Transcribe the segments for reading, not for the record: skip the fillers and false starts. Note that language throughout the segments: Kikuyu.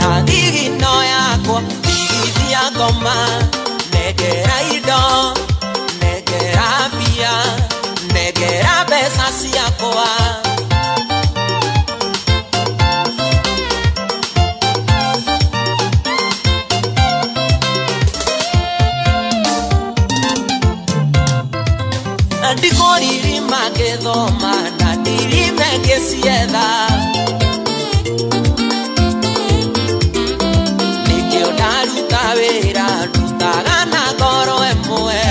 Na thigino yakwa ndigithia ngoma, nengera indo, nengera mbia, nengera mbeca ciakwa. Ndikũririma ngĩthoma na ndirime ngĩcietha, nĩkĩo ndaruta wĩra ndutaga na ngoro ĩmwe.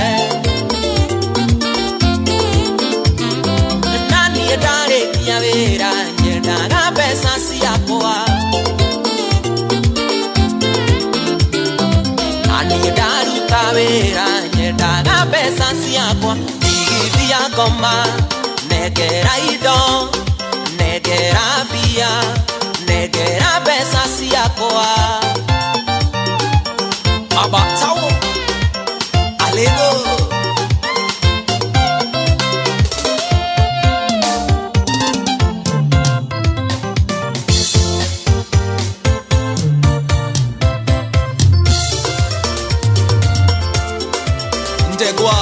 Na niĩ ndarĩkia wĩra nyendaga mbeca ciakwa. Na niĩ ndaruta wĩra nyendaga mbeca ciakwa. Ndigithia ngoma, nengera indo, nengera mbia, nengera mbeca ciakwa. Baba Tao Alego. Ndegwa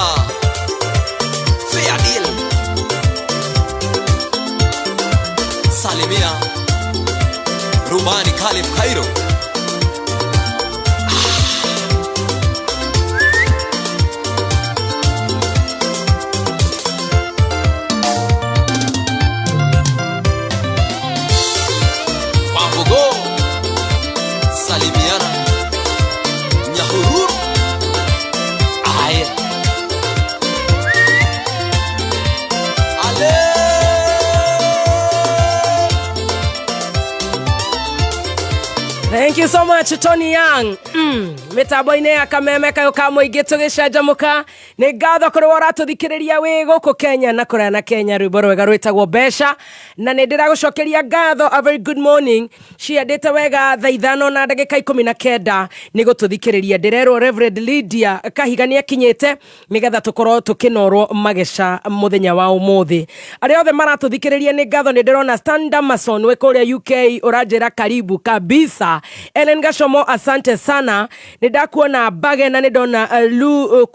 Fair Deal, Salimia Rubani Khalif Khairo. Wambugo Salimiana Nyahururu. Aye. Ale. Thank you so much, Tony Young. Mitambo-inĩ ya Kameme kayũ ka mũingĩ tũgĩcanjamũka. Nĩ ngatho kũrĩ we ũratũthikĩrĩria wĩ gũkũ Kenya na kũraya na Kenya. Rwĩmbo rwega rwĩtagwo Mbeca, na nĩ ndĩragũcokeria ngatho. A very good morning. Ciandĩte wega thaa 5:19 nĩ gũtũthikĩrĩria. Ndĩrerwo Reverend Lydia Kahiga nĩ akinyĩte nĩgetha tũkorwo tũkĩnorwo mageca mũthenya wa ũmũthĩ. Arĩa othe maratũthikĩrĩria, nĩ ngatho. Nĩ ndĩrona Stan Damason wĩ kũrĩa UK, ũranjĩra karibu kabisa. Ellen Gashomo, asante sana. Nĩ ndakuona Mbage, na nĩ ndona Lu,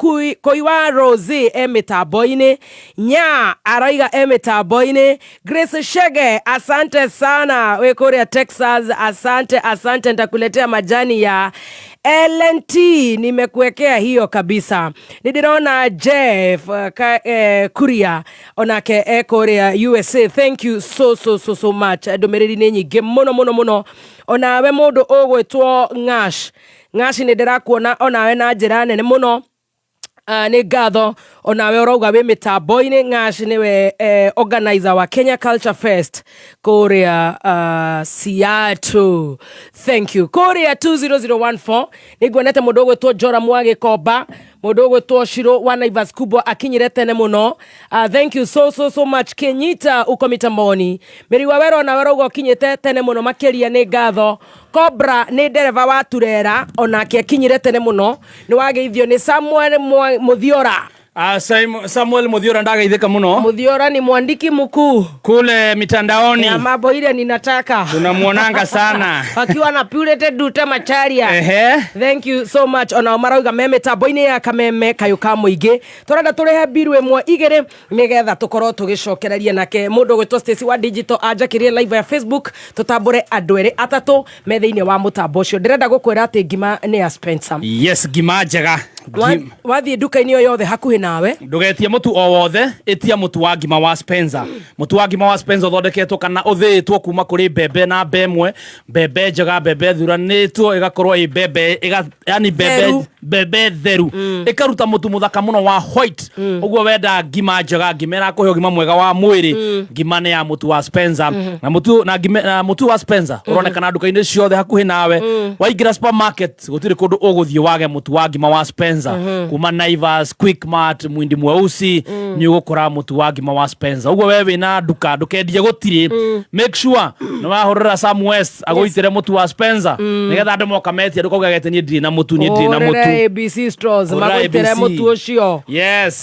Koiwa Rose e mĩtambo-inĩ. Nya araiga e mĩtambo-inĩ. Grace Shege, asante sana, wĩ kũrĩa Texas. Asante, asante. Nitakuletea majani ya LNT, nimekuwekea hiyo kabisa. Nĩ ndĩrona Jeff Kuria onake e kũrĩa USA. Thank you so so so so much. Ndũmĩrĩri nĩ nyingĩ mũno mũno mũno. Onawe mũndũ ũgwĩtwo Ng'ash Ng'ash, nĩ ndĩrakuona onawe na njĩra nene mũno. Nĩ ngatho onawe ũrauga wĩ mĩtambo-inĩ. Ng'ash nĩwe organizer wa Kenya Culture Fest kũrĩa Seattle. Thank you. Kũrĩa 20014 nĩ nguonete mũndũ ũgwĩtwo Joram wa Gĩkomba, mũndũ ũgwĩtwo Shiro wa Naivas Kubwa akinyire tene mũno. Thank you so so so much. Kenyita uko mitamboni. Mĩriwa wero nawe ũrauga ũkinyĩte tene mũno makĩria, nĩ ngatho. Cobra nĩ ndereba wa turera, onake akinyire tene mũno. Nĩ wageithio nĩ Samuel Muthiora. Samuel Muthiora, ndagaithika muno. Muthiora ni mwandiki mkuu kule mitandaoni ya mambo ile ninataka. Tunamuonanga sana akiwa na Purity Dute Macharia. Thank you so much. Onao marauga me mĩtambo-inĩ ya Kameme kayũ ka mũingĩ. Tũrenda tũrĩhe mbiru ĩmwe igĩrĩ nĩgetha tũkorwo tũgĩcokereria nake mũndũ ũgwĩtwo Stacy wa digital anjakĩrie live ya Facebook, tũtambũre andũ erĩ atatũ me thĩinĩ wa mũtambo ũcio. Ndĩrenda gũkwĩra atĩ ngima nĩ ya Spencer. Yes, ngima njega. Wathiĩ nduka-inĩ o yothe hakuhĩ nawe, Ndũgetie mũtu o wothe, ĩtia mũtu wa ngima wa Spencer. Mũtu wa ngima wa Spencer ũthondeketwo kana ũthĩĩtwo kuma kũrĩ mbembe na mbemwe, mbembe njega, mbembe thuranĩtwo, ĩgakorwo ĩ mbembe yani mbembe theru. Mbembe theru ĩkaruta mũtu mũthaka mũno wa white. Ũguo wenda ngima njega, ngima ĩrakũhe ũgima mwega wa mwĩrĩ, ngima nĩ ya mũtu wa Spencer. Na mũtu na ngima na mũtu wa Spencer ũronekana nduka-inĩ ciothe hakuhĩ nawe. Waingĩra supermarket, gũtirĩ kũndũ ũgũthiĩ wage mũtu wa ngima wa Spencer. Kuma Naivas, Quickmart, Mwindi Mweusi, nĩ ũgũkora mũtu wa ngima wa Spencer. Ũguo we wĩna nduka, ndũkendie gũtirĩ, make sure nĩ wahũrĩra Sam West agũitĩre mũtu wa Spencer nĩgetha andũ moka metia ndũkauga gete niĩ ndirĩ na mũtu, niĩ ndirĩ na ũhũrĩre mũtu. ABC Stores Hũrĩra magũitĩre ABC. mũtu ũcio.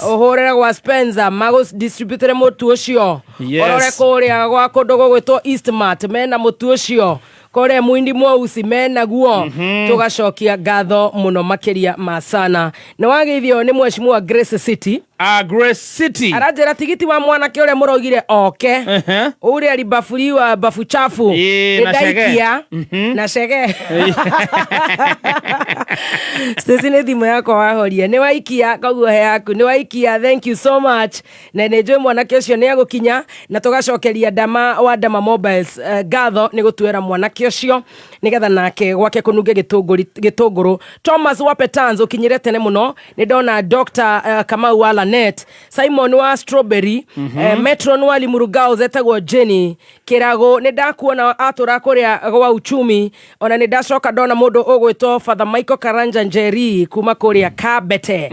Ũhũrĩre gwa Spencer magũdistributĩre mũtu ũcio. Ũrore kũrĩa gwa kũndũ gũgwĩtwo Eastmart, mena mũtu ũcio. Kũrĩa Muindi Mweusi menaguo. Tũgacokia ngatho mũno makĩria ma sana. Nĩ wageithio nĩ mheshimiwa Grace City. Ah, Grace City. Aranjĩra tigiti wa mwanake ũrĩa mũraugire oke ũrĩa alibafuriwa bafu chafu. Ĩĩ, nĩ na cege. ndaikia na cege. Stacy, nĩ thimũ yakwa wahoria. Nĩ waikia, koguo he yaku nĩ waikia. Thank you so much, na nĩ njũĩ mwanake ũcio nĩ agũkinya, na tũgacokeria Ndama wa Ndama Mobiles ngatho nĩ gũtuĩra mwanake ũcio nĩgetha nake gwake kũnunge gĩtũngũrũ. Thomas wa Petans, ũkinyire tene mũno. Nĩ ndona Dr Kamau wa Lanet, Simon wa Strawberry, Metron wa Limuru Girls etagwo Jenny Kĩrago, nĩ ndakuona atũra kũrĩa gwa uchumi. Ona nĩ ndacoka ndona mũndũ ũgwĩtwo Father Michael Karanja Njeri kuma kũrĩa Kabete,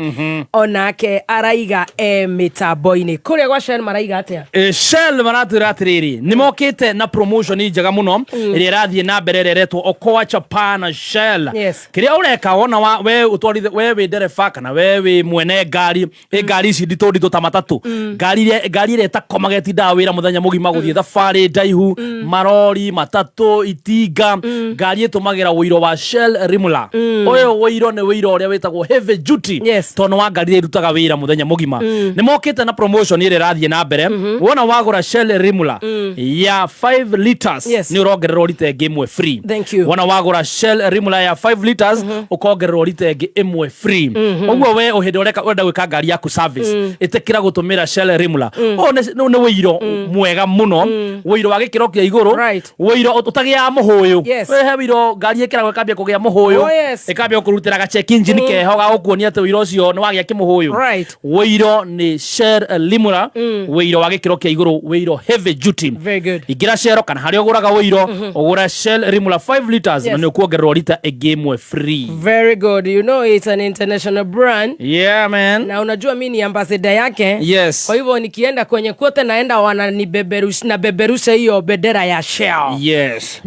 onake araiga e mĩtambo-inĩ. Kũrĩa gwa Shell maraiga atĩa? Shell maratwĩra atĩrĩrĩ, nĩ mokĩte na promotion njega mũno ĩrĩa ĩrathiĩ na mbere, ĩrĩa ĩretwo Okoa Chapa na Shell. Kĩrĩa ũreka wona wa, we ũtwarithe, we wĩ ndereba kana we wĩ mwene ngari, ĩ ngari ici nditũ nditũ ta matatũ, ngari ĩrĩa ĩtakomaga ĩtindaga wĩra mũthenya mũgima gũthiĩ thabarĩ ndaihu, marori, matatũ, itinga, ngari ĩtũmagĩra ũiro wa Shell Rimula. Ũyũ ũiro nĩ ũiro ũrĩa wĩtagwo heavy duty, tondũ wa ngari iria irutaga wĩra mũthenya mũgima. Nĩ mokĩte na promotion ĩrĩa ĩrathiĩ na mbere. Wona wagũra Shell Rimula ya 5 liters, nĩ ũrongererwo rita ĩngĩ ĩmwe free. Thank you. Wona wagũra Shell Rimula ya 5 liters, ũkongererwo rita ĩngĩ ĩmwe free. Ũguo we hĩndĩ ũreka ũrenda gwĩka ngari yaku service, ĩtĩkĩra gũtũmĩra Shell Rimula. Ũyũ nĩ ũiro mwega mũno, ũiro wa gĩkĩro kĩa igũrũ, ũiro ũtagĩaga mũhũyũ. He ũiro ngari ĩkĩragwo ĩkambia kũgĩa mũhũyũ, ĩkambia gũkũrutĩra ga check engine keho ga gũkuonia atĩ ũiro ũcio nĩ wagĩa kĩmũhũyũ. Ũiro nĩ Shell Rimula, ũiro wa gĩkĩro kĩa igũrũ, ũiro heavy duty. Very good. Ingĩra Shell kana harĩa ũgũraga ũiro, ũgũre Shell Rimula 5 liters, na nĩ ũkuongererwo rita ĩngĩ ĩmwe free. Very good. You know it's an international brand. Yeah, man. Na unajua mi ni ambassador yake. Kwa hivyo nikienda kwenye kwote naenda wananibeberusha, nabeberusha hiyo bendera ya Shell.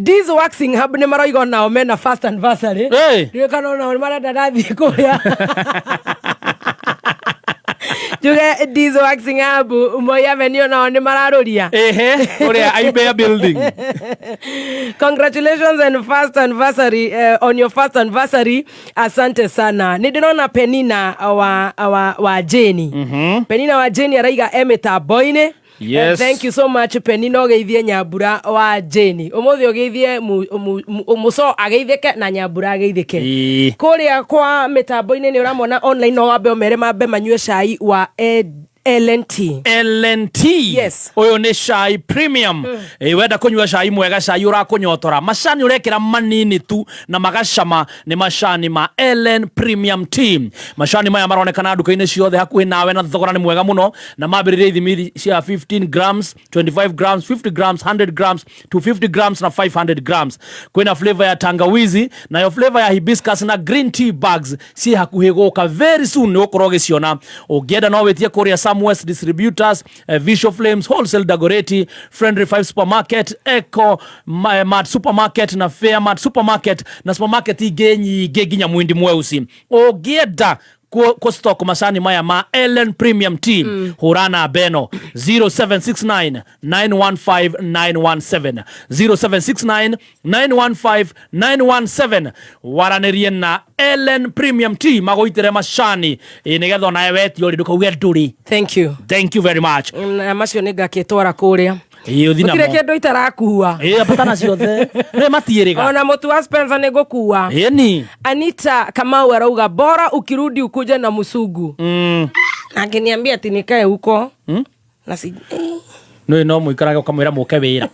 This Waxing Hub nĩ maroiga onao mena first anniversary. Hey. Ndiũĩ kana onao nĩ marenda ndathiĩ kũrĩa njuge This Waxing Hub Moi Avenue onao nĩ mararũria. Ehe, ũrĩa Aibea building. Congratulations and first anniversary, on your first anniversary. Asante sana. Nĩ ndĩrona Penina wa Jeni. Penina wa Jeni araiga e mĩtambo-inĩ. Thank you so much, Penina. Ũgeithie Nyambura wa Jeni ũmũthĩ, ũgeithie mũco ageithĩke na Nyambura ageithĩke. Kũrĩa kwa mĩtambo-inĩ nĩ ũramona online, no wambe ũmere mambe manyue cai wa LNT. LNT. Ũyũ nĩ cai premium. Wenda kũnyua cai mwega, cai ũrakũnyotora, macani ũrekĩra manini tu na magacama, nĩ macani ma LN Premium Tea. Macani maya maronekana nduka-inĩ ciothe hakuhĩ nawe, na thogora nĩ mwega mũno, na mambĩrĩria ithimi cia 15 grams, 25 grams, 50 grams, 100 grams, 250 grams na 500 grams. Kwĩna flavor ya tangawizi, nayo flavor ya hibiscus na green tea bags ciĩ hakuhĩ gũka very soon, nĩ ũgũkorwo ũgĩciona. Ũngĩenda no wĩtie kũrĩa Samwest Distributors, Visual Flames Wholesale, Dagoretti, Friendly 5 Supermarket, Eco Mart Supermarket na Fair Mart Supermarket na supermarket ingĩ nyingĩ nginya Mwindi Mweusi. Ũngĩenda kũ stock macani maya ma Ellen Premium Tea, hũra namba ĩno 0769 915 917, 0769 915 917. Waranĩrie na Ellen Premium Tea magũitĩre macani, ĩ nĩgetha onawe wetio rĩ ndũkauge ndũrĩ. Thank you. Thank you very much. Na macio nĩ ngakĩtwara kũrĩa. Ĩ ũthi gũtirĩ namo. Kĩndũ itarakua. Ĩ ambata ciothe nĩ matiĩrĩga. Ona mũtu wa Spencer nĩ ngũkua. Ĩni. Anita Kamau arauga bora ukirudi ukuje na musungu. Na akiniambia ati nikae huko na si Nĩ no mũikarage ũkamwĩra mũke wĩra.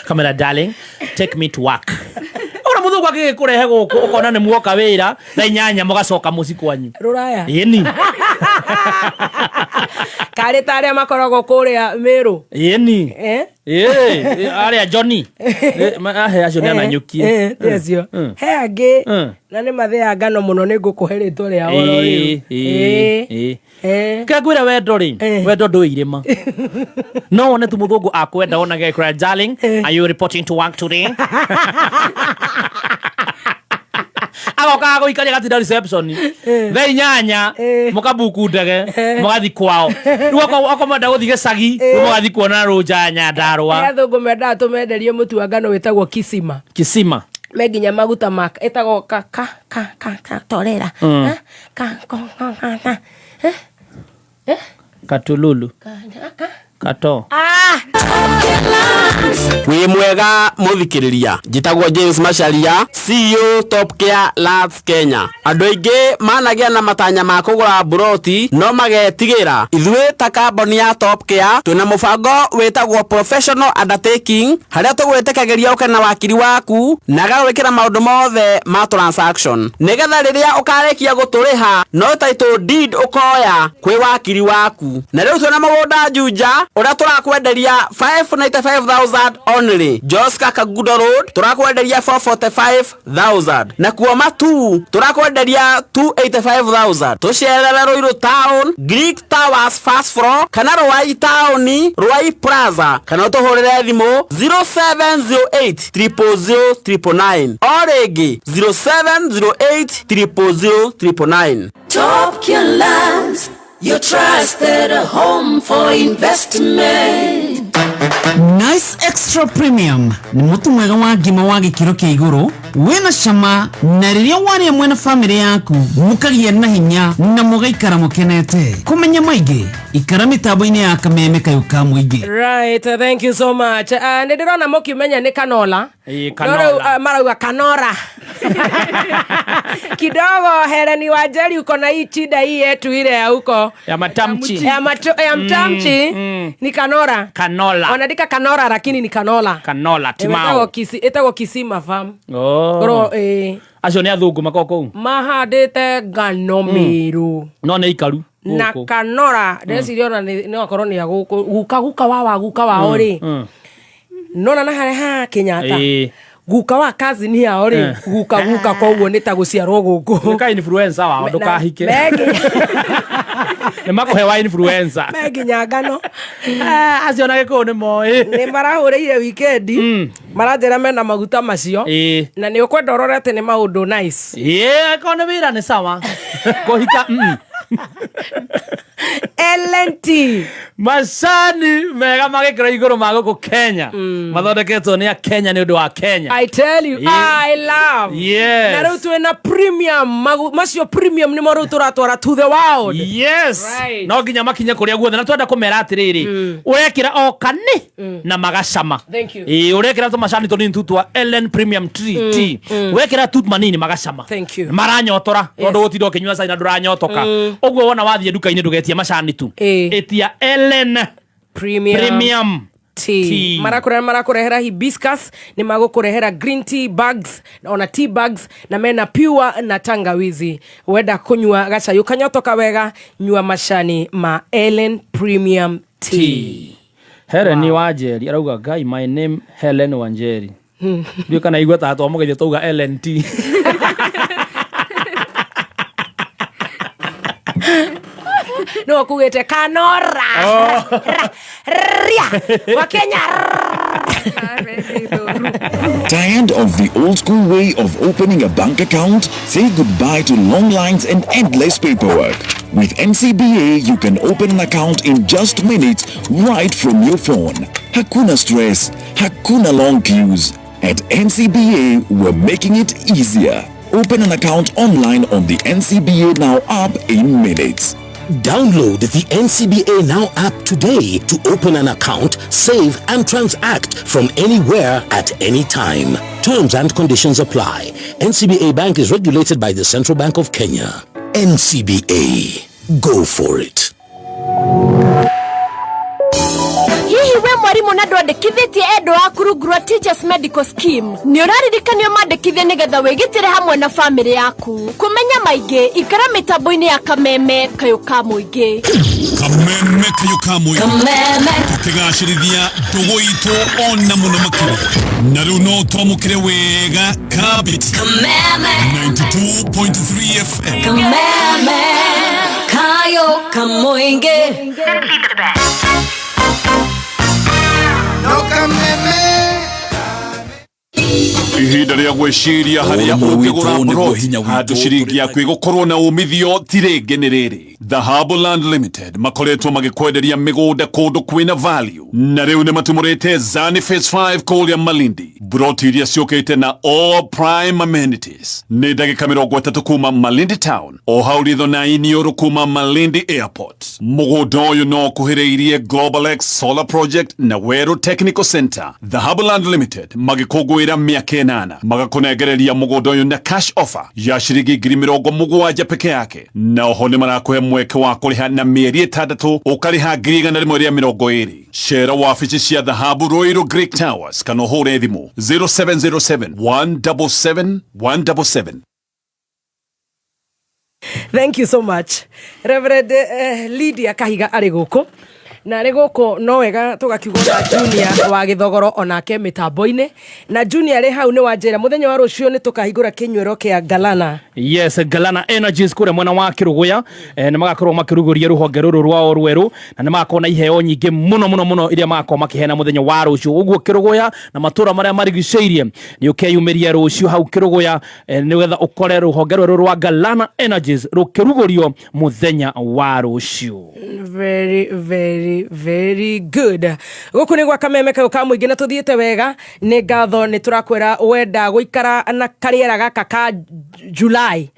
Kamera, darling, take me to work. Ona mũthũngũ agĩgĩkũrehe gũkũ ũkona nĩ muoka wĩra thaa 8 mũgacoka mũciĩ kwanyu. Rũraya. Ĩni. Karĩ ta arĩa makoragwo kũrĩa Mĩrũ. Ĩni. Eh? Ĩ arĩa Johnny. Ahe acio nĩ ananyũkie. Ti acio he angĩ na nĩ mathĩaga ngano mũno, nĩ ngũkũhe rĩtwa rĩao oro rĩu. Kĩrĩa ngwĩra, wendo rĩ, wendo ndũĩ irĩma. No wone tu mũthũngũ akwenda wonage kũrĩa, darling, are you reporting to work today? Agoka agũikaria gatinda reception thaa 8 mũkabuku ndege mũgathi kwao. Rĩu okorwo mwenda gũthiĩ gĩcagi, rĩu mũgathi kuona rũnja ya Nyandarũa. Athũngũ mendaga tũmenderie mũtu wa ngano wĩtagwo kisima. Kisima. Me nginya maguta ma ĩtagwo ka ka ka ka ka torera. Ka ko ka ka ka. Katululu. Kato. Ah! Wĩ mwega mũthikĩrĩria, njĩtagwo James Macharia, CEO Top Care Lands Kenya. Andũ aingĩ managĩa na matanya ma kũgũra mburoti no magetigĩra. Ithuĩ ta kambuni ya Top Care twĩna mũbango wĩtagwo Professional Undertaking, harĩa tũgwĩtĩkagĩria ũke na wakiri waku na agagwĩkĩra maũndũ mothe ma transaction, nĩgetha rĩrĩa ũkarĩkia gũtũrĩha no title deed ũkoya kwĩ wakiri waku. Na rĩu twĩna mũgũnda Juja ũrĩa tũrakwenderia 595,000 only. Joska Kagudo Road tũrakwenderia 445,000, na kuo Matu tũrakwenderia 285,000. Tũcerere Ruiru Town, Greek Towers first floor, kana Ruai Town, Ruai Plaza, kana ũtũhũrĩre thimũ 0708 000 999, o rĩngĩ 0708 000 999. Top Care Lands, your trusted home for investment. Nice Extra Premium nĩ mũtu mwega wa ngima wa gĩkĩro kĩa igũrũ wĩna cama, na rĩrĩa warĩa mwena bamĩrĩ yaku mũkagĩa na hinya na mũgaikara mũkenete. Kũmenya maingĩ ikara mĩtambo-inĩ ya Kameme kayũ ka mũingĩ. Right, thank you so much. Nĩ ndĩrona mũkĩmenya nĩ kanola. Ĩĩ, No rĩu, kanola. Marauga kanora. Kidogo Hereni wa Njeri uko na hii chida hii yetu ile ya huko ya matamchi. Ya mtamchi ni kanora. Kanola. Wanaandika kanora lakini ni kanola. Kanola timao. Ĩtagwo kisima farm. Oh. Korwo Acio nĩ athũngũ makoragwo kũu. Mahandĩte ngano Mĩrũ No nĩ ikaru na gũkũ. Kanora. Ndĩreciria ona no akorwo nĩ agũkũ guka guka wa guka wao rĩ, nona na harĩa ha Kenyatta guka wa cousin yao rĩ, guka guka, koguo nĩ ta gũciarwo gũkũ. Nĩ influencer wao, ndũkahike. Nĩ makũhe wa influencer. Me nginya ngano. Acio na gĩkũyũ nĩ moĩ. Nĩ marahũrĩire wikendi, maranjĩra mena maguta macio na nĩ ũkwenda ũrore atĩ nĩ maũndũ nice. Ĩĩ, angĩkorwo nĩ wĩra nĩ sawa. Kũhika LNT. Macani mega magĩkĩrwo igũrũ ma gũkũ Kenya mathondeketwo nĩ a Kenya nĩ ũndũ wa Kenya. I tell you, I love. Yes. Na rĩu twĩna premium macio premium nĩmo rĩu tũratwara to the world. Yes. Right. No nginya makinye kũrĩa guothe, na twenda kũmera atĩrĩrĩ, ũrekĩra o kani na magacama. Thank you. Ĩĩ, ũrekĩra tũmacani tũnini tu twa Ellen Premium Tea. Tea. Wekĩra tu manini magacama. Thank you. Maranyotora tondũ gũtinda ũkĩnyua cai na ndũranyotoka. Ũguo wona wathiĩ nduka-inĩ ndũgetie macani tu. Ĩtia Ellen Premium, Premium Tea. Tea. Marakũrehera hibiscus, nĩ magũkũrehera green tea bags ona tea bags, na mena pure na tangawizi. Wenda kũnyua gacai ũkanyotoka wega, nyua macani ma Ellen Premium Tea. Tea. Helen Wanjeri arauga guy, my name Helen Wanjeri. Ndiũ kana igua ta twamũgeithia twauga Ellen T. No kugĩte kanora. Ria wa Kenya. Tired of the old school way of opening a bank account? Say goodbye to long lines and endless paperwork. With NCBA, you can open an account in just minutes right from your phone. Hakuna stress, hakuna long queues. At NCBA, we're making it easier. Open an account online on the NCBA Now app in minutes. Download the NCBA Now app today to open an account, save and transact from anywhere at any time. Terms and conditions apply. NCBA Bank is regulated by the Central Bank of Kenya. NCBA. Go for it. Hihi we mwarimu na ndwandĩkithĩtie endwa aku rungu rwa Teachers Medical Scheme, nĩ ũraririkanio mandĩkithie nĩgetha wĩgitĩre hamwe na bamĩrĩ yaku. Kũmenya maingĩ ikara mĩtambo-inĩ ya Kameme kayũ ka mũingĩ. Kameme kayũ ka mũingĩ. Kameme. Tũkĩgacĩrithia ndũgũ itũ ona mũno makĩria, na rĩu no twamũkĩre wega kabiti. Kameme. 92.3 FM. Kameme kayo ka mũingĩ. Ihinda rĩa gwĩciria harĩa Ũrũmwe witũ ũngĩgũra nĩguo plot hinya witũ. Handũ ciringi yaku ĩgũkorwo na umithio ti rĩngĩ nĩ rĩrĩ. Dhahabu Land Limited makoretwo magĩkwenderia mĩgũnda kũndũ kwĩna value, na rĩu nĩ matumũrĩte Zani Phase 5 kũrĩa Malindi, broti iria ciũkĩte na all prime amenities. Nĩ ndagĩka 30 kuma Malindi town, o hau ritho na iniũrũ kuma Malindi airport. Mũgũnda ũyũ no ũkuhĩrĩirie Global X Solar Project na Weru Technical Center. Dhahabu Land Limited magĩkũngũĩra mĩaka 8, magakũnengereria mũgũnda ũyũ na cash offer ya ciringi 70,000 peke yake, na oho nĩ marakũhe mweke wa kũrĩha na mĩeri 6, ũkarĩha 120,000. Cera wabici cia Dhahabu Ruiru Greek Towers kana ũhũre thimũ 0707 177 177. Thank you so much, Reverend Lydia Kahiga arĩ gũkũ na arĩ gũkũ no wega tũgakiuga na Junior wa Gĩthogoro onake mĩtambo-inĩ. Na Junior arĩ hau nĩ wanjĩra mũthenya wa rũciũ nĩ tũkahingũra kĩnyuĩro kĩa Galana. Yes, Galana Energies kũrĩa mwena wa Kĩrũgũya, nĩ magakorwo makĩrugũria rũhonge rũrũ rwao rwerũ, na nĩ magakorwo na iheo nyingĩ mũno mũno mũno iria magakorwo makĩheana mũthenya wa rũciũ. Ũguo Kĩrũgũya na matũra marĩa marigicĩirie nĩ ũkeyumĩria rũciũ hau Kĩrũgũya, nĩgetha ũkore rũhonge rwerũ rwa Galana Energies rũkĩrugũrio mũthenya wa rũciũ. Very, very, very good. Gũkũ nĩ gwa Kameme kayũ ka mũingĩ na tũthiĩte wega nĩ ngatho. Nĩ tũrakwĩra wenda gũikara na karĩera gaka ka July,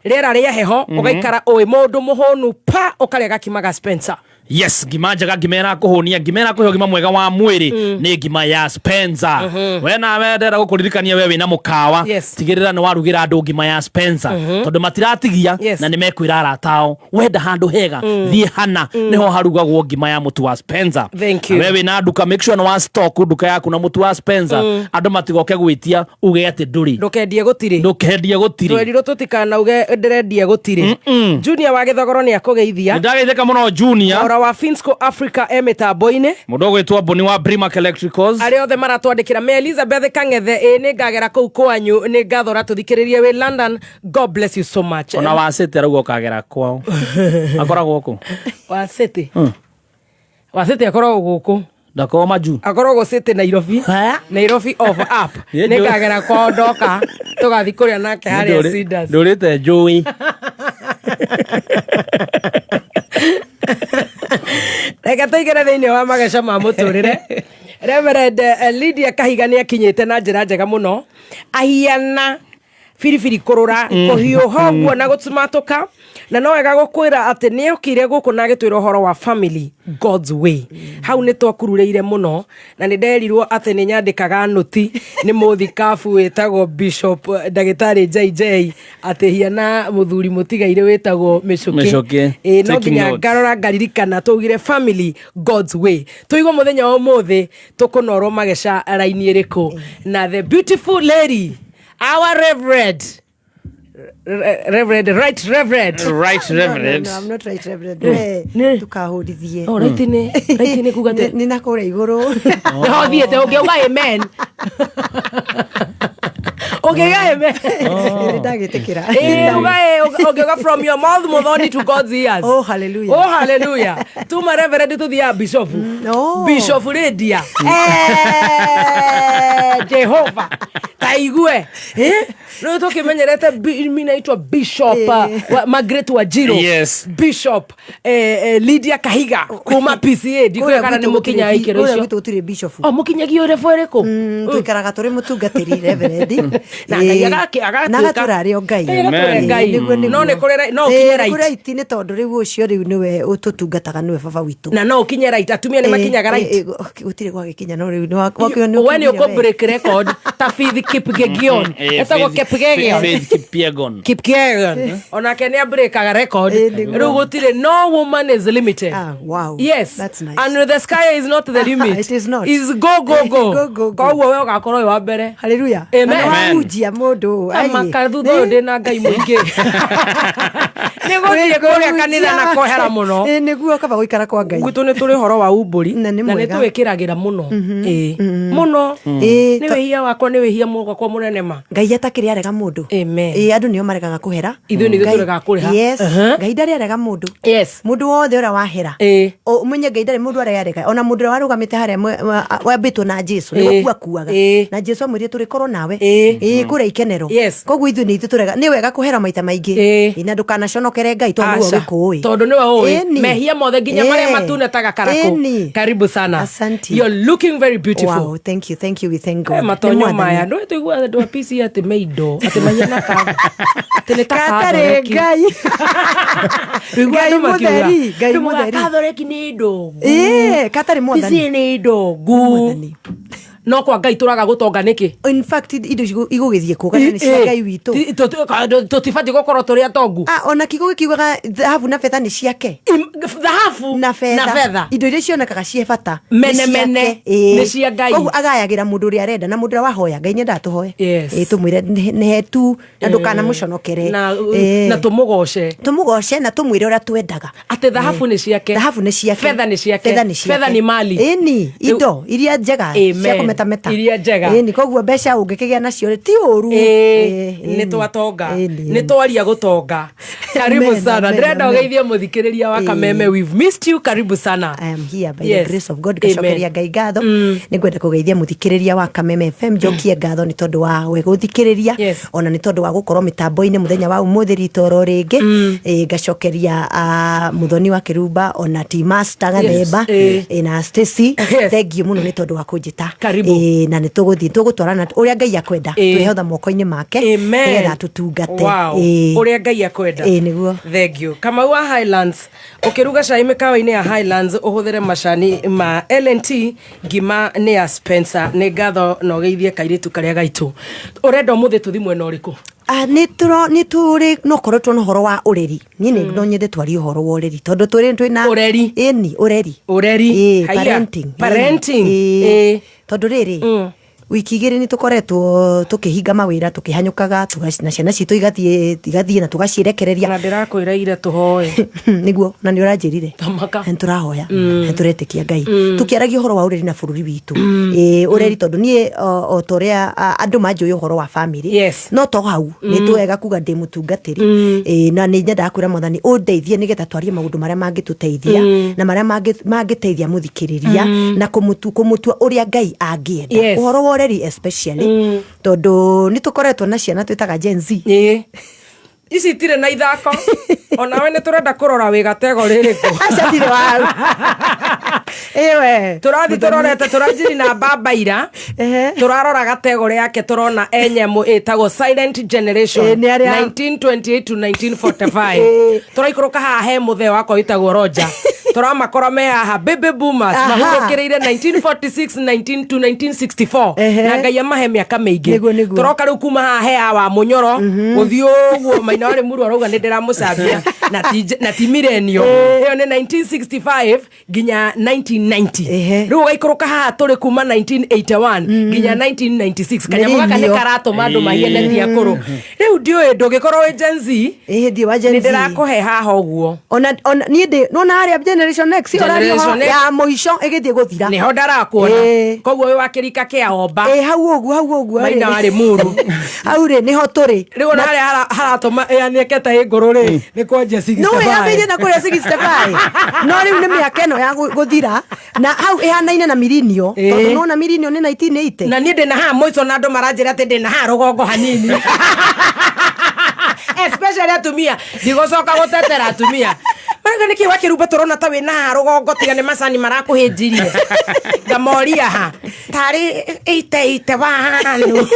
rĩera rĩa heho, ũgaikara ũĩ mũndũ mũhũnu pa ũkarĩa gakima ga Spencer. Yes, ngima njega, ngima ĩrakũhũnia, ngima ĩrakũhe ũgima mwega wa mwĩrĩ nĩ ngima ya Spencer. We nawe ndĩrenda gũkũririkania, we wĩna mũkawa, tigĩrĩra nĩ warugĩra andũ ngima ya Spencer, tondũ matiratigia na nĩ mekwĩra arata ao wenda handũ hega thiĩ hana, nĩho harugagwo ngima ya mũtu wa Spencer. Thank you. Na we wĩna nduka, make sure nĩ wa stock nduka yaku na mũtu wa Spencer, andũ matigoke gwĩtia uge atĩ ndũrĩ. Ndũkendie gũtirĩ. Ndũkendie gũtirĩ. Twerirwo tũtikanauge ndĩrendia gũtirĩ. Junior wa Gĩthogoro nĩ akũgeithia. Nĩndageithĩka mũno Junior. Ora wa Finsco Africa e mĩtambo-inĩ. Mũndũ ũgwĩtwo Mboni wa Brimac Electricals. Arĩa othe maratwandĩkĩra me Elizabeth Kang'ethe, ĩ nĩ ngagera kũu kwanyu. Nĩ ngatho ũratũthikĩrĩria wĩ London. God bless you so much. Ona wa City arauga ũkagera kwao, akoragwo kũ? Wa City, wa City akoragwo gũkũ. Ndakorwo majuu. Akoragwo City Nairobi, Nairobi of up. Nĩ nĩ ngagera kwao ndoka tũgathiĩ kũrĩa nake harĩa Cedars. Ndũrĩte njũĩ. Reke tũingĩre thĩinĩ wa mageca ma mũtũrĩre. Reverend Lydia Kahiga nĩ akinyĩte na njĩra njega mũno, ahiana biribiri kũrũra kũhiũha ũguo na gũtumatũka. Na no wega gũkwĩra atĩ nĩ okire gũkũ na agĩtwĩra ũhoro wa family God's way. Hau nĩ twakururĩire mũno na nĩ nderirwo atĩ nĩ nyandĩkaga nũti nĩ mũthikabu wĩtagwo Bishop ndagĩtarĩ JJ atĩ hiana mũthuri mũtigaire wĩtagwo Mĩcũkĩ. Mĩcũkĩ. Ĩĩ, no Taking nginya notes. ngarora ngaririkana twaugire family God's way. Tũigua mũthenya wa ũmũthĩ tũkũnorwo mageca raini ĩrĩkũ na the beautiful lady, our reverend, Reverend, right reverend. Right reverend. No, no, I'm not right reverend. We, ndũkahũrithie. Oh, right nĩ right nĩ kuga atĩ Nĩ na kũrĩa igũrũ. Nĩho thiĩte ũngĩuga amen, ũngĩuga amen. Nĩ ndagĩtĩkĩra. Ĩĩ, uga ĩ, ũngĩuga from your mouth mũthoni to God's ears. Oh, hallelujah. Oh, hallelujah. Tuma reverend tuthiaga bishop. No. Bishop Lydia. Jehova ta igue. Rĩu tũkĩmenyerete mi naitwa Bishop Margaret Wanjiru. Yes. Bishop Lydia Kahiga kuma PCA ndikũĩ kana nĩ mũkinya ikĩro Kũrĩa icio. gwitũ gũtirĩ bishop. Oh, mũkinyagia ũrebu ĩrĩkũ? Tũikaraga tũrĩ mũtungatĩri reverend. Na Ngai agatuĩka- Na agatũra arĩ o Ngai. Ngai agatũra Ĩĩ, Ngai. nĩguo, nĩguo. No nĩ kũrĩ no ũkinye Ĩĩ, right. nĩ kũrĩ right nĩ tondũ rĩu ũcio rĩu nĩwe ũtũtungataga, nĩwe baba witũ. Na no ũkinye right, atumia nĩ Ĩĩ, makinyaga right. ĩĩ, ĩĩ, gũtirĩ gwagĩkinya no rĩu nĩ We nĩ ũkũ break record ta Faith Kipyegon. Etagwo Kipyegon. Faith Kipyegon. Kipyegon onake nĩ abreakaga record. Ĩĩ, nĩguo. Rĩu gũtirĩ, no woman is limited. Ah, wow. Yes. That's nice. And the sky is not the limit. It is not. Is go go go. Go, go, go. Koguo we ũgakorwo wĩ wa mbere. Hallelujah. Amen. Na nĩ wahunjia mũndũ. Ai. Amaka thutha ũyũ ndĩna Ngai mũingĩ nĩ gũthiĩ kũrĩa kanitha na kohera mũno. Ĩĩ, nĩguo kaba gũikara kwa Ngai. Gwitũ nĩ tũrĩ ũhoro wa umbũri Na nĩ na nĩ mwega. twĩkĩragĩra mũno. Ĩĩ, mũno. Ĩĩ, Nĩ wĩhia wakwa, nĩ wĩhia wakwa mũnene ma. Ngai atakĩrĩ arega mũndũ. Amen. Ĩĩ, andũ nĩo maregaga kũhera. Ithuĩ nĩ ithuĩ Ngai- tũregaga kũrĩha. Yes. Uh-huh. Ngai ndarĩ arega mũndũ. Yes. Mũndũ wothe ũrĩa wahera. Ĩĩ. Ũmenye Ngai ndarĩ mũndũ arĩa arega. Ona mũndũ ũrĩa warũgamĩte harĩa wambĩtwo na Jesu. Ĩĩ. Nĩ gũkua akuaga. Ĩĩ. Na Jesu amwĩrire tũrĩkorwo nawe. Ĩĩ. Ĩĩ, kũrĩa ikenero. Yes. Koguo ithuĩ nĩ ithuĩ tũrega. Nĩ wega kũhera maita maingĩ. Ĩĩ. Ĩĩ, na ndũkanaconokere Ngai tondũ nĩwe Aca. ũgĩkũĩ. Tondũ nĩwe ũĩ Ĩni. mehia mothe nginya marĩa Ĩĩ. matune ta gakarakũ. Ĩni. Karibu sana. Asante. You're looking very beautiful. Wow, thank you, thank you, we thank God. Eh, Nĩ matonyo Mwathani. maya ndå tåigua andå a PC atä me indo atä mahiana ka atä nä ta Katarĩ kathoreki. Ngai. Ũiguaga Ngai andũ makiuga, mũtheri, Ngai "Ndĩ mũga mũtheri." kathoreki nä ndongu Ĩĩ, katarĩ Mwathani. PC nä ndongu no kwa Ngai tå raga gå tonga nä kä In fact, indo igũgĩthiĩ kũ kana nĩ cia Ngai witũ. Tå tibatiä gå korwo tå rä atongu. Ah, ona kiugo gĩkiugaga thahabu na betha nĩ ciake. Thahabu na betha. na betha. Indo iria cionekaga ciĩ bata. nĩ Mene ciake. mene, Ĩĩ. nĩ cia Ngai. Koguo agayagĩra mũndũ ũrĩa arenda na mũndũ ũrĩa wahoya. Ngai nĩendaga tũhoe. Yes. Ĩĩ, tũmwĩre nĩ hetu na ndũkanamũconokere. na Ĩĩ. na tå må goce Tũmũgoce na tũmwĩre ũrĩa twendaga. atä thahabu nä ciake. Thahabu nĩ ciake. Betha nĩ ciake. Betha nĩ ciake. Betha nĩ mali. Ĩni, indo iria njega Amen. cia kũmetameta. Iria njega. Ĩni, koguo mbeca ũngĩkĩgĩa nacio ti ũru. Ĩĩ, Ĩĩ, nä ĩni. twatonga Ĩni, nä twaria gå tonga. Karibu Amen, sana. amen, Ndĩrenda amen. ũgeithie mũthikĩrĩria wa Ĩĩ. Kameme. We've missed you. Karibu sana. I am here by Yes. the grace of God. Amen. Ngacokeria Ngai ngatho. Nĩ ngwenda kũgeithia mũthikĩrĩria wa Kameme FM njokie ngatho nĩ tondũ wa we gũthikĩrĩria. Yes. Ona nĩ tondũ wa gũkorwo mĩtambo-inĩ mũthenya wa ũmũthĩ rita oro rĩngĩ. Ĩĩ, ngacokeria Muthoni wa Kĩrumba ona T Master Gathemba. Ĩĩ. Ĩĩ, na Stacy. Yes. Thank you mũno nĩ tondũ wa kũnjĩta. Karibu. Ĩĩ, na nĩ tũgũthiĩ tũgũtwarana ũrĩa Ngai akwenda. Ĩĩ. Twĩhotha moko-inĩ make Amen. nĩgetha atũtungate. Wow. Ĩĩ. Ũrĩa Ngai akwenda. Ĩĩ, nĩguo. Thank you. Kamau wa Highlands, ũkĩruga cai mĩkawa-inĩ ya Highlands ũhũthĩre macani ma L&T, ngima nĩ ya Spencer. Nĩ ngatho na ũgeithie kairĩtu karĩa gaitũ. Ũrenda ũmũthĩ tũthi mwena ũrĩkũ? Ah, nä tå no koretwo na ũhoro wa ũreri niĩ nĩ no nyende twarie ũhoro wa ũreri tondũ tũrĩ twĩna Ũreri. ĩni ũreri. Ũreri. Ĩĩ, Haiya. parenting. Parenting. Ĩĩ. Ĩĩ. Tondũ rĩrĩ wiki igĩrĩ nĩ tũkoretwo tũkĩhinga mawĩra tũkĩhanyũkaga na ciana citũ igathiĩ na tũgacirekereria. Na ndĩrakwĩra ira tũhoe. Nĩguo na nĩ ũranjĩrire. Tamaka. Nĩ tũrahoya. Nĩ tũretĩkia Ngai. Tũkĩaragia ũhoro wa ũreri na bũrũri witũ. Ĩĩ, ũreri tondũ niĩ o ta ũrĩa andũ manjũĩ ũhoro wa family. Yes. No to hau nĩ twega kuga ndĩ mũtungatĩri. Ĩĩ, na nĩ nyendaga kwĩra Mwathani ũndeithie nĩgetha twarie maũndũ marĩa mangĩtũteithia na marĩa mangĩteithia mũthikĩrĩria na kũmũtua ũrĩa Ngai angĩenda. Yes. Ũhoro wa ũreri especially tondũ nĩ tũkoretwo na ciana twĩtaga Gen Z. Ĩĩ. Ici itirĩ na ithako. Onawe nĩ tũrenda kũrora wĩ gatego rĩrĩkũ. Aca ndirĩ wa hau. Ĩwe. Tũrathi tũrorete tũranjiri na mbamba ira. Ehe. Tũrarora gategore yake tũrona e nyamũ ĩtagwo silent generation Ĩĩ, nĩ arĩa- 1928 to 1945. Ĩĩ. Tũraikũrũka haha he mũthee wakwa wĩtagwo Roger. Tũramakora me haha baby boomers Aha. mahurũkĩrĩire 1946 19 to 1964. Ehe. Na Ngai amahe mĩaka mĩingĩ. Nĩguo, nĩguo. Tũroka rĩu kuma haha he wa mũnyoro gũthiĩ ũguo maina warĩ mũru arauga nĩ ndĩramũcambia na ti mirenio ĩyo nĩ 1965 nginya 1990. Ehe. Rĩu ũgaikũrũka haha tũrĩ kuma 1981 nginya 1996. Kanyamũ gaka nĩ Millennial. karatũma andũ mahiane ti akũrũ. Rĩu ndiũĩ ndũngĩkorwo wĩ Gen Z. Ĩĩ, ndiĩ wa Gen Nĩ Z. ndĩrakũhe haha ũguo. Ona niĩ ndĩ nona harĩa Generation X ũraria Generation ũhoro X. ya mũico ĩgĩthiĩ gũthira. Nĩho ndarakuona. Ĩĩ. Koguo wĩ wa kĩrika kĩa omba. Ĩĩ, hau ũguo, hau ũguo. Maina warĩ mũru. Hau rĩ nĩho tũrĩ. Rĩu ona harĩa haratũma ĩanĩke ta ĩngũrũ rĩ nĩ kwanjia No ĩyambĩrĩrie na kũrĩa 65. No rĩu nĩ mĩaka ĩno ya gũthira na hau ĩhanaine na mirinio Ĩĩ. tondũ nona mirinio nĩ 1980. Na niĩ ndĩna haha mũico na andũ maranjĩra atĩ ndĩna haha rũgongo hanini. Especially atumia. Ndigũcoka gũtetera atumia. Marauga nĩkĩ wakĩrumba tũrona ta wĩna haha rũgongo tiga nĩ macani marakũhĩnjirie. Ngamoria ha tarĩ ite wanu.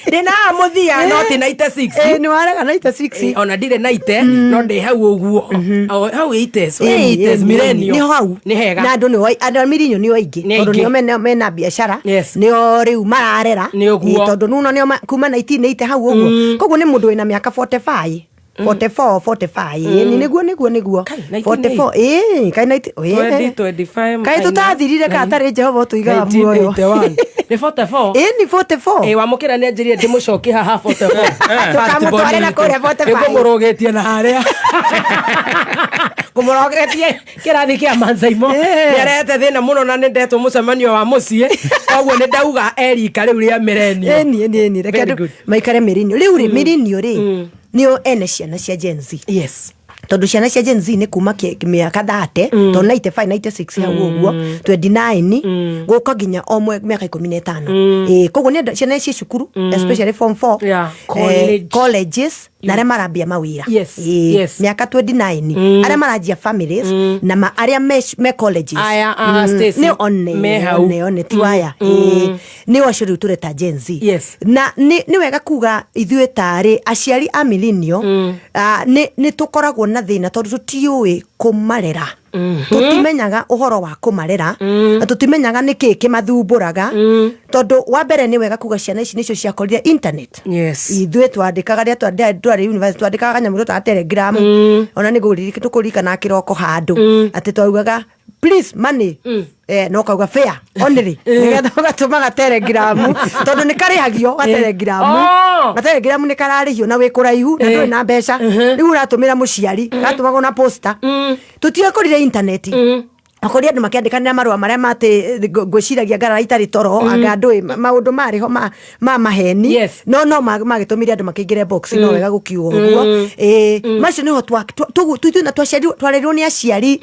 Ndĩna haha mũthia no ti 96. Ĩĩ, nĩ warega 96. Ĩĩ, ona ndirĩ na ite no ndĩ hau ũguo. O, hau eighties, Ĩĩ, eighties, ĩĩ, millennial. nĩho hau Nĩ hega. Na andũ nĩo andũ a mirinyo nĩo aingĩ Nĩ tondũ aingĩ. nĩo mena biacara Yes. nĩo rĩu mararera. Nĩ ũguo. Ĩĩ, tondũ nuna nĩo kuma 1980 hau ũguo. Koguo nĩ mũndũ wĩna mĩaka 45. 44, 45. Ĩĩ, nĩguo, nĩguo, nĩguo. Kai, 1980. 44, ĩĩ, kai 19, ĩĩ. 20, 25, Kai tũtathirire kana tarĩ Jehova ũtũigaga muoyo. 1981. Nĩ 44. Ĩni 44. Ĩ wamũkĩra nĩ anjĩrire ndĩmũcokie haha 44. Tũkamũtwarĩra kũrĩa 45. Ngũmũrũgĩtie na harĩa. Ngũmũrũgĩtie kĩrathi kĩa Manzaimo. Nĩ arehete thĩna mũno na nĩ ndetwo mũcemanio wa mũciĩ. Koguo nĩ ndauga erika rĩu rĩa millennial. Ĩni ĩni ĩni reke Very andũ good. maikare millennial. Rĩu rĩ millennial rĩ nĩo ene ciana cia Gen Z. Yes. Tondũ ciana cia Gen Z nĩ kuma mĩaka 30 to 95 96 hau ũguo 29 gũka nginya o mĩaka 15. Ĩĩ koguo nĩ ciana ciĩ cukuru especially form 4 Yeah. College. Colleges na arĩa marambia mawĩra. Yes, Ĩĩ, yes. Mĩaka 29 arĩa maranjia families na arĩa me colleges. Aya, ah, Stacy, Nĩ one me hau. one one ti waya. Ĩĩ, nĩ acio rĩu tũreta Gen Z. Yes. Na nĩ wega kuga ithuĩ tarĩ aciari a millennial nĩ tũkoragwo na thĩna tondũ tũtiũĩ kũmarera. Tũtimenyaga ũhoro wa kũmarera na tũtimenyaga nĩkĩ kĩmathumbũraga tondũ wa mbere nĩ wega kuga ciana ici nĩcio ciakorire internet. Yes. Ithuĩ twandĩkaga rĩrĩa twarĩ university twandĩkaga kanyamũ tũtaga telegram ona nĩ tũkũririkana kĩroko handũ atĩ twaugaga please money no kauga fair only nĩgetha ũgatũmaga telegram tondũ nĩ karĩhagio ga telegram. Oh. Ga telegram nĩ kararĩhio na wĩ kũraihu na ndũrĩ na mbeca rĩu ũratũmĩra mũciari gatũmagwo na posta. Tũtiakorire internet akorire andũ makĩandĩkanĩra marũa marĩa matĩ ngwĩciragia ngarara itarĩ toro anga ndũĩ maũndũ marĩ ho ma maheni. Yes. No magĩtũmire andũ makĩingĩre box no wega gũkiuga ũguo. Ĩĩ, macio nĩho ithuĩ na twarerirwo nĩ aciari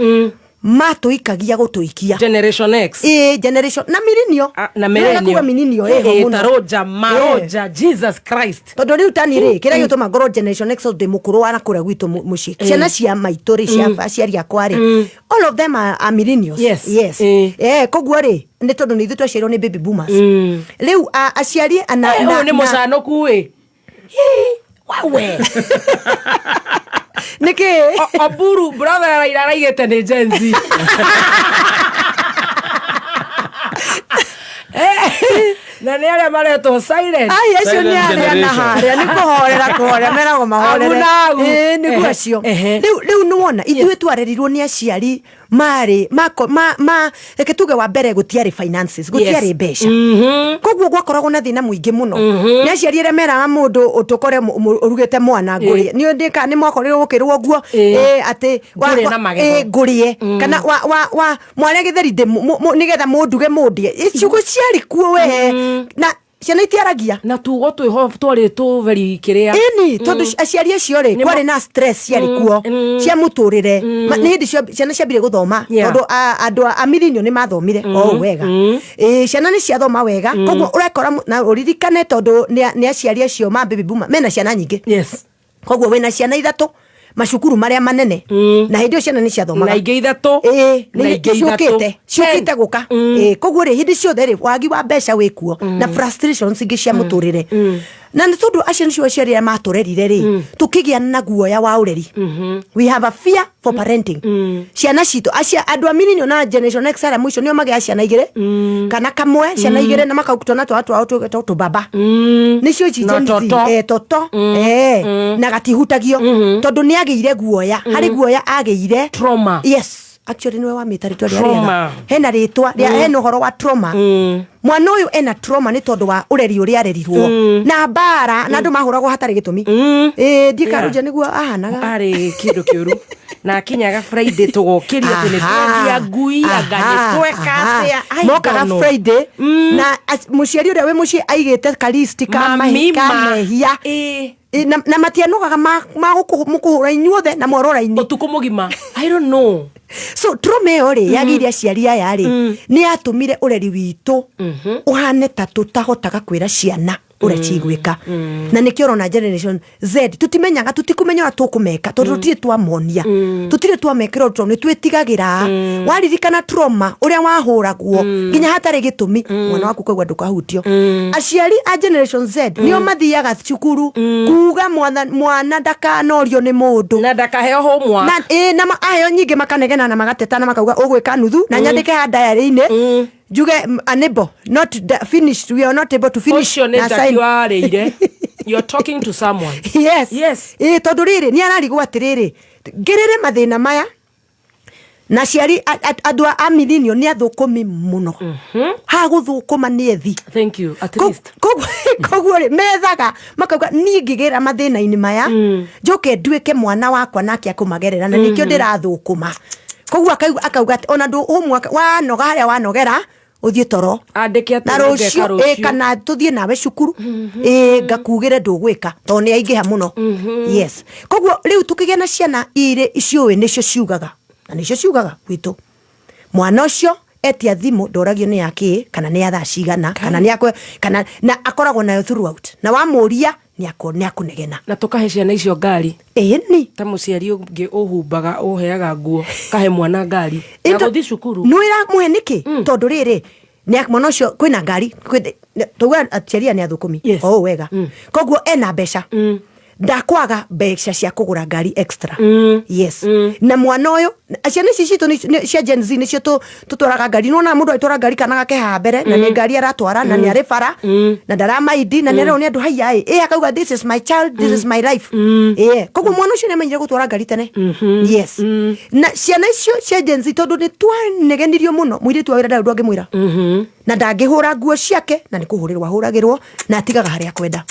matũikagia gũtũikia. Generation X. Ĩĩ, generation na millennial. Ah, na Nĩ wega millennial. kuga millennial ĩho Ĩ, mũno. ta Roger, maroja, Jesus Christ. Tondũ rĩu tani rĩ kĩrĩa gĩtũma ngorwo Generation X ndĩ mũkũrũ wa nakũrĩa gwitũ mũciĩ ciana cia maitũ rĩ cia aciari akwa rĩ all of them are millennials. Yes. Yes. Koguo rĩ nĩ tondũ nĩ ithuĩ twaciarirwo nĩ baby boomers rĩu aciari ana Eh, ũyũ nĩ mũcanũku ĩ. Wawe. Nĩkĩ? Oburu brother araira araigĩte nĩ Gen Z. Na nĩ arĩa maretwo silent. Ai acio nĩ Silent arĩa na generation. harĩa nĩ kũhorera kũhorera meragwo mahorere. Agu na agu. Ĩĩ, nĩguo acio. Rĩu nĩwona ithuĩ twarerirwo nĩ aciari marĩ mako ma reke tuge wa mbere gũtiarĩ finances gũtiarĩ mbeca koguo gwakoragwo na thĩna mũingĩ mũno nĩ aciari arĩa meraga mũndũ ũtũkore ũrugĩte mwana ngũrĩe nĩ ndĩka nĩ mwakorirwo gũkĩrwo ũguo ĩ, atĩ Ngũrĩe na magego. ĩ, ngũrĩe kana wa mwarĩa gĩtheri ndĩ nĩgetha mũnduge mũndĩe. Ĩ, ciugo ciarĩ kuo we na ciana itiaragia. Na tugo twĩho twarĩ tũ very kĩrĩa. Ĩni tondũ aciari acio rĩ kwarĩ na stress ciarĩ kuo cia mũtũrĩre. Nĩ hĩndĩ ciana ciambire gũthoma tondũ andũ a millennial nĩ mathomire o ũũ wega. Ĩ, ciana nĩ ciathoma wega koguo ũrekora na ũririkane tondũ nĩ aciari acio ma baby boomer mena ciana nyingĩ. Yes. Koguo wĩna ciana ithatũ macukuru marĩa manene na hĩndĩ ĩyo ciana nĩ ciathomaga. Na ingĩ ithatũ. Ĩĩ, Na nĩ ingĩ ithatũ. ciũkĩte gũka. Ĩĩ, koguo rĩ hĩndĩ ciothe rĩ wagi wa mbeca wĩ kuo na frustrations ingĩ cia mũtũrĩre na nĩ tondũ acio nĩcio aciari arĩa matũrerire rĩ tũkĩgĩa na guoya wa ũreri. We have a fear for parenting ciana citũ acia andũ a millennial na Generation X arĩa mũico nĩo magĩa ciana igĩrĩ kana kamwe ciana igĩrĩ na makautona twana twao tũgetwo tũbaba nĩcio ici Na Gen Z, toto. toto na gatihutagio tondũ nĩ agĩire guoya harĩ guoya agĩire. Trauma. Yes, actually niwe wamĩta rĩtwa rĩa Trauma. rĩega hena rĩtwa rĩa hena ũhoro wa trauma. Mwana ũyũ ena trauma nĩ tondũ wa ũreri ũrĩa arerirwo na mbara na andũ mahũragwo hatarĩ gĩtũmi. Ĩĩ ndikarũnja nĩguo ahanaga. Arĩ kĩndũ kĩũru na akinyaga Friday tũgokĩria atĩ nĩ twendia ngui anga nĩ tweka atĩa. I Mokaga don't know. Friday na mũciari ũrĩa wĩ mũciĩ aigĩte kalisti ka Mami ka ma. mehia. Ĩĩ. Ĩ, na matianogaga ma mũkũhũra inyuothe na mwororainĩ ũtukũ mũgima. I don't know. So trauma ĩyo rĩ yagĩire aciari aya rĩ nĩ yatũmire ũreri witũ ũhane ta tũtahotaga kwĩra ciana ũrĩa cigwĩka na nĩkĩo ũrona Generation Z tũtimenyaga tũtikũmenya ũrĩa tũkũmeka tondũ tũtirĩ twamonia tũtirĩ twamekĩra ũndũ tondũ nĩ twĩtigagĩra waririkana trauma ũrĩa wahũragwo nginya hatarĩ gĩtũmi mwana waku kaigua ndũkahutio. Aciari a Generation Z nĩo mathiaga cukuru kuga mwana ndakanorio nĩ mũndũ na ndakaheo homework. Na ĩ na aheo nyingĩ makanegena na magateta na makauga ũgwĩka nuthu na nyandĩke ha diary-inĩ njuge unable not finished, we are not able to finish Ũcio nĩ na Jackie sign. warĩire. You're talking to someone. Yes. Yes. Ĩ tondũ rĩrĩ nĩ ararigwo atĩrĩrĩ ngĩrĩre mathĩna maya. Na aciari andũ a millennial nĩ athũkũmi mũno. Ha gũthũkũma nĩ ethi. Thank you, at least. Koguo rĩ, methaga makauga niĩ ngĩgĩra mathĩna-inĩ maya, njoke nduĩke mwana wakwa nake akũmagerera, na nĩkĩo ndĩrathũkũma. Koguo akauga atĩ ona ndũ homework wanoga harĩa wanogera, ũthiĩ toro. Andĩke atĩ na nĩngeka rũciũ rũciũ. Kana tũthiĩ nawe cukuru, ĩ ngakugĩre ndũgwĩka tondũ nĩ aingĩha mũno. Yes, koguo rĩu tũkĩgĩa na ciana irĩ ciũĩ nĩcio ciugaga, na nĩcio ciugaga gwitũ mwana ũcio etia thimũ ndoragio nĩ ya kĩ, kana nĩ ya thaa cigana, kana nĩ akwe, kana na akoragwo nayo throughout, na wamũria nĩ akũnegena. Na tũkahe ciana icio ngari. Ĩni. Ta mũciari ũngĩ ũhumbaga, ũheaga nguo, kahe mwana ngari ya gũthiĩ cukuru. Nĩ mũhe nĩkĩ? Tondũ rĩrĩ mwana ũcio kwĩna ngari, tauga aciari aya nĩ athũkũmi o ũũ wega, koguo ena mbeca, ndakwaga mbeca cia kũgũra ngari extra. Yes, na mwana ũyũ, ciana ici citũ cia Gen Z nĩcio tũtwaraga ngari. Nĩwona mũndũ agĩtwara ngari kana gake haha mbere, na nĩ ngari aratwara, na nĩ arĩ bara na ndaramaindi, na nĩ arerwo nĩ andũ haiya ĩ ĩ, akauga, "This is my child, this is my life." Ĩĩ, koguo mwana ũcio nĩ amenyire gũtwara ngari tene. Yes, na ciana icio cia Gen Z, tondũ nĩ twanegenirio mũno, mũirĩtu wa wĩra ndarĩ ũndũ angĩmwĩra, na ndangĩhũra nguo ciake, na nĩ kũhũrĩrwo ahũragĩrwo, na atigaga harĩa akwenda.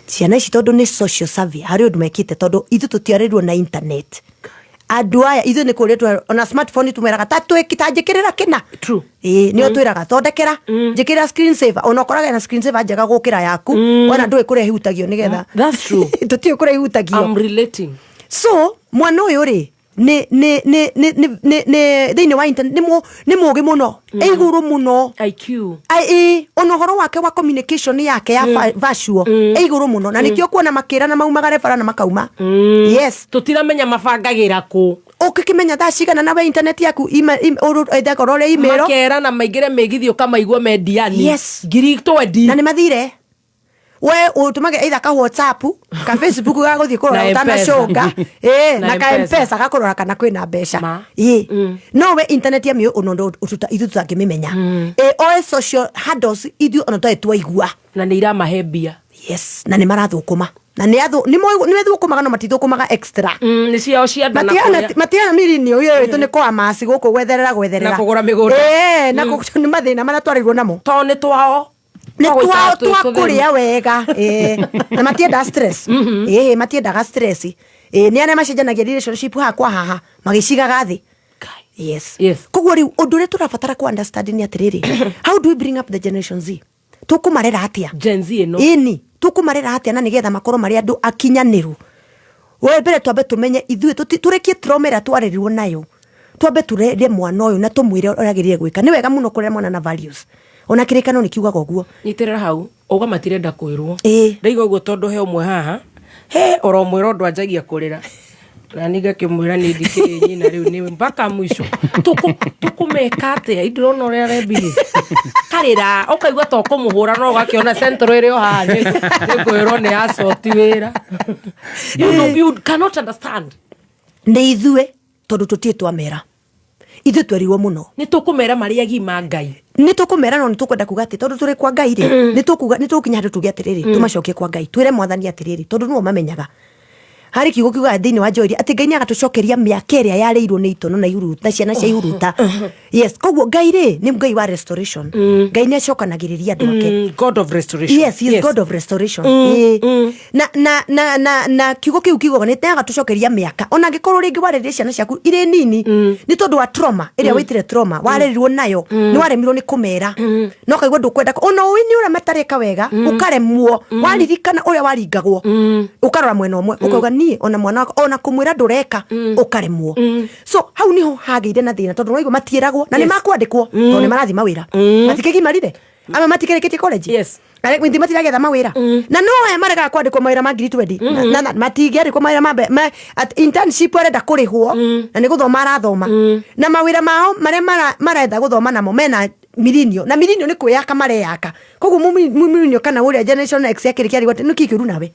Ciana ici, tondũ nĩ social survey, harĩ ũndũ mekĩte, tondũ ithuĩ tũtiarĩrwo na internet. Andũ aya ithuĩ nĩ kũrĩa ona smartphone tũmeraga ta twĩki ta njĩkĩrĩra kĩna. True. Ĩĩ, nĩo twĩraga thondekera, njĩkĩrĩra screen saver, ona ũkoraga na screen saver njega gũkĩra yaku, wona ndũĩ kũrĩa ihutagio nĩgetha That's true. Tũtiũĩ kũrĩa ihutagio. I'm relating. So mwana ũyũ rĩ, nĩ thĩinĩ wa internet nĩ mũgĩ mũno, ĩ igũrũ mũno. IQ. Ai, ĩ, ona ũhoro wake wa communication yake ya virtual ĩ igũrũ mũno, na nĩkĩo kuona makĩrana maumagare bara na makauma. Yes. Tũtiramenya mabangagĩra kũ. Ũkĩkĩmenya thaa cigana na we internet yaku ĩthakorwo ũrĩa email. Makerana maingĩre mĩgithi, ũkamaigua mendiani. Yes. Ngiri twendi. Na nĩ mathire, we ũtũmage either ka WhatsApp, ka Facebook ga gũthiĩ kũrora Na M-Pesa. ũtanacũnga, ĩ, Na na ka M-Pesa. M-Pesa gakũrora kana kwĩna mbeca. Ma. Ĩ, no we internet ya mĩũ ona ũndũ ithuĩ tũtangĩmĩmenya, ĩ, oe social handles ithuĩ ona tũtarĩ twaigua. Na nĩ iramahe mbia. Yes, na nĩ marathũkũma, na nĩ methũkũmaga, no matithũkũmaga extra. Nĩ ciao cia nda na kũrĩa. Matiana mirinio ĩyo ĩtũ nĩ kwa maci gũkũ gwetherera gwetherera. Na kũgũra mĩgũnda. Ĩĩ, na nĩ mathĩna marĩa twarĩirwo namo. Tondũ nĩ twao. Nĩ Twa gũikara twao twĩ twa tũtheru. Kũrĩa wega. Ĩĩ, na matiendaga stress. Ĩĩ, matiendaga stress. Ĩĩ, nĩ arĩa macenjanagia relationship haha kwa haha magĩcigaga thĩ. Yes. Yes. Koguo rĩu ũndũ ũrĩa tũrabatara ku understand nĩ atĩrĩrĩ, how do we bring up the Generation Z? Tũkũmarera atĩa? Gen Z ĩno. Ĩni, tũkũmarera atĩa na nĩgetha makorwo marĩ andũ akinyanĩru? We mbere twambe tũmenye ithuĩ tũrĩkie trauma ĩrĩa twarerirwo nayo, twambe tũrere mwana ũyũ na tũmwĩre ũrĩa agĩrĩire gwĩka. Nĩ wega mũno kũrera mwana na values, ona kĩrĩkano nĩ kiugaga ũguo. Nyitĩrĩra hau uga matirenda kwĩrwo. Ĩĩ. Ndaiga ũguo tondũ he ũmwe haha, he oromwĩra ũndũ anjagia kũrĩra, na niĩ ngakĩmwĩra nĩ ndikĩrĩ nyina, rĩu nĩ mpaka mwisho. Tũkũmeka atĩa? Ndĩrona ũrĩa arebiri karĩra, ũkaigua ta ũkũmũhũra, no ũgakĩona central ĩrĩ o haha, nĩ ngwĩrwo nĩ acoti wĩra. You know, you cannot understand. Nĩ ithuĩ tondũ tũtirĩ twamera, ithuĩ twerirwo mũno. Nĩ tũkũmera marĩ agima Ngai. Nĩ tũkũmera, no nĩ tũkwenda kuga atĩ tondũ tũrĩ kwa Ngai rĩ, nĩ tũkuga nĩ tũgũkinya handũ tuge atĩrĩrĩ, tũmacokie kwa Ngai, twĩre Mwathani atĩrĩrĩ, tondũ nĩwe mamenyaga. Harĩ kiugo kiugaga thĩinĩ wa Joeli atĩ Ngai nĩ agatũcokeria mĩaka ĩrĩa yarĩirwo nĩ itono na ihuruta, ciana cia ihuruta. Yes, koguo Ngai rĩ, nĩ Ngai wa restoration. Ngai nĩ acokanagĩrĩria andũ ake. God of restoration. Yes, he is God of restoration. Ĩĩ. Na kiugo kĩu kiugaga nĩ agatũcokeria mĩaka, ona angĩkorwo rĩngĩ wareririe ciana ciaku irĩ nini, nĩ tondũ wa trauma ĩrĩa wĩtire trauma warerirwo nayo, nĩ waremirwo nĩ kũmera, no kaigua ndũkwenda, ona ũĩ nĩ ũrĩa matareka wega, ũkaremwo waririkana ũrĩa waringagwo, ũkarora mwena ũmwe, ũkauga niĩ ona mwana wakwa ona kũmwĩra ndũreka, ũkaremwo. So hau niho hagĩire na thĩna, tondũ waigua matiĩragwo na nĩ makwandĩkwo tondũ nĩ marathiĩ mawĩra, matikĩgimarire, amwe matikĩrĩkĩtie college. Arĩa matiragetha mawĩra, na no aya maregaga kwandĩkwo mawĩra ma ngiri twendi, na matingĩandĩkwo mawĩra ma internship, arenda kũrĩhwo na nĩ gũthoma arathoma, na mawĩra mao marĩa maretha gũthoma namo mena mirinio, na mirinio nĩ kwĩyaka mareyaka. Koguo mumirinio kana ũrĩa Generation X yakĩrĩkia arigwo atĩ nĩkĩ kĩũru nawe,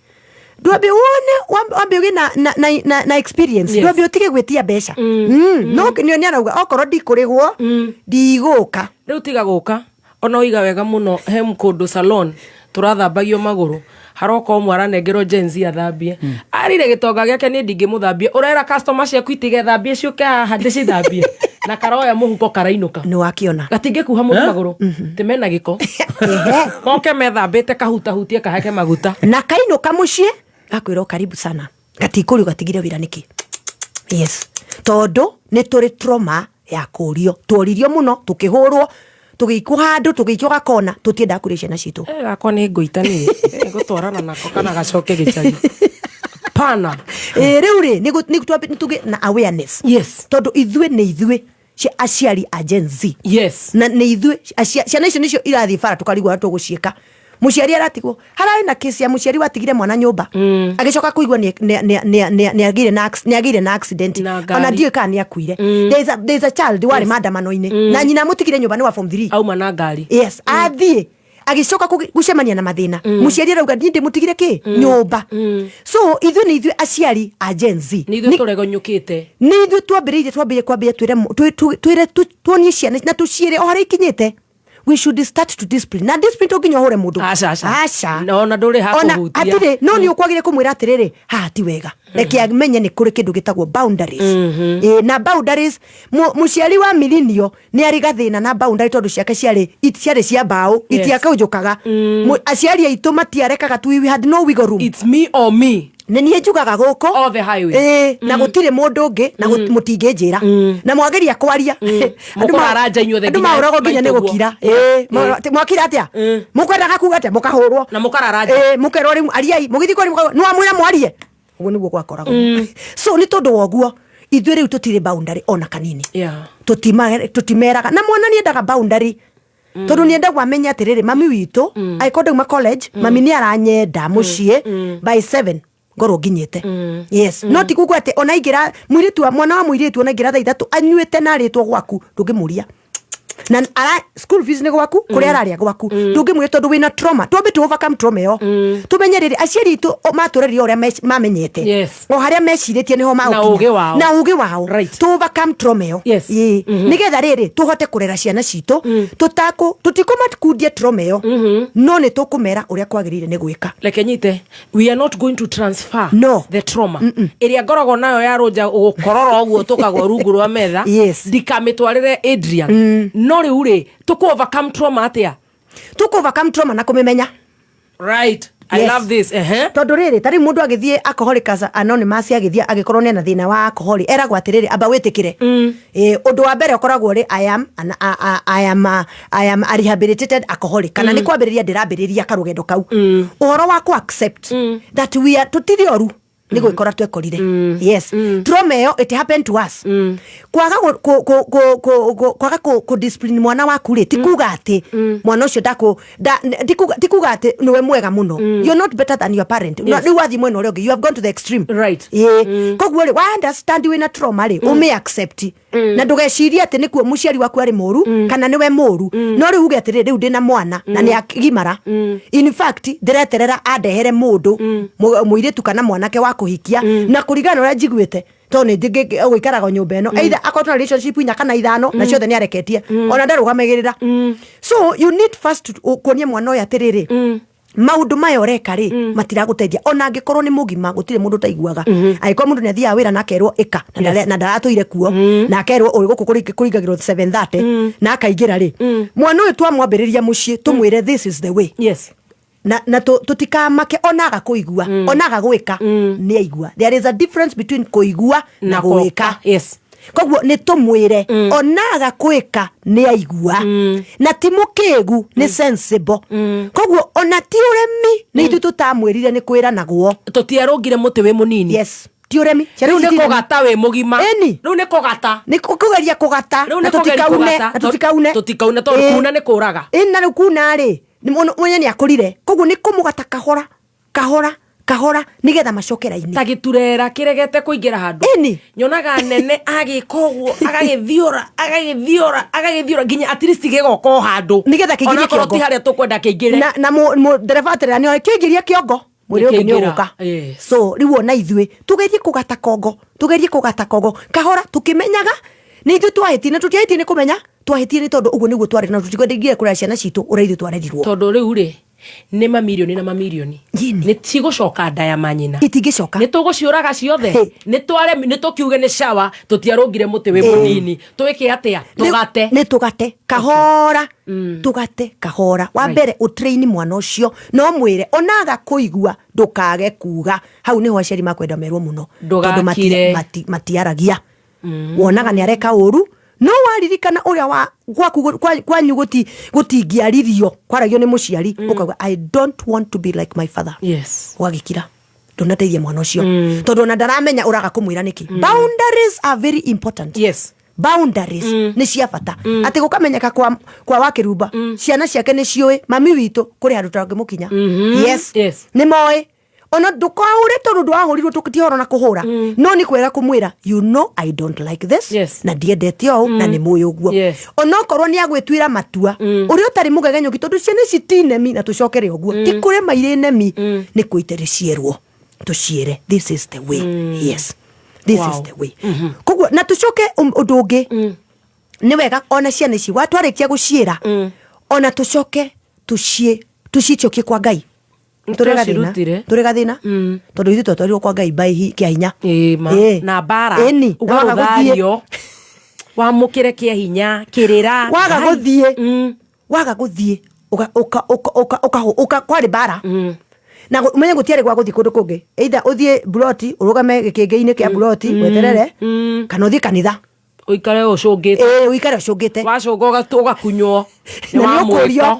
ndwambe wone wambe ũgĩe na experience. Ndwambe ũtige gwĩtia mbeca. No nĩ arauga okorwo ndikũrĩhwo ndigũka. Rĩu tiga gũka, ona ũiga wega mũno, he kũndũ salon. Tũrathambagio magũrũ, haroka ũmwe aranengerwo Gen Z athambie, arire gĩtonga gĩake, niĩ ndingĩmũthambia. Ũrera customer ciaku itigethambie, ciũke haha ndĩcithambie, na karoya mũhuko karainũka. Nĩ wakiona. Gatingĩkuha mũndũ magũrũ tĩ mena gĩko, moke methambĩte, kahutahutie, kahake maguta. Na kainũka mũciĩ gakwĩrwo karibu sana, gatikũrio gatigire wĩra nĩkĩ. Yes, tondũ nĩ tũrĩ trauma ya kũrio, tuoririo mũno, tũkĩhũrwo, tũgĩikwo handũ, tũgĩikio gakona, tũtiendaga kũrĩa ciana citũ. Eh, gakwa nĩ ngũita niĩ. Eh, ngũtwarana nako kana gacoke gĩcagi pana. Ĩ, rĩu rĩ nĩ tũgĩe na awareness. Tondũ ithuĩ nĩ ithuĩ aciari a Gen Z. Na nĩ ithuĩ ciana icio nĩcio irathiĩ bara, tũkarigwo ũrĩa tũgũciĩka. Mũciari aratigwo, hararĩ na kesi ya mũciari watigire mwana nyũmba, agĩcoka kũigua nĩ agĩire na accident. Na ngari. Ona ndiũĩ kana nĩ akuire. There is a child warĩ maandamano-inĩ na nyina amũtigire nyũmba, nĩ wa form 3. Auma na ngari. Yes, athiĩ agĩcoka gũcemania na mathĩna, mũciari arauga niĩ ndĩmũtigire kĩ nyũmba. So ithuĩ nĩ ithuĩ aciari a Gen Z. Nĩ ithuĩ tũregonyũkĩte. Nĩ ithuĩ twambĩrĩirie kwambĩrĩria twĩre tuonie ciana na tũciĩre o harĩa ikinyĩte. We should start to discipline, na discipline to nginya ũhũre mũndũ. Aca, aca. Aca. Na ona ndũrĩ Ona hakũhutia. hatirĩ, no nĩ ũkwagire kũmwĩra atĩrĩrĩ, haha ti wega, reke amenye nĩ kũrĩ kĩndũ gĩtagwo boundaries. Ĩ, na boundaries, mũciari wa milinio nĩ arĩ gathĩna na boundary, tondũ ciake ciarĩ cia mbaũ, itiakũnjũkaga. Aciari aitũ matiarekaga tu, we had no wiggle room. It's me or me. Nĩ niĩ njugaga gũkũ. All the highway. Ĩĩ, na gũtirĩ mũndũ ũngĩ, na mũtingĩnjĩra na mwageria kwaria. Andũ Mũkũraranja inyuothe andũ nginya mahũragwo nginya nĩ maitũguo. gũkira. Ĩĩ, mwakira atĩa, mũkwendaga kuga atĩa, mũkahũrwo. Na mũkararanja. Ĩĩ, mũkerwo rĩu ariai, mũgĩthiĩ kwaria nĩ wamwĩra mwarie, ũguo nĩguo gwakoragwo. So nĩ tondũ wa ũguo ithuĩ rĩu tũtirĩ boundary ona kanini. Tũtimeraga, na mwana nĩ endaga boundary, tondũ nĩ endagwo amenye atĩrĩrĩ, mami witũ angĩkorwo ndauma college, mami nĩ aranyenda mũciĩ by 7 ngorwo nginyĩte. Yes, no ti kuga atĩ ona aingĩra mũirĩtu wa mwana wa mũirĩtu, ona aingĩra thaa 3 anyuĩte na arĩtwo gwaku, ndũngĩmũria, na ara school fees nĩ gwaku, kũrĩa ararĩa gwaku, ndũngĩmwĩra, tondũ wĩna trauma. Twambe tu overcome trauma ĩyo, tũmenye rĩrĩ aciari aitũ matũrerire ũrĩa mamenyete, o harĩa mecirĩtie nĩho Na magũkinya. ũgĩ wao. Na ũgĩ wao. Right. Tu overcome trauma ĩyo. Ĩĩ. Nĩgetha rĩrĩ tũhote kũrera ciana citũ, tũtakũ tũtikũmakundia trauma ĩyo, no nĩ tũkũmera ũrĩa kwagĩrĩire nĩ gwĩka. Reke nyite, we are not going to transfer No. the trauma ĩrĩa ngoragwo nayo ya rũnja gũkorora ũguo tũkagwa rungu rwa metha. Ndikamĩtwarĩre Adrian. No rĩu rĩ, tũkũ overcome trauma atĩa? Tũkũ overcome trauma na kũmĩmenya. Right, I love this. Ehe. Tondũ rĩrĩ, ta rĩu mũndũ agĩthiĩ Alcoholics Anonymous, agĩthiĩ agĩkorwo nĩ ena thĩna wa alcoholic, eragwo atĩrĩrĩ, amba wĩtĩkĩre. Ĩ, ũndũ wa mbere ũkoragwo ũrĩ I am a rehabilitated alcoholic, kana nĩ kwambĩrĩria ndĩrambĩrĩria karũgendo kau. Ũhoro wa kũ accept that we are, tũtirĩ oru, nĩ gwĩkora twekorire. Yes, trauma ĩyo, it happened to us. Kwaga kwaga kũ discipline mwana waku rĩ, ti kuga atĩ mwana ũcio ndakũ ti kuga atĩ nĩwe mwega mũno. You're not better than your parent. Rĩu wathiĩ mwena ũrĩa ũngĩ, you have gone to the extreme. Ĩĩ, koguo rĩ, wa understand wĩna trauma rĩ, ũmĩ accept, na ndũgecirie atĩ nĩkuo mũciari waku arĩ mũru kana nĩwe mũru. No rĩu uge atĩrĩrĩ, rĩu ndĩna mwana na nĩ agimara, in fact ndĩreterera andehere mũndũ mũirĩtu kana mwanake wa kũhikia, na kũringana na ũrĩa njiguĩte, tondũ nĩ gũikaraga nyũmba ĩno, either akorwo na relationship inya kana ithano, na ciothe nĩ areketie, ona ndarũgamagĩrĩra. So you need first to kuonia mwana ũyũ atĩrĩrĩ, maũndũ maya ũreka rĩ, matiragũteithia. Ona angĩkorwo nĩ mũgima, gũtirĩ mũndũ ũtaiguaga. Angĩkorwo mũndũ nĩ athiaga wĩra na akerwo ĩka, na ndaratũire kuo, na akerwo ũrĩ gũkũ kũringagĩrwo 7:30 na akaingĩra rĩ, mwana ũyũ twamwambĩrĩria mũciĩ, tũmwĩre this is the way. Na tũtikamake ona aga kũigua, ona aga gwĩka, nĩ aigua. There is a difference between kũigua na Na gwĩka. gwĩka, yes. Koguo nĩ tũmwĩre ona aga gwĩka nĩ aigua, na ti mũkĩgu, nĩ sensible. Koguo ona ti ũremi, nĩ ithuĩ tũtamwĩrire, nĩ kwĩranagwo. Tũtiarũngire mũtĩ wĩ mũnini. Yes, ti ũremi. Ciana Rĩu ici nĩ ti iremi. kũgata wĩ mũgima. Ĩni. Rĩu nĩ kũgata. Nĩ kũgeria kũgata. Rĩu Na nĩ kũgeria tũtikaune. kũgata. Na tũtikaune. Tũtikaune, tondũ Ĩĩ. kuna nĩ kũraga. Ĩni, na rĩu kuna rĩ, mwenye nĩ akũrire, koguo nĩ kũmũgata kahora kahora kahora nĩgetha macoke raini. Ta gĩturera kĩregete kũingĩra handũ. Ĩni. Nyonaga nene agĩka ũguo, agagĩthiũra, agagĩthiũra, agagĩthiũra nginya at least gĩgoka o handũ, Nĩgetha kĩingĩrie onakorwo kĩongo. ti harĩa tũkwenda kĩingĩre. Na ndereba atĩrĩra nĩ kĩingĩrie kĩongo, mwĩrĩ ũngĩ nĩ Nĩkĩaingĩra. ũgũka. So rĩu ona ithuĩ tũgerie kũgata kongo, tũgerie kũgata kongo kahora, tũkĩmenyaga nĩ ithuĩ twahĩtie, na tũtiahĩtie nĩ kũmenya, twahĩtie nĩ tondũ ũguo nĩguo twarĩ, na tũtikwendire kũrera ciana citũ ũrĩa ithuĩ twarerirwo. Tondũ rĩu rĩ, Nĩ mamirioni na mamirioni. Yĩni. Nĩ cigũcoka nda ya manyina. Itingĩcoka. Nĩ tũgũciũraga ciothe. Hĩ. Nĩ tware nĩ tũkiuge nĩ cawa tũtiarũngire mũtĩ wĩ mũnini. Twĩke atĩa? Tũgate. Nĩ tũgate kahora, tũgate kahora. Wa mbere ũtrain mwana ũcio, no mwĩre onaga kũigua ndũkage kuga. Hau nĩho aciari makwenda merwo mũno, tondũ Ndũgakire. matiaragia. Wonaga nĩ areka ũru, no waririkana ũrĩa wa gwaku kwanyu gũtingĩaririo, kwaragio nĩ mũciari, ũkauga I don't want to be like my father. Yes. Ũgagĩkira, ndũnateithia mwana ũcio, tondũ ona ndaramenya ũraga kũmwĩra nĩkĩ. Boundaries are very important. Yes. Boundaries nĩ cia bata, atĩ gũkamenyeka kwa wakĩrumba ciana ciake nĩ ciũĩ mami witũ kũrĩ handũ tangĩmũkinya. Yes. Yes. Nĩ moĩ ona ndũkahũre, tondũ ndwahũrirwo tũtihoro na kũhũra, no nĩ kwega kũmwĩra, you know I don't like this. Yes. Na ndiendete ũũ, na nĩ mũĩ ũguo. Yes. Onokorwo nĩ agwĩtuĩra matua ũrĩa ũtarĩ mũgegenyũki, tondũ ciana ici ti nemi, na tũcokere ũguo, ti kũrĩma irĩ nemi, nĩ kũitĩrĩ cierwo tũciĩre this is the way. Yes, this Wow. is the way. Koguo na tũcoke ũndũ ũngĩ, nĩ wega ona ciana ici watwarĩkia gũciĩra, ona tũcoke tũcicokie kwa Ngai. Tũrĩ gathĩna. Twacirutire. Tũrĩ gathĩna, tondũ ithuĩ twatwarirwo kwa Ngai by kĩa hinya. Ĩĩ ma. Ĩĩ. Na mbara. Ĩni. Na waga gũthiĩ. Ũgarũthario. Wamũkĩre kĩa hinya kĩrĩra. Waga Ngai. gũthiĩ, waga gũthiĩ, kwarĩ mbara na ũmenye gũtiarĩ gwa gũthiĩ kũndũ kũngĩ, either ũthiĩ buroti ũrũgame gĩkĩngĩ-inĩ kĩa buroti weterere, kana ũthiĩ kanitha. Ũikare ũcũngĩte. Ĩĩ, ũikare ũcũngĩte. Wacũnga ũgakunywo. Na nĩ ũkũrio.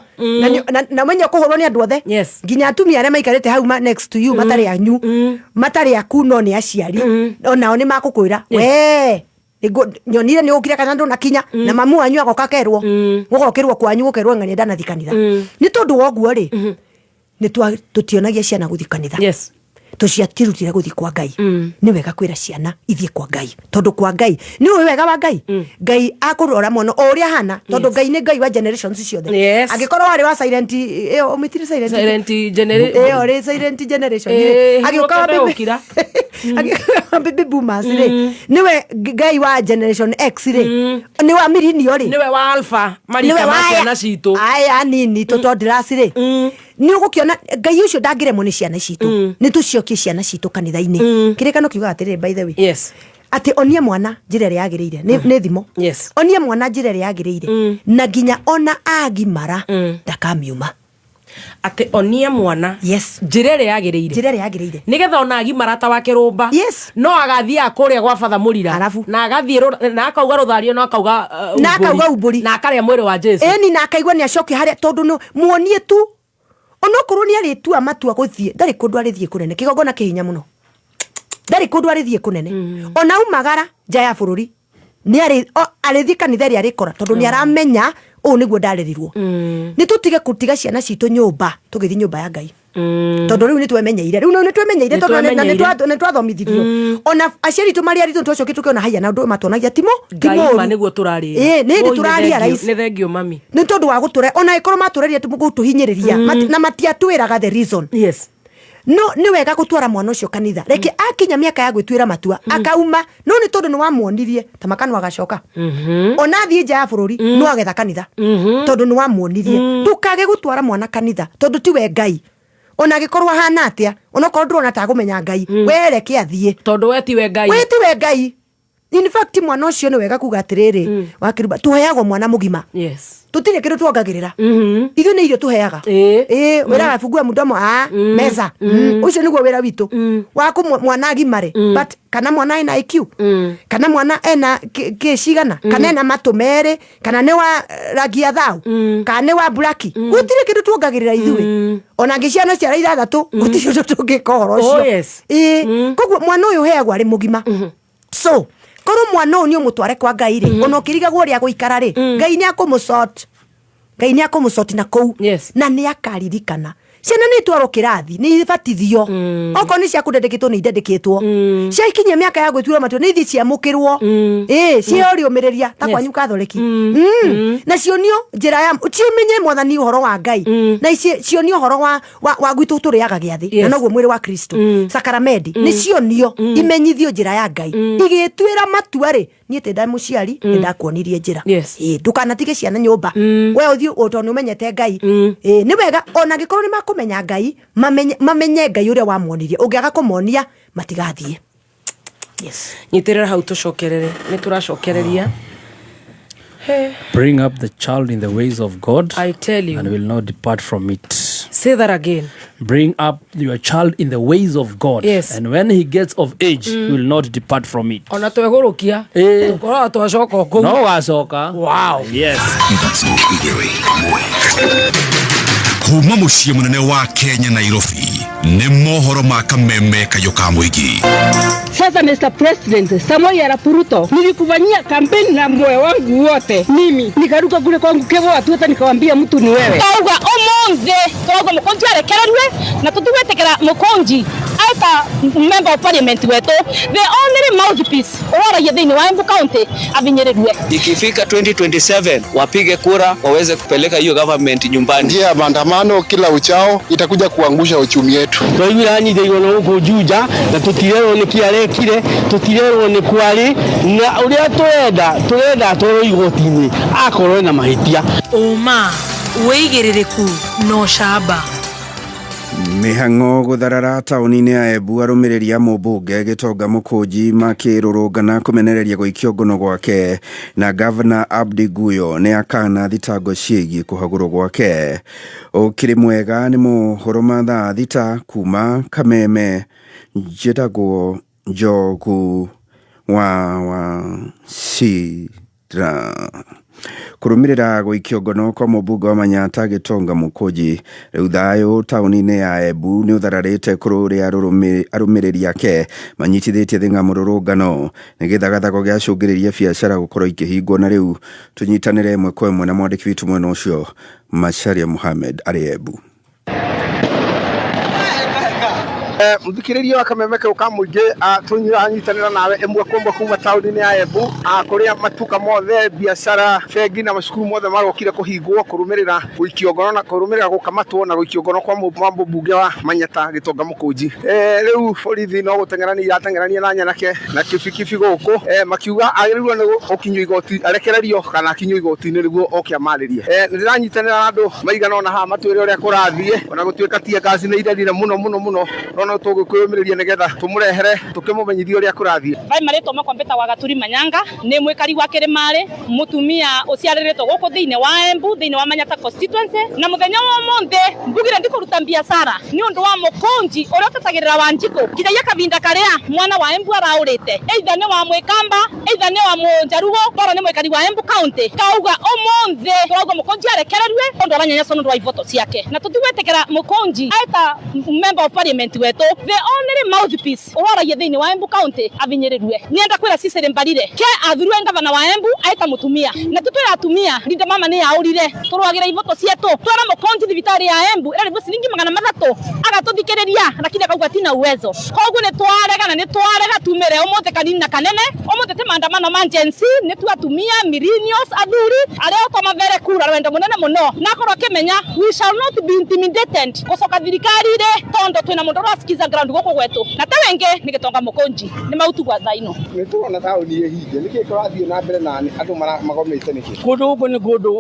Na ũmenye ũkũhũrwo nĩ andũ othe. Yes. Nginya atumia arĩa maikarĩte hau next to you, matarĩ anyu, matarĩ aku, no nĩ aciari, onao nĩ makũkwĩra we nyonire nĩ ũkire kana ndũnakinya, na mamu wanyu agoka kerwo, gũgokĩrwo kwanyu gũkerwo ng'ania ndanathi kanitha. Nĩ tondũ wa ũguo rĩ, nĩ tũtionagia ciana gũthiĩ kanitha. Yes. Tũciatirutire gũthiĩ kwa Ngai. Nĩ wega kwĩra ciana ithiĩ kwa Ngai, tondũ kwa Ngai nĩ ũĩ wega wa Ngai. Ngai akũrora mwana o ũrĩa ahana, tondũ Ngai nĩ Ngai wa generations ciothe. Yes. Angĩkorwo warĩ wa silent, ĩyo ũmĩtire silent. Silent ĩyo rĩ silent generation Ĩĩ, rĩ, agĩũka wa ũkenda baby- gũkira. agĩũka wa baby boomers rĩ, nĩwe Ngai wa generation X rĩ, nĩ wa mirinio rĩ, Nĩwe wa alpha marika nĩwe ma wa ciana citũ. aya nini tũtondirasi rĩ, nĩ ũgũkĩona Ngai ũcio ndangĩremwo nĩ ciana citũ. Nĩ tũciokie ciana citũ kanitha-inĩ. Kĩrĩkano kiugaga atĩrĩrĩ, by the way, Yes. atĩ onie mwana njĩra ĩrĩa yagĩrĩire. Nĩ thimo. Yes. Onie mwana njĩra ĩrĩa yagĩrĩire, na nginya ona agimara ndakamiuma. Atĩ onie mwana Yes. njĩra ĩrĩa yagĩrĩire. Njĩra ĩrĩa yagĩrĩire. Nĩgetha ona agimara ta wake rũmba. Yes. No agathiaga kũrĩa gwa batha mũrira. Arabu. Na agathiĩ na akauga rũthario, na akauga Na akauga umbũri. Na akarĩa mwĩrĩ wa Jesu. Ĩni, na akaigua nĩ acokia harĩa, tondũ nĩ muonie tu, onokorwo nĩ arĩtua matua gũthiĩ, ndarĩ kũndũ arĩthiĩ kũnene, kĩgongona kĩ hinya mũno, ndarĩ kũndũ arĩthiĩ kũnene. Ona umagara nja ya bũrũri, nĩ arĩthiĩ kanitha ĩrĩa arĩkora, tondũ nĩ aramenya ũũ nĩguo ndarerirwo. Nĩ tũtige gũtiga ciana citũ nyũmba tũgĩthiĩ nyũmba ya Ngai, tondũ rĩu nĩ twemenyeire, rĩu nĩ twemenyeire, tondũ na nĩ twathomithirio, ona aciari itũ marĩ aritũ, twacokire tũkĩona haiya na ũndũ ũyũ matuonagia timo ti Ngai ma mũũru. nĩguo tũrarĩra. Ĩĩ, nĩ hĩndĩ Oi, nĩ tũraria thengio- rahisi. Nĩ thengio mami. Nĩ tondũ wa gũtũre, ona ĩkorwo matũreria gũtũhinyĩrĩria, na matiatwĩraga the reason. Yes. No nĩ wega gũtwara mwana ũcio kanitha, reke akinya mĩaka ya gwĩtuĩra matua akauma, no nĩ tondũ nĩ wamuonirie ta makanua agacoka, ona athiĩ nja ya bũrũri no agetha kanitha, tondũ nĩ wamuonirie. Ndũkage gũtwara mwana kanitha, tondũ tiwe Ngai, ona angĩkorwo ahana atĩa, onokorwo ndũrona ta agũmenya Ngai, we reke athiĩ. Tondũ we tiwe Ngai. We tiwe Ngai. In fact, mwana ũcio nĩ wega kuga atĩrĩrĩ, wakĩruba tũheagwo mwana mũgima. Yes. Tũtirĩ kĩndũ tuongagĩrĩra ithuĩ, nĩ irio tũheaga. Ĩĩ, wĩraga fungua mdomo, a meza. Ũcio nĩguo wĩra witũ waku mwana agimare. But kana mwana ena IQ, kana mwana ena kĩ cigana, kana ena matũ merĩ, kana nĩ wa rangi ya thau, kana nĩ wa buraki, gũtirĩ kĩndũ tuongagĩrĩra ithuĩ. Ona angĩciana ciara ithathatũ, gũtirĩ ũndũ tũngĩka ũhoro Oh, ũcio. yes. Ĩĩ, koguo mwana ũyũ ũheagwo arĩ mũgima. So korwo mwana ũyũ nĩ ũmũtware kwa Ngai rĩ, ona ũkĩrigagwo ũrĩa gũikara rĩ, Ngai nĩ akũmũsort, Ngai nĩ akũmũsort na kũu. Yes. Na nĩ akaririkana ciana nĩ itwarwo kĩrathi, nĩ ibatithio, okorwo nĩ cia kũndendekĩtwo nĩ indendekĩtwo, ciakinyia mĩaka ya gwĩtuĩra matua nĩ ithiĩ ciamũkĩrwo, ĩĩ, ciĩo rĩũmĩrĩria ta Yes. kwanyu katholeki, na cionio njĩra ya cimenye mwathani, ũhoro wa Ngai, na cionio ũhoro wa gwitũ tũrĩaga gĩathĩ, na Yes. noguo mwĩrĩ wa Kristo, sakaramedi, nĩ cionio, imenyithio njĩra ya Ngai, igĩtuĩra matua rĩ, Niĩ tĩ nda mũciari, nĩ ndakuonirie njĩra. Yes. Ĩĩ, ndũkanatige ciana nyũmba we ũthiĩ tondũ nĩ ũmenyete Ngai. Ĩĩ, nĩ wega ona angĩkorwo nĩ makũmenya Ngai, mamenye Ngai ũrĩa wamonirie. Ũngĩaga kũmonia matigathiĩ. Yes. Nyitĩrĩra hau tũcokerere, nĩ tũracokereria. Bring up the child in the ways of God, I tell you. And will not depart from it. Say that again. Bring up your child in the ways of God, Yes. and when he gets of age, he will not depart from it. Ona twegũrũkia Ĩĩ. tũkoragwo twacoka o kũu. No wacoka. Wow. Yes. Kuma muciĩ mũnene wa Kenya, Nairobi, nĩ mohoro ma kameme kayũ ka mũingĩ. Sasa Mr. President Samoei Arap Ruto, nilikufanyia kampeni na moyo wangu wote. Mimi nikaruka kule kwangu Kevo watu hata nikawambia mtu ni wewe. Twauga umuthi turauga Mukunji arekererue na tutiwetekera Mukunji aita member of parliament wetu, the only mouthpiece uraragia thiini wa Embu County, avinyiririe. Ikifika 2027 wapige kura waweze kupeleka hiyo government nyumbani. Njia ya maandamano kila uchao itakuja kuangusha uchumi wetu. Twaiguire anyitĩirwo na gũkũ Juja na tũtirerwo nĩkĩ arekire, tũtirerwo nĩ kwarĩ na ũrĩa tũrenda, tũrenda atwarwo igoti-inĩ akorwo ena mahĩtia. Ũma, wĩigĩrĩrĩku na ũcamba. Mĩhang'o gũtharara taũni-inĩ ya Embu, arũmĩrĩri a mũmbunge Gĩtonga Mũkũnji makĩrũrũngana kũmenereria gũikio ngono gwake, na Gavana Abdi Guyo nĩ akana thitango ciĩgiĩ kũhagũrwo gwake. Ũkĩrĩ mwega, nĩ mohoro ma thaa 6 kuma Kameme. Njĩtagwo Njogu wa Wachira. Kũrũmĩrĩra gũikio ngono kwa mũmbunge wa Manyata Gĩtonga Mũkũnji, rĩu thayũ taũni-inĩ ya Embu nĩ ũthararĩte kũrĩa arũmĩrĩri ake manyitithĩtie thing'a mũrũrũngano nĩ gĩthagathago gĩacũngĩrĩria biacara gũkorwo ikĩhingwo, na rĩu tũnyitanĩre ĩmwe kwa ĩmwe na mwandĩki witũ mwena ũcio Macharia Muhamed arĩ Embu. Muthikiriria wa kameme kau ka muingi, tunyitanira nawe imwe kwa imwe kuma tauni-inĩ ya Embu, kuria matuka mothe, biacara, bengi na macukuru mothe marokire kuhingwo kurumirira guikio ngono na kurumirira gukamatwo na guikio ngono kwa mũmbunge wa Manyata Gĩtonga Mũkũnji. Riu borithi no gũteng'erania irateng'erania na nyanake na kibikibi gũkũ, makiuga agĩrĩirwo nĩ gũkinyio igoti, arekererio kana akinyio igoti-inĩ nĩguo oke amarĩrie. Nĩ ndĩranyitanĩra na andũ maigana ũna haha matwĩre ũrĩa kũrathiĩ, ona gũtuĩka tear gas nĩ irerire mũno mũno mũno, no no tũgũkwĩyũmĩrĩria nĩgetha tũmũrehere tũkĩmũmenyithie ũrĩa kũrathiĩ. Vai marĩtwa makwa mbĩtagwo Gaturi Manyanga, nĩ mwĩkari wa Kĩrĩmarĩ, mũtumia ũciarĩrĩtwo gũkũ thĩinĩ wa Embu, thĩinĩ wa Manyata constituency, na mũthenya wa ũmũthĩ mbugire ndikũruta biacara nĩ ũndũ wa Mũkũnji ũrĩa ũtetagĩrĩra Wanjikũ nginyagia kahinda karĩa mwana wa Embu araũrĩte, either nĩ wa Mwĩkamba, either nĩ wa Mũnjaruo, bora nĩ mwĩkari wa Embu County. Kauga ũmũthĩ tũrauga Mũkũnji arekererue tondũ aranyanyaswo nĩ ũndũ wa ivoto ciake, na tũtigwĩtĩkĩra Mũkũnji aita member of parliament wetu, the only mouthpiece ũraragia thĩinĩ wa Embu County, avinyĩrĩrue. Nienda kwĩra Cecily Mbarire ke athurwe ngavana wa Embu aita mũtumia, na tũtwĩra atumia rinda mama nĩ yaũrire tũrũagĩra ivoto cietũ, twera Mũkũnji thibitarĩ ya Embu ĩrarĩhwo ciringi 300 agatũthikĩrĩria, lakini akauga tina uwezo. Koguo nĩ twarega na nĩ twarega tumĩre ũmũthĩ kanini na kanene. Ũmũthĩ ti maandamano ma Gen Z, nĩ tu atumia millennials athuri arĩa otwa mavere kura rwendo mũnene mũno, na akorwo akĩmenya we shall not be intimidated gũcoka thirikari-rĩ, tondũ twĩna mũndũ ũrasikiza ground gũkũ gwetũ, na ta wengĩ nĩ Gĩtonga Mũkũnji nĩ mautugwa thaa ino. Nĩ tũrona taũni ĩhinge, nĩkĩ kĩrathiĩ na mbere na andũ magomĩte nĩkĩ? Kũndũ gũkũ nĩ kũndũ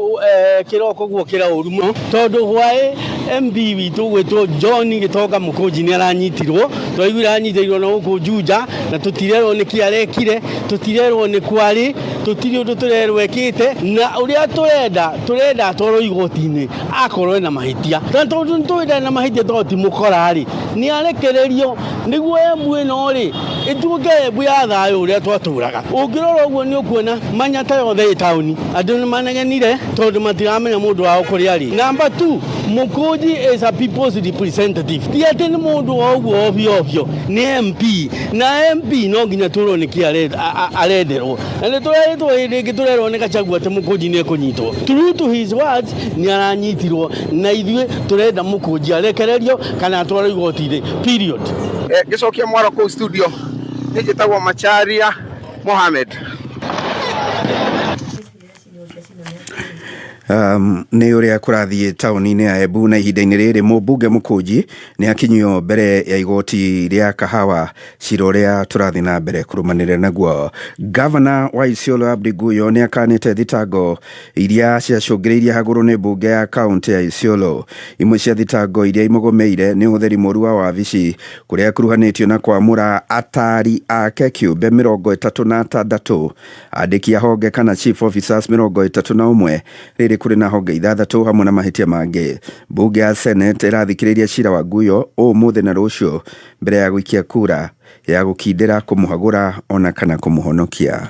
kĩroko guokĩra ũru mũno, tondũ hwaĩ MP witũ gwĩtwo John Gĩtonga Mũkũnji nĩ aranyitirwo, twaiguire anyitĩirwo na gũkũ Juja, na tũtirerwo nĩkĩ arekire, tũtirerwo nĩ kwarĩ, tũtirĩ ũndũ tũrerwo ekĩte, na ũrĩa tũrenda, tũrenda atwarwo igoti-inĩ akorwo ena mahĩtia, na tondũ nĩ tũĩ ndarĩ na mahĩtia tondũ ti mũkora rĩ, nĩ arekererio nĩguo Embu ĩno rĩ ĩtuĩke Embu ya thayũ ũrĩa twatũraga. Ũngĩrora ũguo nĩ ũkuona Manyata yothe ĩ taũni, andũ nĩ manegenire tondũ matiramenya mũndũ wao kũrĩa arĩ. Number 2, Mũkũnji is a people's representative, ti atĩ nĩ mũndũ o ũguo ovyo ovyo, nĩ MP, na MP no nginya twĩrwo nĩkĩ arenderwo, na nĩ tũrerĩtwo hĩndĩ ĩngĩ tũrerwo nĩ Gachagua atĩ Mũkũnji nĩ ekũnyitwo. True to his words, nĩ aranyitirwo, na ithuĩ tũrenda Mũkũnji arekererio kana atwarwo igoti-inĩ, period. Ngĩcokia mwaro kũu studio, niĩ njĩtagwo Macharia Mohamed. Nĩ ũrĩa kũrathiĩ taũni-inĩ ya Embu na ihinda-inĩ rĩrĩ mũmbunge Mũkũnji nĩ akinyio mbere ya igoti rĩa Kahawa, cira ũrĩa tũrathiĩ na mbere kũrũmanĩrĩra naguo. Gavana wa Isiolo Abdi Guyo nĩ akanĩte thitango iria ciacũngĩrĩirie hagũrũ nĩ mbunge ya kaũntĩ ya Isiolo. Imwe cia thitango iria imũgũmĩire nĩ ũhũthĩri mũru wa wabici kũrĩa akuruhanĩtio na kwamũra atari ake kĩũmbe 36, andĩki a honge kana chief officers 31, rĩrĩ kũrĩ na honge ithathatũ hamwe na mahĩtia mangĩ. Mbunge ya Senate ĩrathikĩrĩria cira wa Guyo ũmũthĩ na rũciũ mbere ya gũikia kura ya gũkindĩra kũmũhagũra ona kana kũmũhonokia.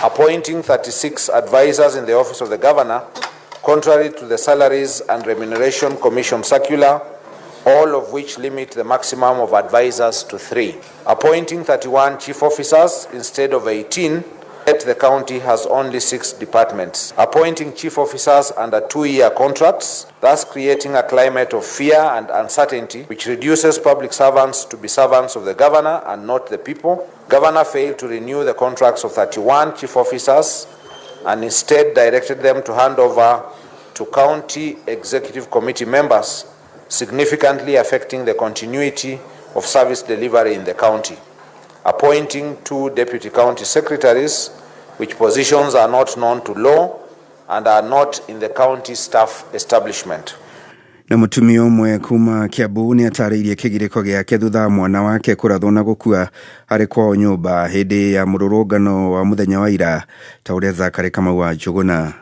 Appointing 36 advisors in the office of the governor, contrary to the Salaries and Remuneration Commission circular, all of which limit the maximum of advisors to 3. Appointing 31 chief officers instead of 18, yet the county has only 6 departments. Appointing chief officers under 2-year contracts, thus creating a climate of fear and uncertainty, which reduces public servants to be servants of the governor and not the people. Governor failed to renew the contracts of 31 chief officers and instead directed them to hand over to county executive committee members, significantly affecting the continuity of service delivery in the county. Appointing 2 deputy county secretaries, which positions are not known to law and are not in the county staff establishment. Na mũtumia ũmwe kuma Kiambu nĩ atarĩirie kĩgirĩko gĩake thutha wa mwana wake kũrathwo na gũkua arĩ kwao nyũmba hĩndĩ ya mũrũrũngano wa mũthenya wa ira, ta ũrĩa Zakari Kamau wa Njũgũna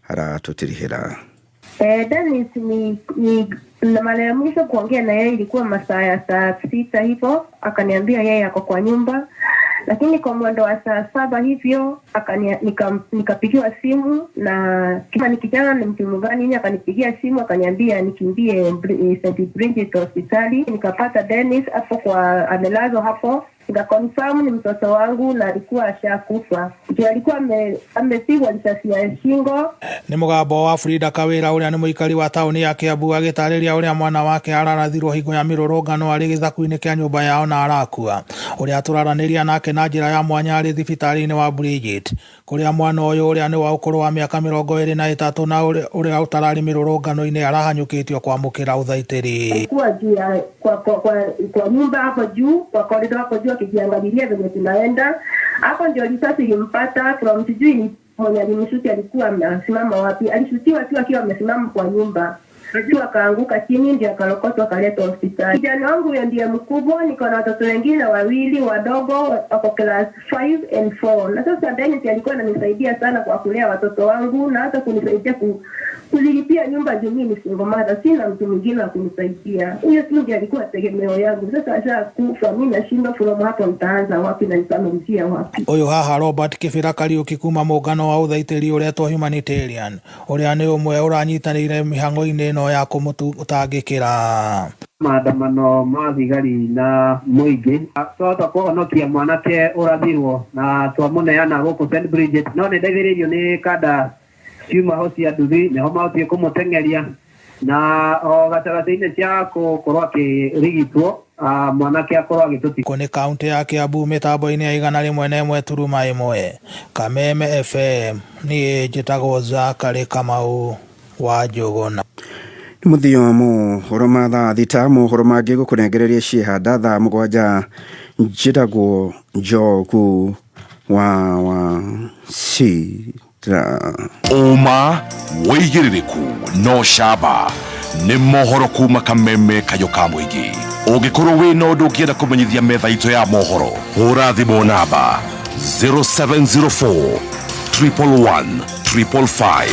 aratũtirihĩra. Dennis ni na mara ya mwisho kuongea na yeye ilikuwa masaa ya saa 6 hivyo, akaniambia yeye ako kwa nyumba, lakini kwa mwendo wa saa 7 hivyo nikapigiwa simu na kama ni kijana ni mtu gani nini, akanipigia simu akaniambia nikimbie St. Bridget hospitali. Nikapata Dennis hapo kwa amelazwa hapo, nikaconfirm ni mtoto wangu na alikuwa ashakufa. Ndio alikuwa amepigwa risasi ya shingo. Nĩ mũgambo wa Frida Kawĩra ũrĩa nĩ mũikari wa taũni ya Kiambu agĩtarĩria ũrĩa mwana wake ararathirwo hingo ya mĩrũrũngano arĩ gĩthaku-inĩ kĩa nyũmba yao na arakua. Ũrĩa tũraranĩria nake na njĩra ya mwanya arĩ thibitarĩ-inĩ wa Bridget kũrĩa mwana ũyũ ũrĩa nĩ wa ũkũrũ wa mĩaka 23 na ũrĩa ũtararĩ mĩrũrũngano-inĩ arahanyũkĩtio kwamũkĩra ũthaitĩri. Alikuwa juu ya kwa nyumba hapo juu, kwa corridor hapo juu akijiangalilia venye tunaenda. Hapo ndio risasi ilimpata from sijui ni mwenye alimshuti alikuwa amesimama wapi. Alishutiwa tu akiwa amesimama kwa nyumba. Juu akaanguka chini ndio akalokotwa akaletwa hospitali. Kijana wangu huyo ndiye mkubwa, niko na watoto wengine wawili wadogo wako class 5 and 4. Na sasa Dennis alikuwa ananisaidia sana kwa kulea watoto wangu na hata kunisaidia kulilipia nyumba juu mimi ni single mother, sina mtu mwingine wa kunisaidia. Huyo tu ndiye alikuwa tegemeo yangu. Sasa ashakufa, mimi nashindwa from hapo nitaanza wapi na nitamalizia wapi. Ũyũ haha Robert Kĩbĩra Kariũki kuma mũngano wa ũthaitĩri ũretwo Humanitarian ũrĩa nĩ ũmwe ũranyitanĩire mĩhang'o-inĩ ĩno ya kũmũtangĩkĩra. Maandamano ma thigari na mũingĩ twahota kũhonokia mwanake ũrathirwo na twamũneana gũkũ St. Bridget, no nĩ ndeithĩrĩirio nĩ kanda ciuma ho cia nduthi nĩho mahotire kũmũteng'eria na o gatagatĩ-inĩ cia gũkorwo akĩrigitwo mwanake akorwo agĩtũtiga. Kũ nĩ kaũntĩ ya Kiambu mĩtambo-inĩ ya 101.1 Kameme FM. Niĩ njĩtagwo Zakari Kamau wa Njũgũna. Nĩ mũthia wa mohoro ma thaa 6, mohoro mangĩ gũkũnengereria ciĩhanda thaa 7. Njĩtagwo Njogu wa Cira. Ũma wĩigĩrĩrĩku no camba nĩ mohoro kuma Kameme kayũ ka mũingĩ. Ũngĩkorwo wĩna ũndũ ũngĩenda kũmenyithia metha itũ ya mohoro, hũra thimũ namba 0704 111 555.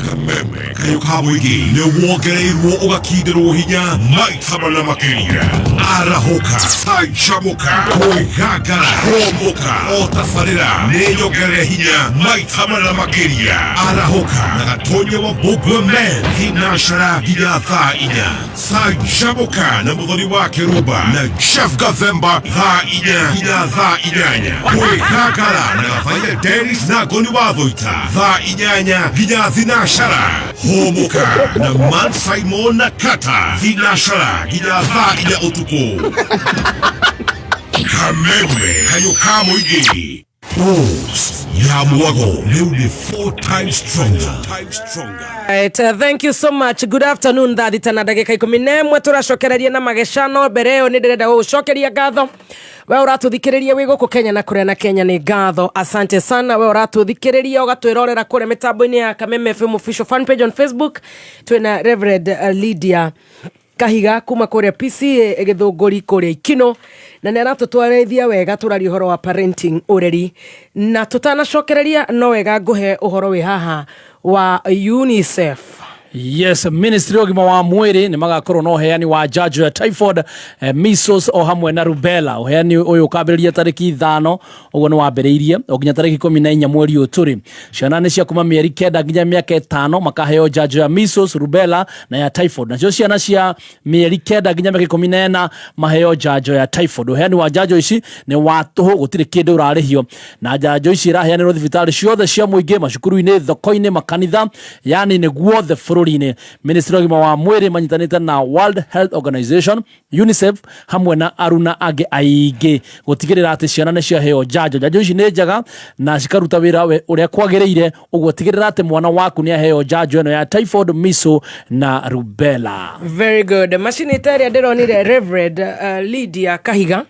Kameme kayo ka mũingĩ nĩ wongereirwo ũgakindĩrwo hinya maita mana makĩria. Arahũka, canjamũka, kwĩgangara, hũmũka, o tabarĩra nĩ nyongerere hinya maita mana makĩria. Arahũka na Gatonya wa Mbũmbwe Men thinacara nginya thaa 4. Canjamũka na Mũthoni wa Kĩrumba na Jeff Gathemba thaa 4 nginya thaa 8. Kwĩgangara na Gathaiya Dennis na Ngoni wa Thũita thaa 8 nginya thinacara. Hũmũka na Man Simon na Kata thinacara nginya thaa 4 ũtukũ. Kameme kayũ ka mũingĩ. Pulse ya mwago rĩu nĩ 4 times stronger. Right, thank you so much. Good afternoon. Thaa thita na ndagĩka 11 tũracokereria na magecano. Mbere ĩyo nĩ ndĩrenda gũgũcokeria ngatho we ũratũthikĩrĩria wĩ gũkũ Kenya na kũrĩa na Kenya nĩ ngatho, asante sana. We ũratũthikĩrĩria ũgatwĩrorera kũrĩa mĩtambo-inĩ ya Kameme FM official fan page on Facebook, twĩna Reverend Lydia Kahiga kuma kũrĩa PCA Gĩthũngũri kũrĩa Ikino, na nĩ aratũtwarithia wega tũraria ũhoro wa parenting, ũreri. Na tũtanacokereria, no wega ngũhe ũhoro wĩ haha wa UNICEF. Yes, ministry ya ũgima wa mwĩrĩ nĩ magakorwo na ũheani wa njanjo ya typhoid, measles o hamwe na rubella. Ũheani ũyũ ũkambĩrĩria tarĩki 5, ũguo nĩ wambĩrĩirie, o nginya tarĩki 14 mweri ũyũ tũrĩ. Ciana nĩ cia kuma mĩeri 9 nginya mĩaka 5 makaheo njanjo ya measles, rubella na ya typhoid, nacio ciana cia mĩeri 9 nginya mĩaka 14 maheo njanjo ya typhoid. Ũheani wa njanjo ici nĩ wa tũhũ, gũtirĩ kĩndũ ũrarĩhio, na njanjo ici iraheanĩrwo thibitarĩ ciothe cia mũingĩ, macukuru-inĩ, thoko-inĩ, makanitha, yani nĩ guothe bũrũri-inĩ. Ministry ya ũgima wa mwĩrĩ manyitanĩte na World Health Organization, UNICEF hamwe na aruna angĩ aingĩ gũtigĩrĩra atĩ ciana nĩ ciaheo njanjo. Njanjo ici nĩ njega na cikaruta wĩra ũrĩa kwagĩrĩire, ũguo tigĩrĩra atĩ mwana waku nĩ aheo njanjo ĩno ya typhoid, measles na rubella. Very good. Macini ta ĩrĩa ndĩronire Reverend Lydia Kahiga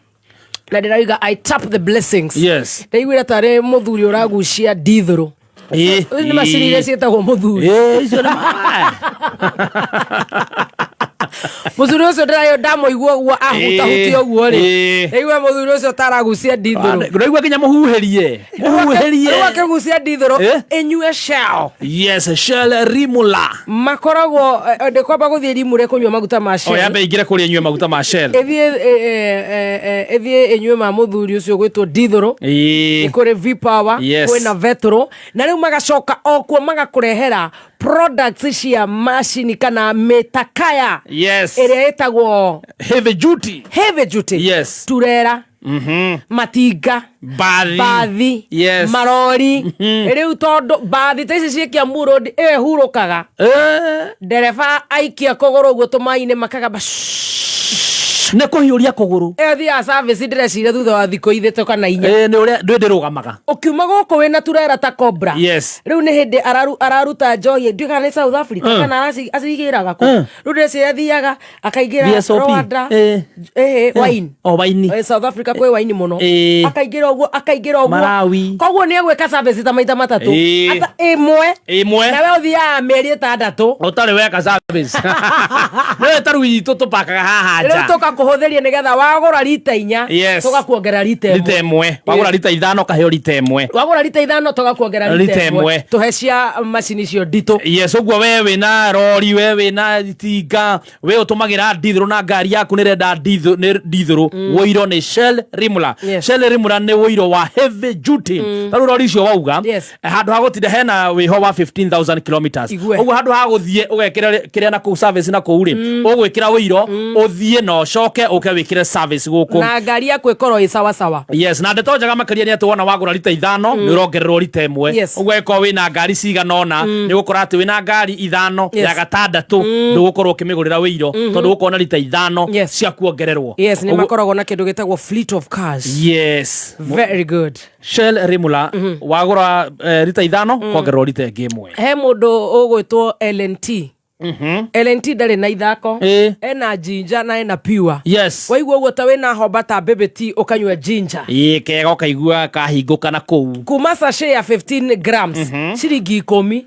na ndĩrauga I tap the blessings. Ndaiguire tarĩ mũthuri ũragucia ndithũrũ. Nĩ macini iria ciĩtagwo mũthuri. Icio nĩ Mũthuri ũcio ndĩrayo ndamũigua ũguo ahutahutia ũguo rĩ, ndaigua mũthuri ũcio taragucia ndithũrũ. Ndaigua nginya mũhuhĩrie mũhuhĩrie. Rĩu akĩgucia ndithũrũ ĩnyue Shell. Yes, Shell Rimula. Makoragwo ndĩkwamba gũthiĩ Rimure kũnyua maguta ma O Shell. yambe ingĩre kũrĩa inyue maguta ma Shell. Ĩthiĩ ĩthiĩ ĩnyue ma mũthuri ũcio gwĩtwo ndithũrũ. Nĩ kũrĩ V-Power, kwĩna Vetro, na rĩu magacoka o kuo magakũrehera products cia macini kana mĩtakaya ĩrĩa ĩtagwo heavy duty. Heavy duty. Turera, matinga, Bathi. Bathi, marori. Rĩu tondũ bathi ta ici ciĩ Kiambu Road ĩyo ĩhurũkaga, ndereba aikia kũgũrũ ũguo tũmaĩ-inĩ makagamba. Nĩ kũhiũria kũgũrũ. Ĩyo thiaga service ndĩreciria thutha wa thikũ 3 kana 4. Nĩ ũrĩa ndwĩ ndĩrũgamaga. Ũkiuma gũkũ wĩna turera ta Cobra. Rĩu nĩ hĩndĩ araruta njohi, ndiũĩ kana nĩ South Africa kana acigĩraga kũ. Rĩu ndĩreciria athiaga akaingĩra VSOP. Rwanda. Wine. O waini. South Africa kwĩ waini mũno. Akaingĩra ũguo, akaingĩra ũguo. Malawi. Koguo nĩ egwĩka service ta maita matatũ. Ata ĩmwe. Ĩmwe. Nawe ũthiaga mĩeri 6. Ũtarĩ weka service. Nĩwe ta rĩu itũ tũpakaga haha Rĩu nja. tũkakũhũthĩria nĩgetha wagũra rita 4 tũgakuongerera rita Rita 1. 1. Wagũra rita 5 ũkaheo rita 1. Wagũra rita 5 tũgakuongerera rita Rita 1. 1. Tũhe cia macini icio nditũ. Yes, ũguo we wĩna rori, we wĩna itinga, we ũtũmagĩra ndithũrũ na ngari yaku nĩrenda ndithũrũ, wũiro nĩ Shell Rimula. Shell Rimula nĩ wũiro wa heavy duty. Ta rĩu rori icio wauga, handũ ha gũtinda hena wĩho wa 15,000 kilometers. Igue. Ũguo handũ ha gũthiĩ ũgekĩra kĩrĩa na kũu service na kũu rĩ, ũgwĩkĩra wũiro ũthiĩ na ũcoke ũke wĩkĩre service gũkũ. Na ngari yaku ĩkorwo ĩ sawasawa. Yes, na ndeto njega makĩria nĩ atĩ wona wagũra rita 5 nĩ ũrongererwo rita 1. Ũguo angĩkorwo wĩna ngari cigana ũna, nĩ ũgũkora atĩ wĩna ngari 5 ya gatandatũ ndũgũkorwo ũkĩmĩgũrĩra wĩiro, tondũ ũgũkorwo na rita 5 cia kuongererwo. Yes, nĩ makoragwo na kĩndũ gĩtagwo fleet of cars. Yes. Very good. Shell Rimula, wagũra rita 5 kuongererwo rita ĩngĩ 1. He mũndũ ũgwĩtwo LNT. LNT ndarĩ na ithako, ena ginger na ena pure. Waigua ũguo ta wĩna homba ta baby tea ũkanyua ginger. Ĩĩ, kega ũkaigua kahingũka na kũu. Kuma sachet ya 15 grams ciringi 10.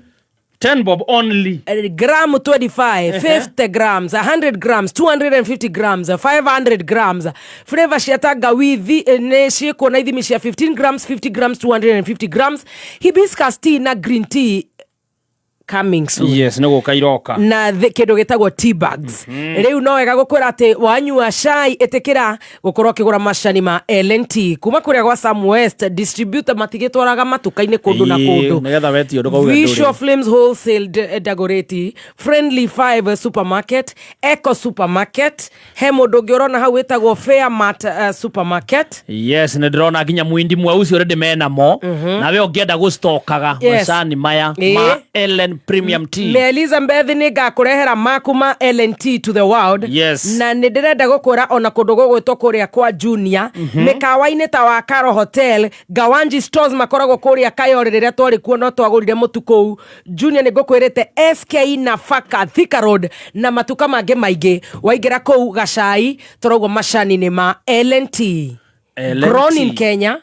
10 bob only. Gram 25, 50 grams, 100 grams, 250 grams, 500 grams. Flavor cia tangawithi nĩ ciĩkuo na ithimi cia 15 grams, 50 grams, 250 grams. Hibiscus tea na green tea coming soon. Yes, nĩ gũka iroka. Na kĩndũ gĩtagwo tea bags. Rĩu no wega gũkwĩra atĩ wanyua cai ĩtĩkĩra gũkorwo ũkĩgũra macani ma LNT kuma kũrĩa gwa Sam West distributor, matigĩtwaraga matuka-inĩ kũndũ na kũndũ. Nĩgetha wetio ndũkauge Visual ndũrĩ. Flames Wholesale Dagoretti, Friendly 5 Supermarket, Eco Supermarket, he mũndũ ũngĩ ũrona hau wĩtagwo Fairmart Supermarket. Yes, nĩ ndĩrona nginya mwindi mweusi already menamo. Nawe ũngĩenda gũstokaga macani maya ma Ellen Premium Tea. Meliza Mbethi nä ngakårehera maku ma LNT to the world. Yes. Na nä ndä renda gå kwä ra ona kå ndå gå gwä two kå rä a kwa Junior, mĩkawa-inĩ ta wa Caro Hotel, Gawanji Stores makoragwo kå rä a Kayore, rä rä a twarä kuo no twagå rire må tu kå u. Junior, nä ngå kwä rä te SK Nafaka Thika Road na matuka mangä maingä waingä ra kå u gacai tårauguo macani-inä ma LNT. LNT. Grown in Kenya.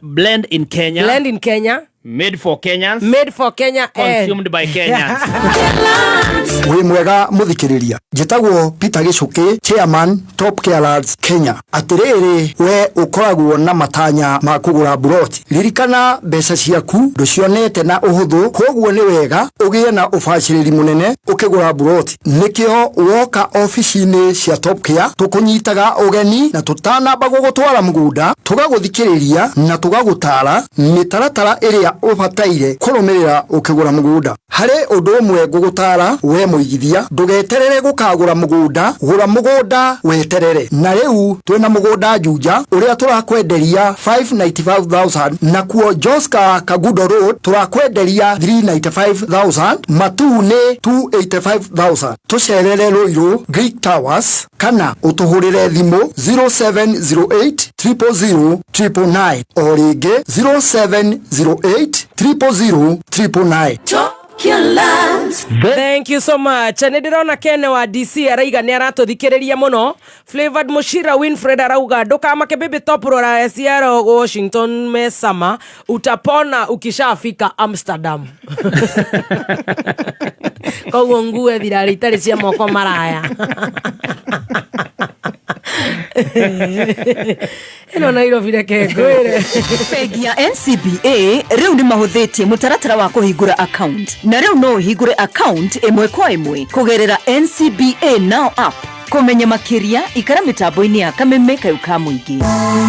Blend in Kenya. Blend in Kenya. Made for Kenyans. Made for Kenya and Consumed by Kenyans. Wĩ mwega mũthikĩrĩria, njĩtagwo Peter Gĩcũkĩ, chairman Top Care Lads Kenya. Atĩrĩrĩ, we ũkoragwo na matanya ma kũgũra mburoti, ririkana mbeca ciaku ndũcionete na ũhũthũ, koguo nĩ wega ũgĩe na ũbacĩrĩri mũnene ũkĩgũra mburoti. Nĩkĩo woka obici-inĩ cia Top Care tũkũnyitaga ũgeni na tũtanamba gũgũtwara mũgũnda tũgagũthikĩrĩria na tũgagũtara mĩtaratara ĩrĩa ũbataire kũrũmĩrĩra ũkĩgũra mũgũnda. Harĩ ũndũ ũmwe ngũgũtara we mũigithia, ndũgeterere gũkagũra mũgũnda, gũra mũgũnda weterere. Na rĩu twĩna mũgũnda Juja ũrĩa tũrakwenderia 595,000, nakuo Joska Kagudo Road tũrakwenderia 395,000, Matuu nĩ 285,000. Tũcerere Ruiru Greek Towers kana ũtũhũrĩre thimũ 0708 000 999, o rĩngĩ 0708 000 999. Thank you so much. Nä ndä rona Kene wa DC araiga nä aratå thikä rä ria må no. Flavored Mushira Winfred arauga ndåkamake baby top, rora Seattle Washington mesama utapona ukishafika Amsterdam. Koguo ngue thirarä itarä cia moko maraya ĩno Nairobi reke ngwĩre. Bengi ya NCBA rĩu nĩ mahũthĩtie mũtaratara wa kũhingũra account, na rĩu no ũhingũre account ĩmwe kwa ĩmwe kũgerera NCBA Now app. Kũmenya makĩria ikara mĩtambo-inĩ ya kameme kayũ ka mũingĩ.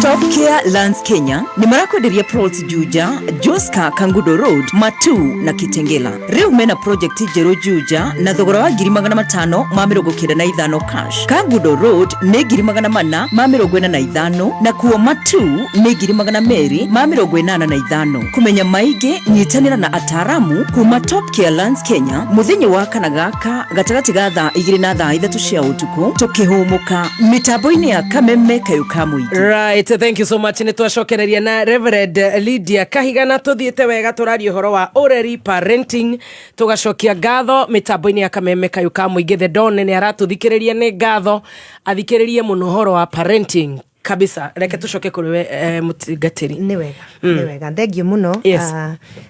Top Care Lands Kenya nĩ marakwenderia plots Juja, Joska, Kangudo Road, Matu na Kitengela. Rĩu mena project njerũ Juja na thogora wa 595,000 cash. Kangudo Road nĩ 445,000, na kuo Matu nĩ 285,000. Kũmenya maingĩ nyitanĩra na ataramu kuma Top Care Lands Kenya mũthenya wa kana gaka gatagatĩ ga thaa 2 na thaa 3 cia ũtukũ tũkĩhũmũka mĩtambo-inĩ ya kameme kayũ ka mũingĩ. Right, thank you so much. Nä twacokereria na Reverend Lydia Kahiga na tũthiĩte wega tũraria ũhoro wa ũreri, parenting, tũgacokia ngatho mĩtambo-inĩ ya kameme kayũ ka mũingĩ. The Don nĩ aratũthikĩrĩria, nĩ ngatho athikĩrĩrie mũno ũhoro wa parenting kabisa. Reke tũcoke kũrĩ we, mũtungatĩri. Nĩ wega. Nĩ wega, thengio mũno. Yes.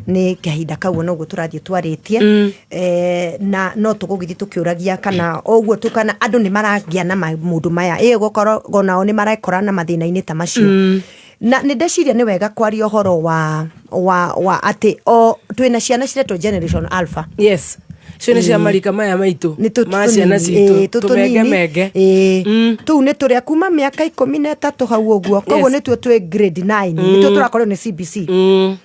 Nĩ kahinda kau noguo tũrathiĩ twarĩtie, na no tũgũgĩthiĩ tũkĩũragia kana ũguo tu kana andũ nĩ maragĩa na maũndũ maya ĩ gũkorwo onao nĩ marekora na mathĩna-inĩ ta macio. Na nĩ ndeciria nĩ wega kwaria ũhoro wa atĩ o twĩna ciana ciretwo Generation Alpha. Yes, cio nĩ cia marika maya maitũ ma ciana citũ tũmengemenge. Tũu nĩ tũrĩa kuma mĩaka 13 hau ũguo, koguo nĩtuo twĩ grade 9, nĩtuo tũrakorio nĩ CBC.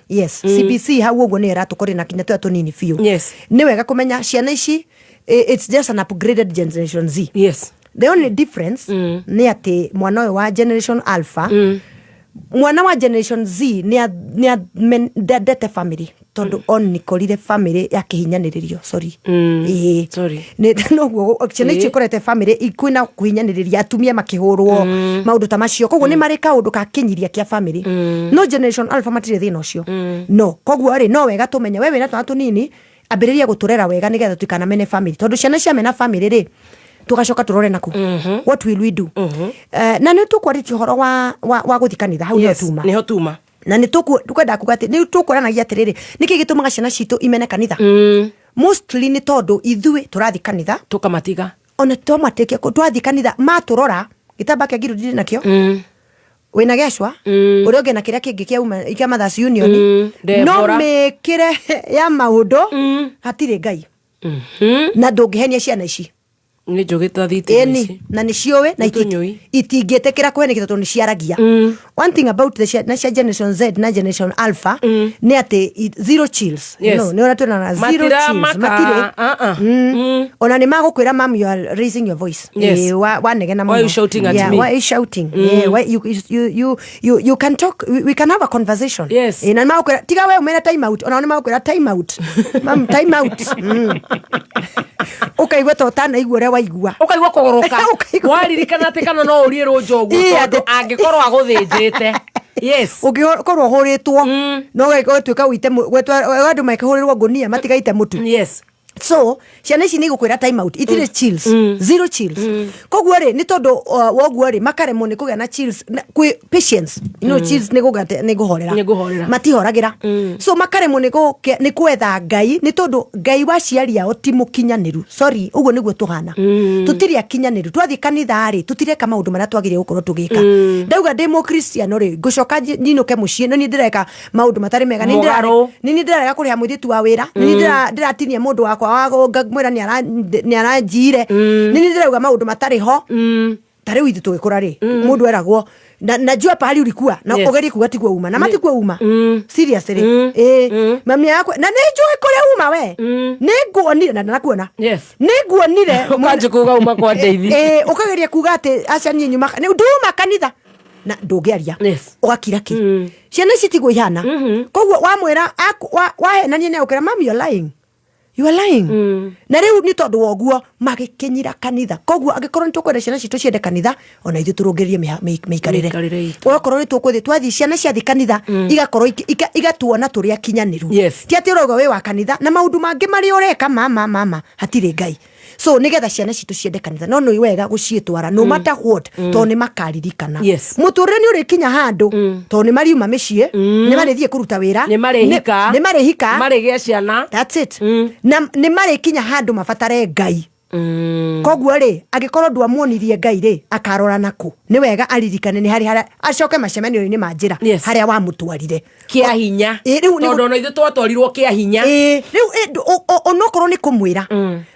Yes. CBC hau ũguo nĩ ĩratũkoria na kinya tũrĩa tũnini biũ. Nĩ wega kũmenya ciana ici, it's just an upgraded Generation Z. The only difference nĩ atĩ mwana ũyũ wa Generation Alpha, mwana wa Generation Z nĩ ndendete family tondũ onikorire family yakĩhinyanĩrĩrio, sorry. Ĩĩ. Sorry. Noguo ciana icio ikorete family kwĩna kũhinyanĩrĩria, atumia makĩhũrwo, maũndũ ta macio, koguo nĩ marĩ kaũndũ ka kĩnyiria kĩa family. No Generation Alpha matirĩ thĩna ũcio. No koguo rĩ, no wega tũmenye we wĩna twana tũnini, ambĩrĩria gũtũrera wega nĩgetha tũtikanamene family, tondũ ciana ciamena family rĩ, tugacoka tũrore naku what will we do. Na nĩ tũkwarĩtie ũhoro wa gũthiĩ kanitha hau nĩho tuma. Nĩho tuma. Na nĩ tũkwenda kuga atĩ nĩ tũkũranagia atĩrĩrĩ, nĩkĩ gĩtũmaga ciana citũ imene kanitha? Mostly nĩ tondũ ithuĩ tũrathiĩ kanitha tũkamatiga. Ona twamatĩkia twathiĩ kanitha matũrora gĩtamba kĩa ngiri ndirĩ nakĩo, wĩna gecwa ũrĩa ũngĩ na kĩrĩa kĩngĩ kĩa Mothers Union, no Deborah. Mĩkĩre ya maũndũ hatirĩ Ngai na ndũngĩhenia ciana ici. Nĩ njũgĩ ta thitima Ĩni, ici. na nä ciåä na itingä tä kä ra kå henä tondå nä ciaragia. One thing about the na cia Generation Z na Generation Alpha nä atä zero chills. Yes. Nä å rä a twä na zero Matiramaka, chills matirä. ah-ah. Ona nä magå kwä ra, "Mam, you are raising your voice." Yes. Wanegena Why you shouting at Yeah, me? why are you shouting? Yeah, why you can talk, we can have a conversation. Yes. Na nä magå tiga we umere time out, ona nä magå kwä ra, "Time out, mam, time out." Ũkaigua ta ũtanaigua ũrĩa waigua. Ũkaigua kũgũrũka waririkana atĩ kana no ũrie rũnja ũguo Ĩ, tondũ angĩkorwo agũthĩnjĩte, yes. Ũngĩkorwo ũhũrĩtwo no ũgatuĩka ũite andũ makĩhũrĩrwo ngũnia matigaite mũtu. Yes. So ciana ici nä igå time out, itirä chills, zero chills. Koguo rä nä tondå woguo rä makaremwo nä kå gä a na chills kwĩ patience, chills nä gå horera. Nĩ kũhorera. Matihoragä so makaremwo nä kwetha Ngai nä tondå Ngai wa ciari ao ti må kinyanä ru. Sorry, å guo nä guo tå hana, tå tirä akinyanä ru. Twathiä kanitha rä tå tireka maå ndå marä a twagä rä gå korwo tå gä ka. Ndauga ndä må kristiano rä ngå coka nyinå ke må ciä no niä ndä reka maå ndå matarä mega. Nĩ Mũgarũ. Nĩ niĩ ndĩrarega kũrĩha mũirĩtu wa wĩra, nĩ niĩ ndĩratinia mũndũ wakwa wa ngamwĩra nĩ aranjiire, nĩ niĩ ndĩrauga maũndũ matarĩ ho. Ta rĩu ithuĩ tũgĩkũra rĩ, mũndũ eragwo najua pahali ulikuwa na ũgerie kuga tiguo uma na matikuo uma, seriously. Ĩ mami yakwa na nĩ njũĩ kũrĩa uma we, nĩ nguonire na ndanakuona. Nĩ nguonire. Ũkanjĩ kuga uma kwa Ndeithĩ. Ĩ, ũkageria kuga atĩ aca niĩ nyuma nĩ nduma kanitha na ndũngĩaria, ũgakira ki. Ciana ici tiguo ihana. Koguo wamwĩra wahenania nĩ agũkwĩra, "Mam, you are lying, you are lying." Na rĩu nĩ tondũ wa ũguo magĩkinyira kanitha. Koguo angĩkorwo nĩ tũkwenda ciana citũ ciende kanitha, ona ithuĩ tũrũngĩrĩrie mĩikarĩre. Mĩikarĩre itũ. Wakorwo nĩ tũkũthiĩ twathiĩ, ciana ciathiĩ kanitha igakorwo igatuona tũrĩ akinyanĩru. Ti atĩ ũrauga wĩ wa kanitha na maũndũ mangĩ marĩa ũreka mama mama hatirĩ Ngai. So nĩgetha ciana citũ ciende kanitha, no nĩ wega gũciĩtwara no matter what, tondũ nĩ makaririkana. Mũtũrĩre nĩ ũrĩkinya handũ tondũ nĩ mariuma mĩciĩ, nĩ marĩthiĩ kũruta wĩra. Nĩ marĩhika. Nĩ marĩhika. Marĩgĩa ciana. That's it. Na nĩ marĩkinya handũ mabatare Ngai. Koguo rĩ, angĩkorwo ndwamuonirie Ngai rĩ, akarora nakũ? Nĩ wega aririkane nĩ harĩ harĩa acoke macemanio-inĩ ma njĩra harĩa wamũtwarire. Kĩa hinya. Ĩ, rĩu Tondũ ona ithuĩ twatwarirwo kĩa hinya. Ĩ, rĩu onokorwo nĩ kũmwĩra,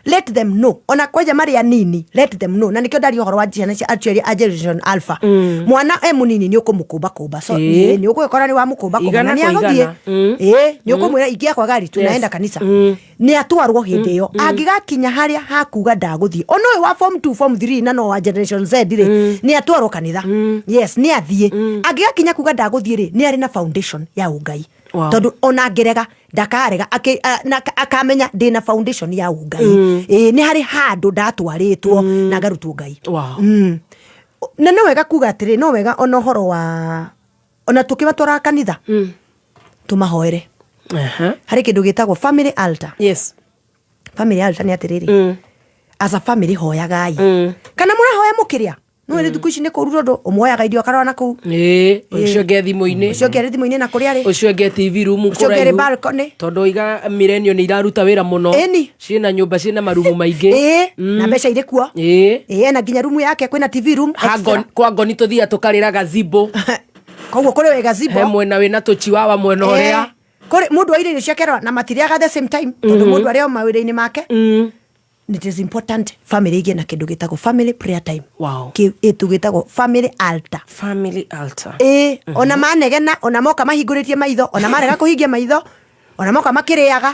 let them know, ona kwanja marĩ anini, let them know. Na nĩkĩo ndaria ũhoro wa ciana cia aciari a Generation Alpha. Mwana e mũnini nĩ ũkũmũkũmba kũmba, so nĩ ũgũgĩkora nĩ wamũkũmba kũmba Igana na nĩ kwa agũthiĩ. igana. Ĩ, nĩ ũkũmwĩra ingia kwa gari tunaenda kanitha, nĩ atwarwo hĩndĩ ĩyo. Angĩgakinya harĩa hakuga ndagũthiĩ, ona ũyũ wa form 2, form 3 na no wa Generation Z rĩ, nĩ atwarwo kanitha. Yes, nĩ athiĩ. Angĩgakinya kuga ndagũthiĩ rĩ, nĩ arĩ na foundation ya ũngai. Tondũ ona angĩrega ndakarega na akamenya ndĩna foundation ya ũngai. Ĩ, nĩ harĩ handũ ndatwarĩtwo na ngarutwo Ngai. Na no wega kuga atĩrĩ, no wega ona ũhoro wa ona tũkĩmatwaraga kanitha tũmahoere. Harĩ kĩndũ gĩtagwo family altar. Family altar nĩ atĩrĩrĩ, as a family hoyagai kana mũrahoya mũkĩrĩa. No ĩrĩ thikũ ici nĩ kũru tondũ ũmwoyaga irio akarora na kũu. Ĩ, ũcio ũngĩ thimũ-inĩ. Ũcio ũngĩ arĩ thimũ-inĩ na kũrĩa arĩ. Ũcio ũngĩ TV room. Ũcio ũngĩ arĩ kũraihu. balcony. Tondũ iga Millennium nĩ iraruta wĩra mũno. Ĩni. Ciĩna nyũmba ciĩna marumu maingĩ. Ĩ, na mbeca irĩ kuo. Ĩ. Ĩ, na nginya rumu yake kwĩna TV room Ha extra. Kwa ngoni tũthiaga tũkarĩra gazebo. Koguo kũrĩ wĩ gazebo. He mwena wĩna tũchiwawa mwena ũrĩa. Kũrĩ mũndũ aire irio ciake na matirĩaga the same time tondũ mũndũ arĩ o mawĩra-inĩ make. It is important family igĩe na kĩndũ gĩtagwo family prayer time. Kĩndũ gĩtagwo family altar. Family altar. Ĩ, ona manegena, ona moka mahingũrĩtie maitho, ona marega kũhingia maitho, ona moka makĩrĩaga,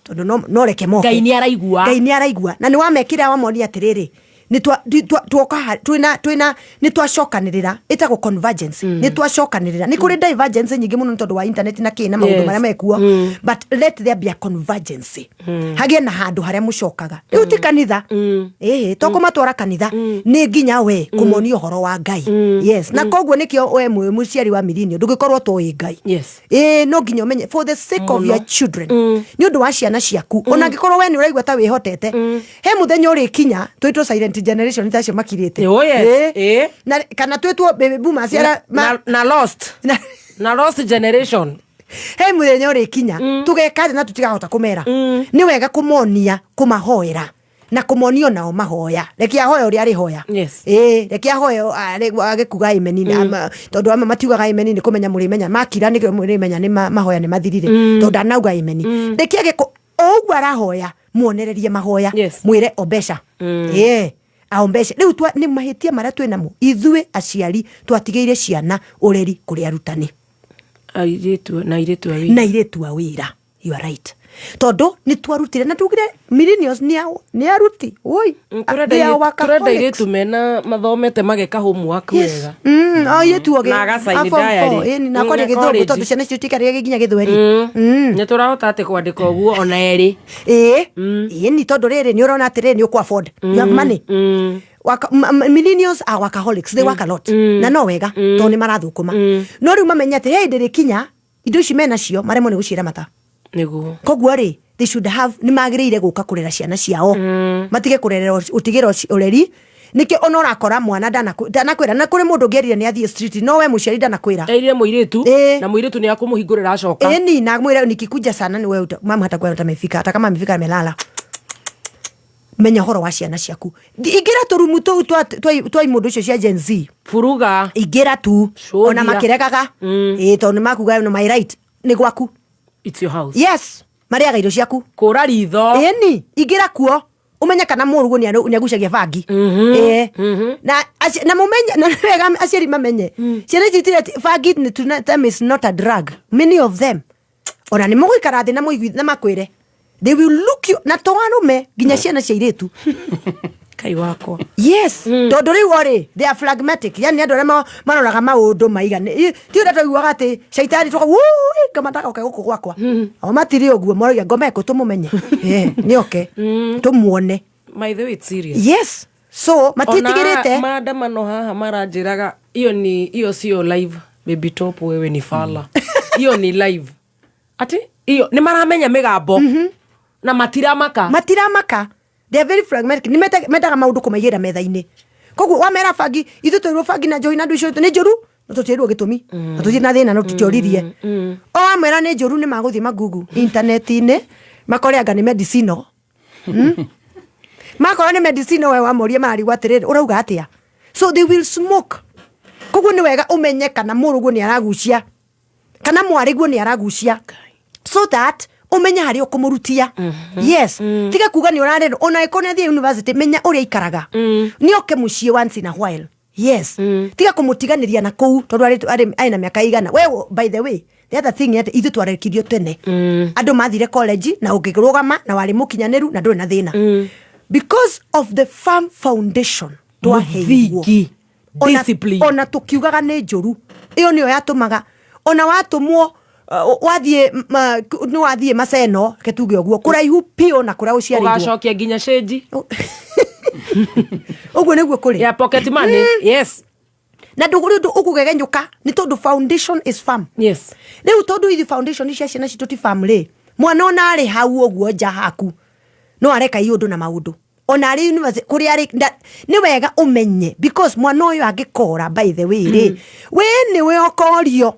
tondũ no reke moke. Ngai nĩ araigua. Ngai nĩ araigua na nĩ wamekĩra wamonia atĩrĩrĩ, nĩ tuoka twĩna nĩ twacokanĩrĩra, ĩtagwo convergence. Nĩ twacokanĩrĩra, nĩ kũrĩ divergence nyingĩ mũno nĩ tondũ wa internet na kĩ na maũndũ marĩa mekuo, but let there be a convergence. Hagĩe na handũ harĩa mũcokaga. Rĩu ti kanitha, ĩhĩ, to kũmatwara kanitha, nĩ nginya we kũmonia ũhoro wa Ngai. Yes, na koguo nĩkĩo we mwĩ mũciari wa mirinio ndũngĩkorwo toĩ Ngai. Ĩĩ, no nginya ũmenye for the sake of Mũno. your children, nĩ ũndũ wa ciana ciaku. Ona angĩkorwo we nĩ ũraigua ta wĩhotete, he mũthenya ũrĩkinya twĩtwo silent generation ta acio makirĩte. Oh, yes. Ĩĩ. Ĩĩ. Na kana twĩtwo baby boomers arĩa Na lost. Na lost generation. He mũthenya ũrĩkinya tũgeka thĩ na tũtigahota kũmera. Nĩ wega kũmonia, kũmahoera na kũmonia onao mahoya. Reke ahoya ũrĩa arĩhoya. Ĩĩ, reke ahoe agĩkuga ameni, tondũ amwe matiugaga ameni, nĩ kũmenya mũrĩmenya makira, nĩkĩo mũrĩmenya nĩ mahoya nĩ mathirire, tondũ ndanauga ameni. Reke agĩkũ o ũguo arahoya. Muonererie mahoya, mwĩre ombesha. Ĩĩ, aombeshe. Rĩu nĩ mahĩtia marĩa twĩ namo ithuĩ aciari, twatigĩire ciana ũreri kũrĩ arutani. Airĩtu na airĩtu a wĩra. Na airĩtu a wĩra, you are right, tondũ nĩ twarutire na tugire millennials nĩ aruti oi. Tũrenda They are tũrenda workaholics. airĩtu mena mathomete mageka homework Yes. wega. Airĩtu ogĩ. Na agacaini A form diary. four, ĩni, na akoria Na gĩthũngũ college. tondũ ciana icio itikarĩaga nginya gĩthweri. Nĩ tũrahota atĩ kwandĩka ũguo ona erĩ. Ĩĩ, ĩni, tondũ rĩrĩ nĩ ũrona atĩrĩrĩ, nĩ ũkũ afford, you have money. Millennials are workaholics, they work a lot, na no wega tondũ nĩ marathũkũma, no rĩu mamenye atĩ hĩndĩ rĩkinya indo ici menacio maremwo nĩ gũciramata. Nĩguo. Koguo rĩ, they should have, nĩ magĩrĩire gũka kũrera ciana ciao, matige kũrerera ũtigĩra ũreri. Nĩkĩo ona ũrakora mwana ndanakwĩra, na kũrĩ mũndũ ũngĩerire nĩ athiĩ street, no we mũciari ndanakwĩra. Erire mũirĩtu na mũirĩtu nĩ akũmũhingũrĩra acoka. Ĩni, na mwĩre nikikuja sana ni wewe mama hatakuwa amefika, hata kama amefika amelala. Menya ũhoro wa ciana ciaku. Ingĩra tũrumu tũu twa imũndũ icio cia Gen Z. Buruga. Ingĩra tu. Cũthia. Ona makĩregaga, ĩĩ, tondũ nĩ makuga no my right nĩ gwaku. It's your house. Yes, marĩaga irio ciaku. Kũra ritho. Ĩni, ingĩra kuo ũmenye kana mũrũguo nĩ agucagia bangi. Ĩĩ. Na mũmenye na nĩ wega aciari mamenye ciana ici itirĩ bangi nĩ to them is not a drug, many of them. Ona nĩ mũgũikara thĩ na mũigui na makwĩre, they will look you na to arũme nginya ciana cia irĩtu. Kai wakwa. Yes, tondũ rĩu orĩ they are phlegmatic, yani andũ arĩa maroraga maũndũ maiga ti ũrĩa twaiguaga atĩ caitani tũka wui ngoma ndagoke gũkũ gwakwa, o matirĩ ũguo, moragia ngoma ĩkũ tũmũmenye. Nĩ oke tũmuone. By the way, it's serious. Yes, so matitigĩrĩte. Ona maandamano haha maranjĩraga hiyo ni hiyo sio live, baby top, wewe ni fala, hiyo ni live, ati hiyo nĩ maramenya mĩgambo na matiramaka. Matiramaka, they are very phlegmatic. Nĩ mendaga maũndũ kũmaigĩra metha-inĩ. Koguo wamera bangi, ithuĩ twĩrwo bangi na njohi na andũ icio nĩ njũru, na tũtiĩrwo gĩtũmi, na tũtirĩ na thĩna, no tũtioririe. O wamwĩra nĩ njũru, nĩ magũthiĩ magugu intaneti-inĩ makore anga nĩ medicinal. Makora nĩ medicinal, we wamoria mararigwo atĩrĩrĩ, ũrauga atĩa? So they will smoke. Koguo nĩ wega ũmenye kana mũrũguo nĩ aragucia kana mwarĩguo nĩ aragucia, so that ũmenye harĩa ũkũmũrutia. Yes, tiga kuga nĩ ũrarerwo. Ona ĩkorwo nĩ athiĩ university, menya ũrĩa aikaraga, nĩ oke mũciĩ once in a while. Yes, tiga kũmũtiganĩria na kũu tondũ arĩ na mĩaka igana. We, by the way, the other thing nĩ atĩ ithuĩ twarekirio tene, andũ mathire college na ũngĩrũgama na warĩ mũkinyanĩru na ndũrĩ na thĩna because of the firm foundation twaheirwo. Mũthingi. Discipline. Ona tũkiugaga nĩ njũru, ĩyo nĩyo yatũmaga ona watũmwo, wathiĩ nĩ wathiĩ maceno, reke tuge ũguo, kũraihu piũ na kũrĩa ũciarĩirwo. Ũgacokia nginya cĩnji. Ũguo nĩguo kũrĩ. Ya pocket money. Yes. Na ndũgũrĩ ũndũ ũkũgegenyũka nĩ tondũ foundation is firm. Yes. Rĩu tondũ ithi foundation cia ciana citũ ti firm rĩ, mwana ona arĩ hau ũguo nja haku no areka iũndũ na maũndũ ona arĩ university kũrĩa arĩ. Nĩ wega ũmenye because mwana ũyũ angĩkora, by the way rĩ, we nĩwe ũkorio.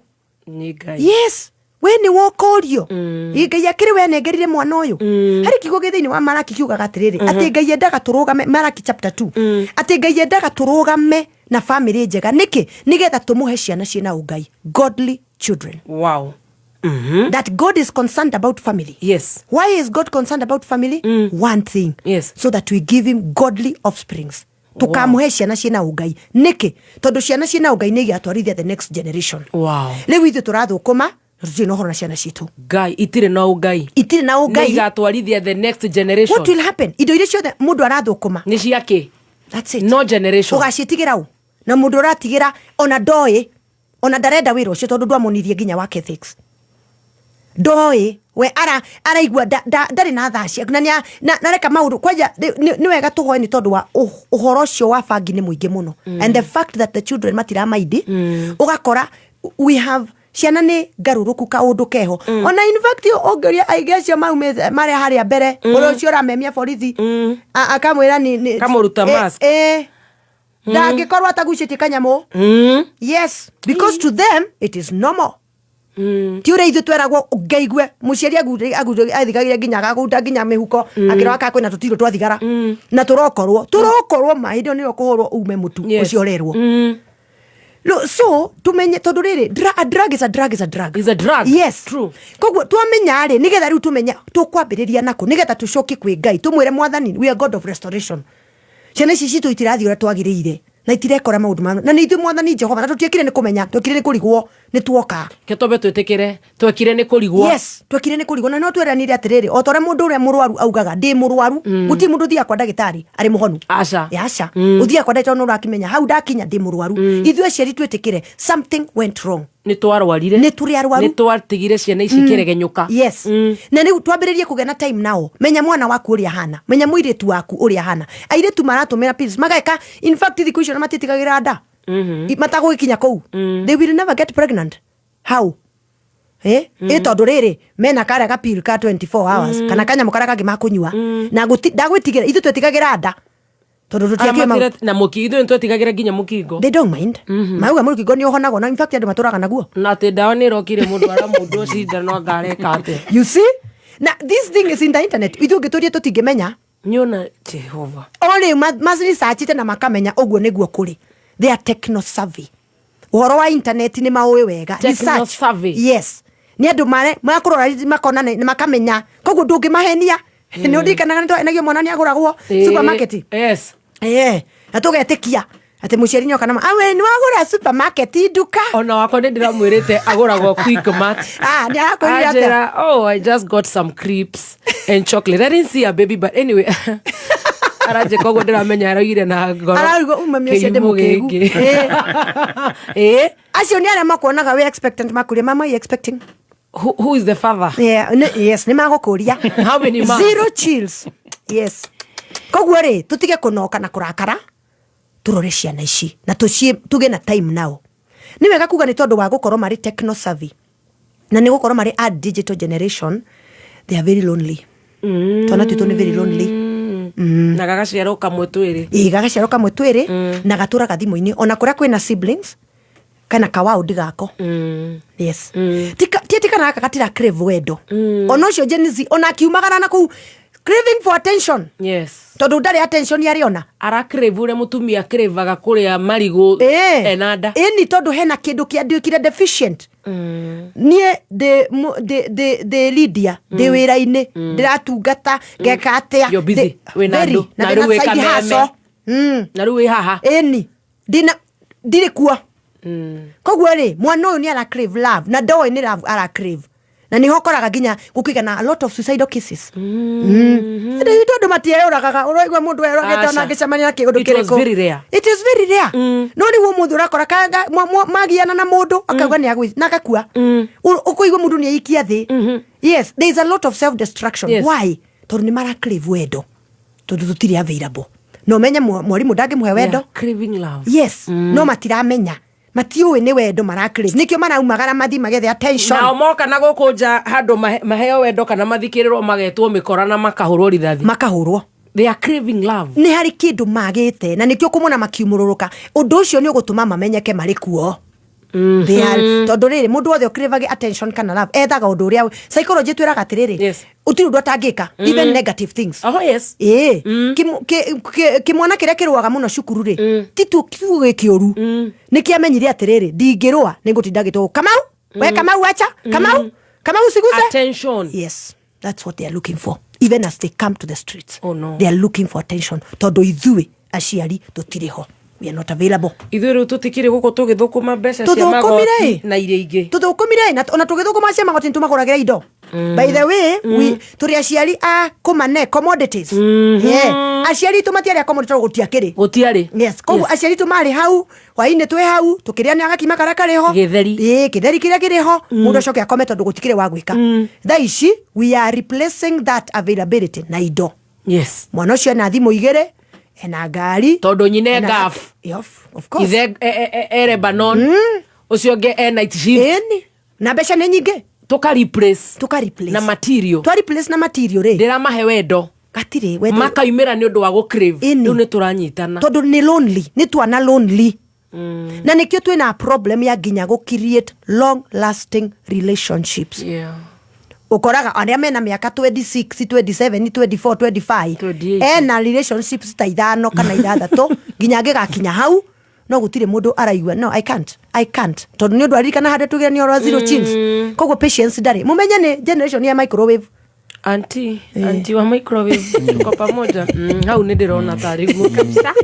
Nĩ Ngai. Yes, we nĩwe ũkorio. Ĩ, Ngai akĩrĩ we nengerire mwana ũyũ. Harĩ kiugo gĩ thĩinĩ wa Maraki kiugaga atĩrĩrĩ, atĩ Ngai endaga tũrũgame, Maraki chapter 2, atĩ Ngai endaga tũrũgame na famĩlĩ njega. Nĩkĩ? Nĩgetha tũmũhe ciana ciĩna ũngai, godly children. Wow. That God is concerned about family. Yes. Why is God concerned about family? One thing. Yes. So that we give him godly offsprings. Tukamũhe ciana ciĩna ũngai. Nĩkĩ? Tondũ ciana ciĩna ũngai nĩ igatwarithia the next generation. Wow. Rĩu ithuĩ tũrathũkũma na tũtirĩ na ũhoro na ciana citũ. Ngai itirĩ na ũngai. Itirĩ na ũngai. Nĩ igatwarithia the next generation. What will happen? Indo iria ciothe mũndũ arathũkũma nĩ ciake. That's it. No generation. Ũgaciĩtigĩra ũ? Na mũndũ ũratigĩra ona ndoĩ, ona ndarenda wĩra ũcio tondũ ndwamonirie nginya work ethics. Ndoĩ we araigua ndarĩ na thaa cia na nĩa- na reka maũndũ kwanja. Nĩ wega tũhoe nĩ tondũ wa ũhoro ũcio wa bangi nĩ mũingĩ mũno, and the fact that the children matiramaindi, ũgakora we have ciana nĩ ngarũrũku kaũndũ keho. Ona in fact ũngĩũria aingĩ acio maumĩte marĩa harĩa mbere, ũrĩa ũcio ũramemia borithi, akamwĩra Kamũruta mask. Ndangĩkorwo atagucĩtie kanyamũ. Yes, because to them it is normal. Ti ũrĩa ithuĩ tweragwo ngeigue mũciari athigagire nginya agagunda nginya mĩhuko, akĩrora kana kwĩna tũtirũ twa thigara, na tũrokorwo ma hĩndĩ ĩyo nĩyo kũhũrwo ume mũtu. Ũcio ũrerwo. So tumenye tondu riri a drug is a drug is a drug. Is a drug. Yes. True. Koguo twamenya ri nigetha riu tumenya tukwambiriria nako nigetha tucoke kwi Ngai tumwire Mwathani, we are God of restoration. Ciana ici citũ itirathiĩ ũrĩa twagĩrĩire na itirekora maũndũ ma na nĩ ithuĩ Mwathani Jehova, na tũtiekire nĩ kũmenya, twekire nĩ kũrigwo nĩ tuoka. Ke twambe twĩtĩkĩre twekire nĩ kũrigwo. Yes, twekire nĩ kũrigwo, na no tweranire atĩrĩrĩ, o ta ũrĩa mũndũ ũrĩa mũrwaru augaga ndĩ mũrwaru, gũtirĩ mũndũ ũthiaga kwa ndagĩtarĩ arĩ mũhonu. Aca. Aca. Ũthiaga kwa ndagĩtarĩ nĩ ũrakĩmenya hau ndakinya ndĩ mũrwaru. Ithuĩ aciari twĩtĩkĩre something went wrong. Nĩ twarwarire. Nĩ tũrĩ arwaru. Nĩ twatigire ciana ici ikĩregenyũka. Yes. Na rĩu twambĩrĩrie kũgĩa na time nao. Menya mwana waku ũrĩa ahana, menya mũirĩtu waku ũrĩa ahana. Airĩtu maratũmĩra pills mageka, in fact thikũ icio na matitigagĩra nda. Matagũgĩkinya kũu, they will never get pregnant. How? Eh? Ĩ tondũ rĩrĩ mena karĩa ga pill ka 24 hours kana kanyamũ karĩa kangĩ makũnyua na ndagwĩtigĩra. Ithuĩ twetigagĩra nda tondũ tũtiakĩũĩ Na ithuĩ nĩ twetigagĩra nginya mũkingo. They don't mind. Mauga mũkingo nĩ ũhonagwo, na in fact andũ matũraga naguo. Na atĩ ndawa nĩ ĩrokire, mũndũ ara mũndũ cindano angareka atĩa? You see, na this thing is in the internet. Ithuĩ ũngĩtũria tũtingĩmenya. Nyona Jehova. O rĩu maresearchite na makamenya ũguo nĩguo kũrĩ. They are techno savvy. Ũhoro wa internet nĩ maũĩ wega. Techno Research. savvy. Yes, nĩ andũ mare makũrora makona na makamenya, koguo ndũngĩmahenia. Nĩ ũndirikanaga nĩ twahenagio mwana nĩ agũragwo supermarket. Yes. Na tũgetĩkia atĩ mũciari nĩoka na awe nĩ wagũra supermarket nduka. Ona wakwa nĩ ndĩramwĩrĩte agũragwo Quickmart. Ah, nĩ arakwĩrire atĩa? Anjĩra, "Oh, I just got some crisps and chocolate. I didn't see a baby, but anyway." Aranjĩka ũguo ndĩramenya araugire na ngoro. Arauga umami ũcio ndĩ Kĩrimũ mũkĩgu. gĩkĩ. Acio nĩ arĩa makuonaga wĩ expectant, makũria, "Mama, you expecting?" Who is the father? Yeah, yes, nĩ magũkũria. How many months? Zero chills. Yes. Koguo rĩ tũtige kũnoka na kũrakara, tũrore ciana ici na tũgĩe na time nao. Nĩ wega kuga nĩ tondũ wa gũkorwo marĩ techno savvy na nĩ gũkorwo marĩ a digital generation, they are very lonely. Twana twitũ nĩ very lonely. Na gagaciarwo kamwe twĩrĩ. Ĩĩ, gagaciarwo kamwe twĩrĩ na gatũraga thimũ-inĩ, ona kũrĩa kwĩna siblings kana kawaũndi gako. Yes. Ti atĩ kana gaka gatira crave wendo. Ona ũcio Gen Z ona akiumagara na kũu craving for attention. Yes. Tondũ ndarĩ attention arĩ ona. Ara crave ũrĩa mũtumia craveaga kũrĩa marigũ ena nda. Ĩni, tondũ hena kĩndũ kĩanduĩkire deficient. Niĩ ndĩ Lydia, ndĩ wĩra-inĩ, ndĩratungata ngeka atĩa. You're busy. Wĩna Very. andũ. Na Na rĩu ndĩna wĩ side kameme. hustle. Na rĩu wĩ haha. Ĩni ndina ndirĩ kuo. Koguo rĩ mwana ũyũ nĩ ara crave love na ndoĩ nĩ love ara crave, na nĩho ũkoraga nginya gũkĩgĩa na a lot of suicidal cases. Rĩu tondũ matierũragaga, ũraigua mũndũ erũragĩte ona Aca. angĩcemania na kĩũndũ It was kĩrĩkũ. very rare. It is very rare. No rĩu ũmũthĩ ũrakora magiana na mũndũ akauga nĩ agwĩ na agakua. Ũkũigua mũndũ nĩ aikia thĩ. Yes, there is a lot of self destruction. Why? Tondũ nĩ mara crave wendo, tondũ tũtirĩ available. No menye mwarimũ ndangĩmũhe wendo. They are craving love. Yes. No matiramenya, matiũĩ nĩ wendo mara crave, nĩkĩo maraumagara mathi magethe attention. Nao moka na gũkũ nja handũ maheo wendo kana mathikĩrĩrwo, magetwo mĩkora na makahũrwo rithathi. Makahũrwo. They are craving love. Nĩ harĩ kĩndũ magĩte na nĩkĩo kũmona makiumũrũrũka. Ũndũ ũcio nĩ ũgũtũma mamenyeke marĩ kuo. They are, tondũ rĩrĩ mũndũ wothe ũcravage attention kana love ethaga ũndũ ũrĩa psychology twĩraga atĩrĩrĩ, ũtirĩ ũndũ atangĩka, even negative things. Oh, yes. Ĩĩ. Kĩmwana kĩrĩa kĩrũaga mũno cukuru rĩ, ti tu kiugo gĩkĩũru, nĩ kĩamenyire atĩrĩrĩ, ndingĩrũa nĩ ngũtinda ngĩtwo Kamau, we Kamau, acha Kamau, Kamau usiguse. Attention. Yes, that's what they are looking for even as they come to the streets. Oh, no. They are looking for attention tondũ ithuĩ aciari tũtirĩ ho, we are not available. Ithuĩ rĩu tũtikĩrĩ gũkũ tũgĩthũkũma mbeca cia Tũthũkũmire magoti ĩ. na iria ingĩ. Tũthũkũmire na ona tũgĩthũkũma cia magoti nĩtũmagũragĩra indo. By the way, we tũrĩ aciari a kũmane commodities. Yeah. Aciari itũ matiarĩ a commodity tondũ gũtiakĩrĩ. Gũtiarĩ. Yes, koguo aciari itũ marĩ hau hwainĩ, twĩ hau tũkĩrĩa nĩ gakima karĩa karĩ ho. Gĩtheri. Ĩĩ, gĩtheri kĩrĩa kĩrĩ ho, mũndũ acoke akome tondũ gũtikĩrĩ wa gwĩka. Thaa ici we are replacing that availability na indo. Yes. Mwana ũcio ena thimũ igĩrĩ, ena ngari. Tondũ nyina e Gulf. Of course. Ithe e Lebanon, ũcio ũngĩ e night shift. Ĩni na mbeca nĩ nyingĩ. Tũka replace. Tũka replace na material. Twa replace na material rĩ, ndĩramahe wendo. Gatirĩ wendo. Makaumĩra nĩ ũndũ wa gũ crave. Ĩni. Rĩu nĩ tũranyitana. Tondũ nĩ lonely, nĩ twana lonely, na nĩkĩo twĩna problem ya nginya gũ create long lasting relationships. Ũkoraga arĩa mena mĩaka 26, 27, 24, 25 28. Ena relationships ta ithano kana ithathatũ nginya angĩgakinya hau. No gũtirĩ mũndũ araigua. No, I can't, I can't, tondũ nĩ ũndũ aririkana harĩa tugire nĩ ũhoro wa zero chills. Koguo patience ndarĩ. Mũmenye nĩ generation ya microwave. Anti, anti wa microwave, tuko pamoja. Hau nĩ ndĩrona tarĩ guo kabisa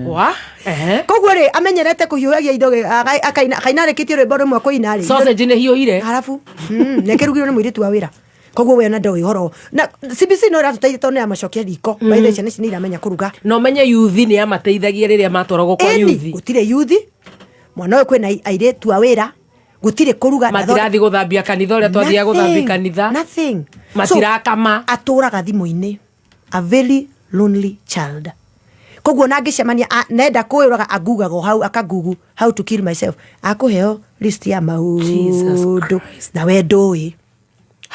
wa ehe. Koguo rĩ, amenyerete kũhiũhagia indo, akaina akaina, arĩkĩtie rwĩmbo rũmwe kũina rĩ, sausage nĩ hiũhire. Harabu na ĩkĩrugirwo nĩ mũirĩtu wa wĩra. Koguo we ona ndoĩ ũhoro na CBC no ĩratũteithia tondũ nĩ yamacokia riko. By the way, ciana ici nĩ iramenya kũruga. Na ũmenye yuthi nĩ yamateithagia rĩrĩa matwaragwo kwa Ĩni, yuthi. Gũtirĩ yuthi mwana ũyũ, kwĩna airĩtu a wĩra, gũtirĩ kũruga. Matirathi gũthambia kanitha ũrĩa twathiaga gũthambia Nothing, kanitha. Nothing. Matirakama. So, atũraga thimũ-inĩ, a very lonely child. Koguo ona angĩcemania nenda kwĩũraga, angugaga o hau, akagugu "how to kill myself", akũheo list ya maũndũ na we ndũĩ.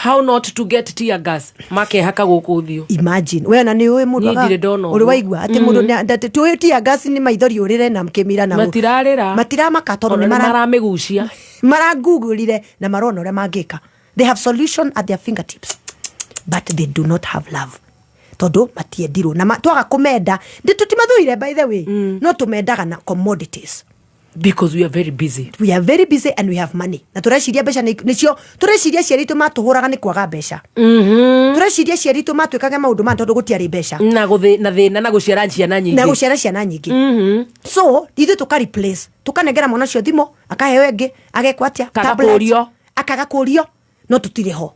How not to get tear gas makehaka gũkũ ũthiũ. Imagine, we ona nĩ ũĩ mũndũ Niĩ ndirĩ ndona ũrĩ ũguo. waigua atĩ mũndũ tũĩ tear gas nĩ maithori ũrĩre na kĩmira na Matirarĩra. Matiramaka tondũ Ona nĩ nĩ maramĩgucia. Maragugurire na marona ũrĩa mangĩka. They have solution at their fingertips, but they do not have love, tondũ matiendirwo na twaga kũmenda. Ndĩ tũtimathũire, by the way, no tũmendaga na commodities. Because we are very busy. We are very busy and we have money, na tũreciria mbeca nĩcio. Tũreciria aciari aitũ matũhũraga nĩ kwaga mbeca. Tũreciria aciari aitũ matwĩkaga maũndũ maya tondũ gũtiarĩ mbeca. Na gũthĩ na thĩna na gũciara ciana nyingĩ. Na gũciara ciana nyingĩ. So ithuĩ tũka replace, tũkanengera mwana ũcio thimũ, akaheo ĩngĩ, agekwo atĩa. Kaga Tablet. kũrio. Akaga kũrio, no tũtirĩ ho.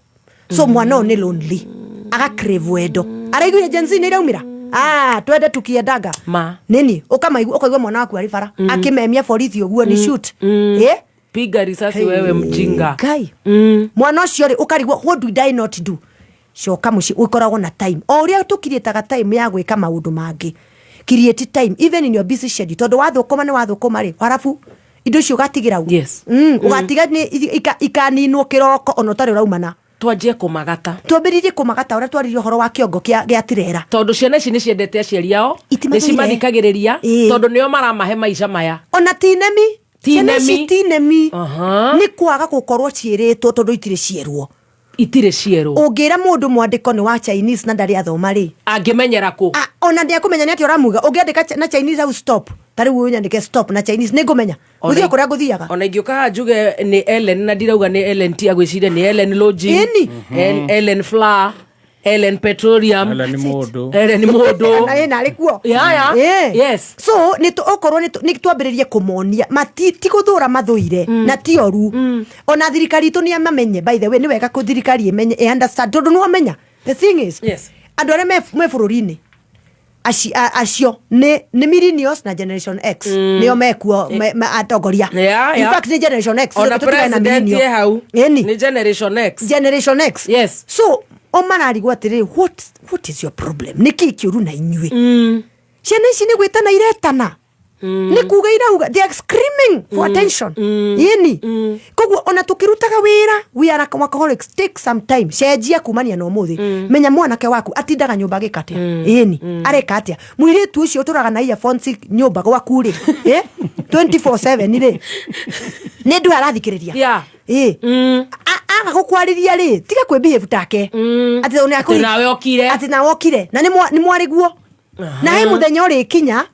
So mwana ũyũ nĩ lonely, aga crave wendo. Araiguire Gen Z nĩ iraumĩra. Ah, twende tukiendaga. Ma. Nini ũkamaigua, ũkaigua mwana waku arĩ bara akĩmemia borithi ũguo nĩ shoot. Eh? Piga risasi wewe mjinga. Ngai. Mwana ũcio rĩ, ũkarigwo, what do I not do? Coka mũciĩ, ũkoragwo na time o ũrĩa tũkiriĩtaga time ya gwĩka maũndũ mangĩ. Create time even in your busy schedule, tondũ wathũkũma nĩ wathũkũma rĩ, harabu indo icio ũgatigĩra u. Ũgatiga nĩ ikaninwo kĩroko ona ũtarĩ ũraumana. Twanjie kũmagata. Twambĩrĩrie kũmagata ũrĩa twaririe ũhoro wa kĩongo gĩa tirera. Tondũ ciana ici nĩ ciendete aciari ao, nĩ Itimathũire. cimathikagĩrĩria, tondũ nĩo maramahe maica maya. Ona ti nemi. Ti Ciana ici nemi. ti nemi, nĩ kwaga gũkorwo ciĩrĩtwo, tondũ itirĩ cierwo. Itirĩ cierwo. Ũngĩra mũndũ mwandĩko nĩ wa Chinese na ndarĩ athoma rĩ, angĩmenyera kũ? Ona ndĩakũmenya nĩ atĩa ũramuga. Ũngĩandĩka na Chinese hau "stop", ta rĩu ũnyandĩke "stop" na Chinese, nĩ ngũmenya gũthiĩ kũrĩa ngũthiaga. Ona ingĩũka haha njuge nĩ Ellen na ndirauga nĩ Ellen T, agwĩciria nĩ Ellen Lodging. Ĩni. Ellen Flour, Ellen Petroleum. Ellen mũndũ. Ellen mũndũ. Na ĩna arĩ kuo. Yeah. Ĩ. Yes. So nĩ okorwo nĩ twambĩrĩrie kũmonia mati ti gũthũra mathũire na ti oru. Ona thirikari itũ nĩ amamenye. By the way, nĩ wega kũ thirikari ĩmenye, ĩ understand, tondũ nĩ wamenya the thing is, andũ arĩa me bũrũri-inĩ acio nĩ millennials na Generation X, nĩo mekuo atongoria. In fact, nĩ Generation X. Ona Tũtigane na president millennial. e hau. Ĩni. Nĩ Generation X. Generation X. Yes. So o mararigwo atĩrĩrĩ, what is your problem? Nĩ kĩ kĩũru na inyuĩ? Ciana ici nĩ gwĩtana iretana, nĩ kuga irauga, they are screaming for attention. Yĩni koguo ona tũkĩrutaga wĩra, we are workaholics. Take some time, cenjia kumania na ũmũthĩ. Menya mwanake waku atindaga nyũmba agĩka atĩa. Ĩni, areka atĩa? Mũirĩtu ũcio ũtũraga na earphones nyũmba gwaku rĩ, eh? 24/7 rĩ, nĩ ndũ arathikĩrĩria. Ĩ, aga gũkwarĩria rĩ, tiga kwĩ behave take atĩ tondũ Atĩ nawe okire. Atĩ nawe okire na nĩ mwarĩguo na he mũthenya ũrĩkinya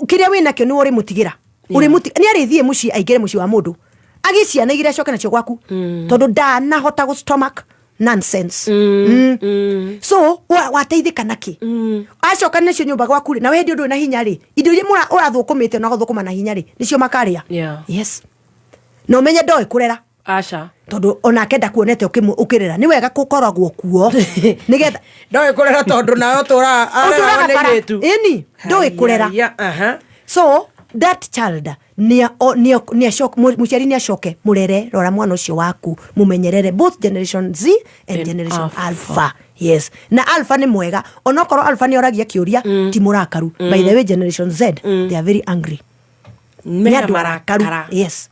kĩrĩa wĩ nakĩo nĩwe ũrĩmũtigĩra. Nĩ arĩthiĩ mũciĩ, aingĩre mũciĩ wa mũndũ, agĩe ciana igĩrĩ, acoke nacio gwaku, tondũ ndanahota gũ stomach nonsense. So wateithĩka nakĩ acoka nacio nyũmba gwaku rĩ, nawe hĩndĩ ũndũ na hinya rĩ, indo iria ũrathũkũmĩte na ũgathũkũma na hinya rĩ, nĩcio makarĩa. Yes, na ũmenye ndoĩ kũrera. Aca. Tondũ onake ndakuonete ũkĩrera. Nĩ wega gũkoragwo kuo nĩgetha Ndoĩ kũrera tondũ nawe ũtũraga ũtũraga areraga nĩ bara. airĩtu. Ĩni, ndũĩ kũrera. Haiya, aha. So that child mũciari nĩ acoke mũrere. Rora mwana ũcio waku, mũmenyerere, both Generation Z and And Generation Alpha. Alpha. Yes, na Alpha nĩ mwega, onokorwo Alpha nĩ oragia kĩũria, ti mũrakaru. By the way, Generation Z, they are very angry. Nĩ Mena andũ arakaru. marakara. Yes,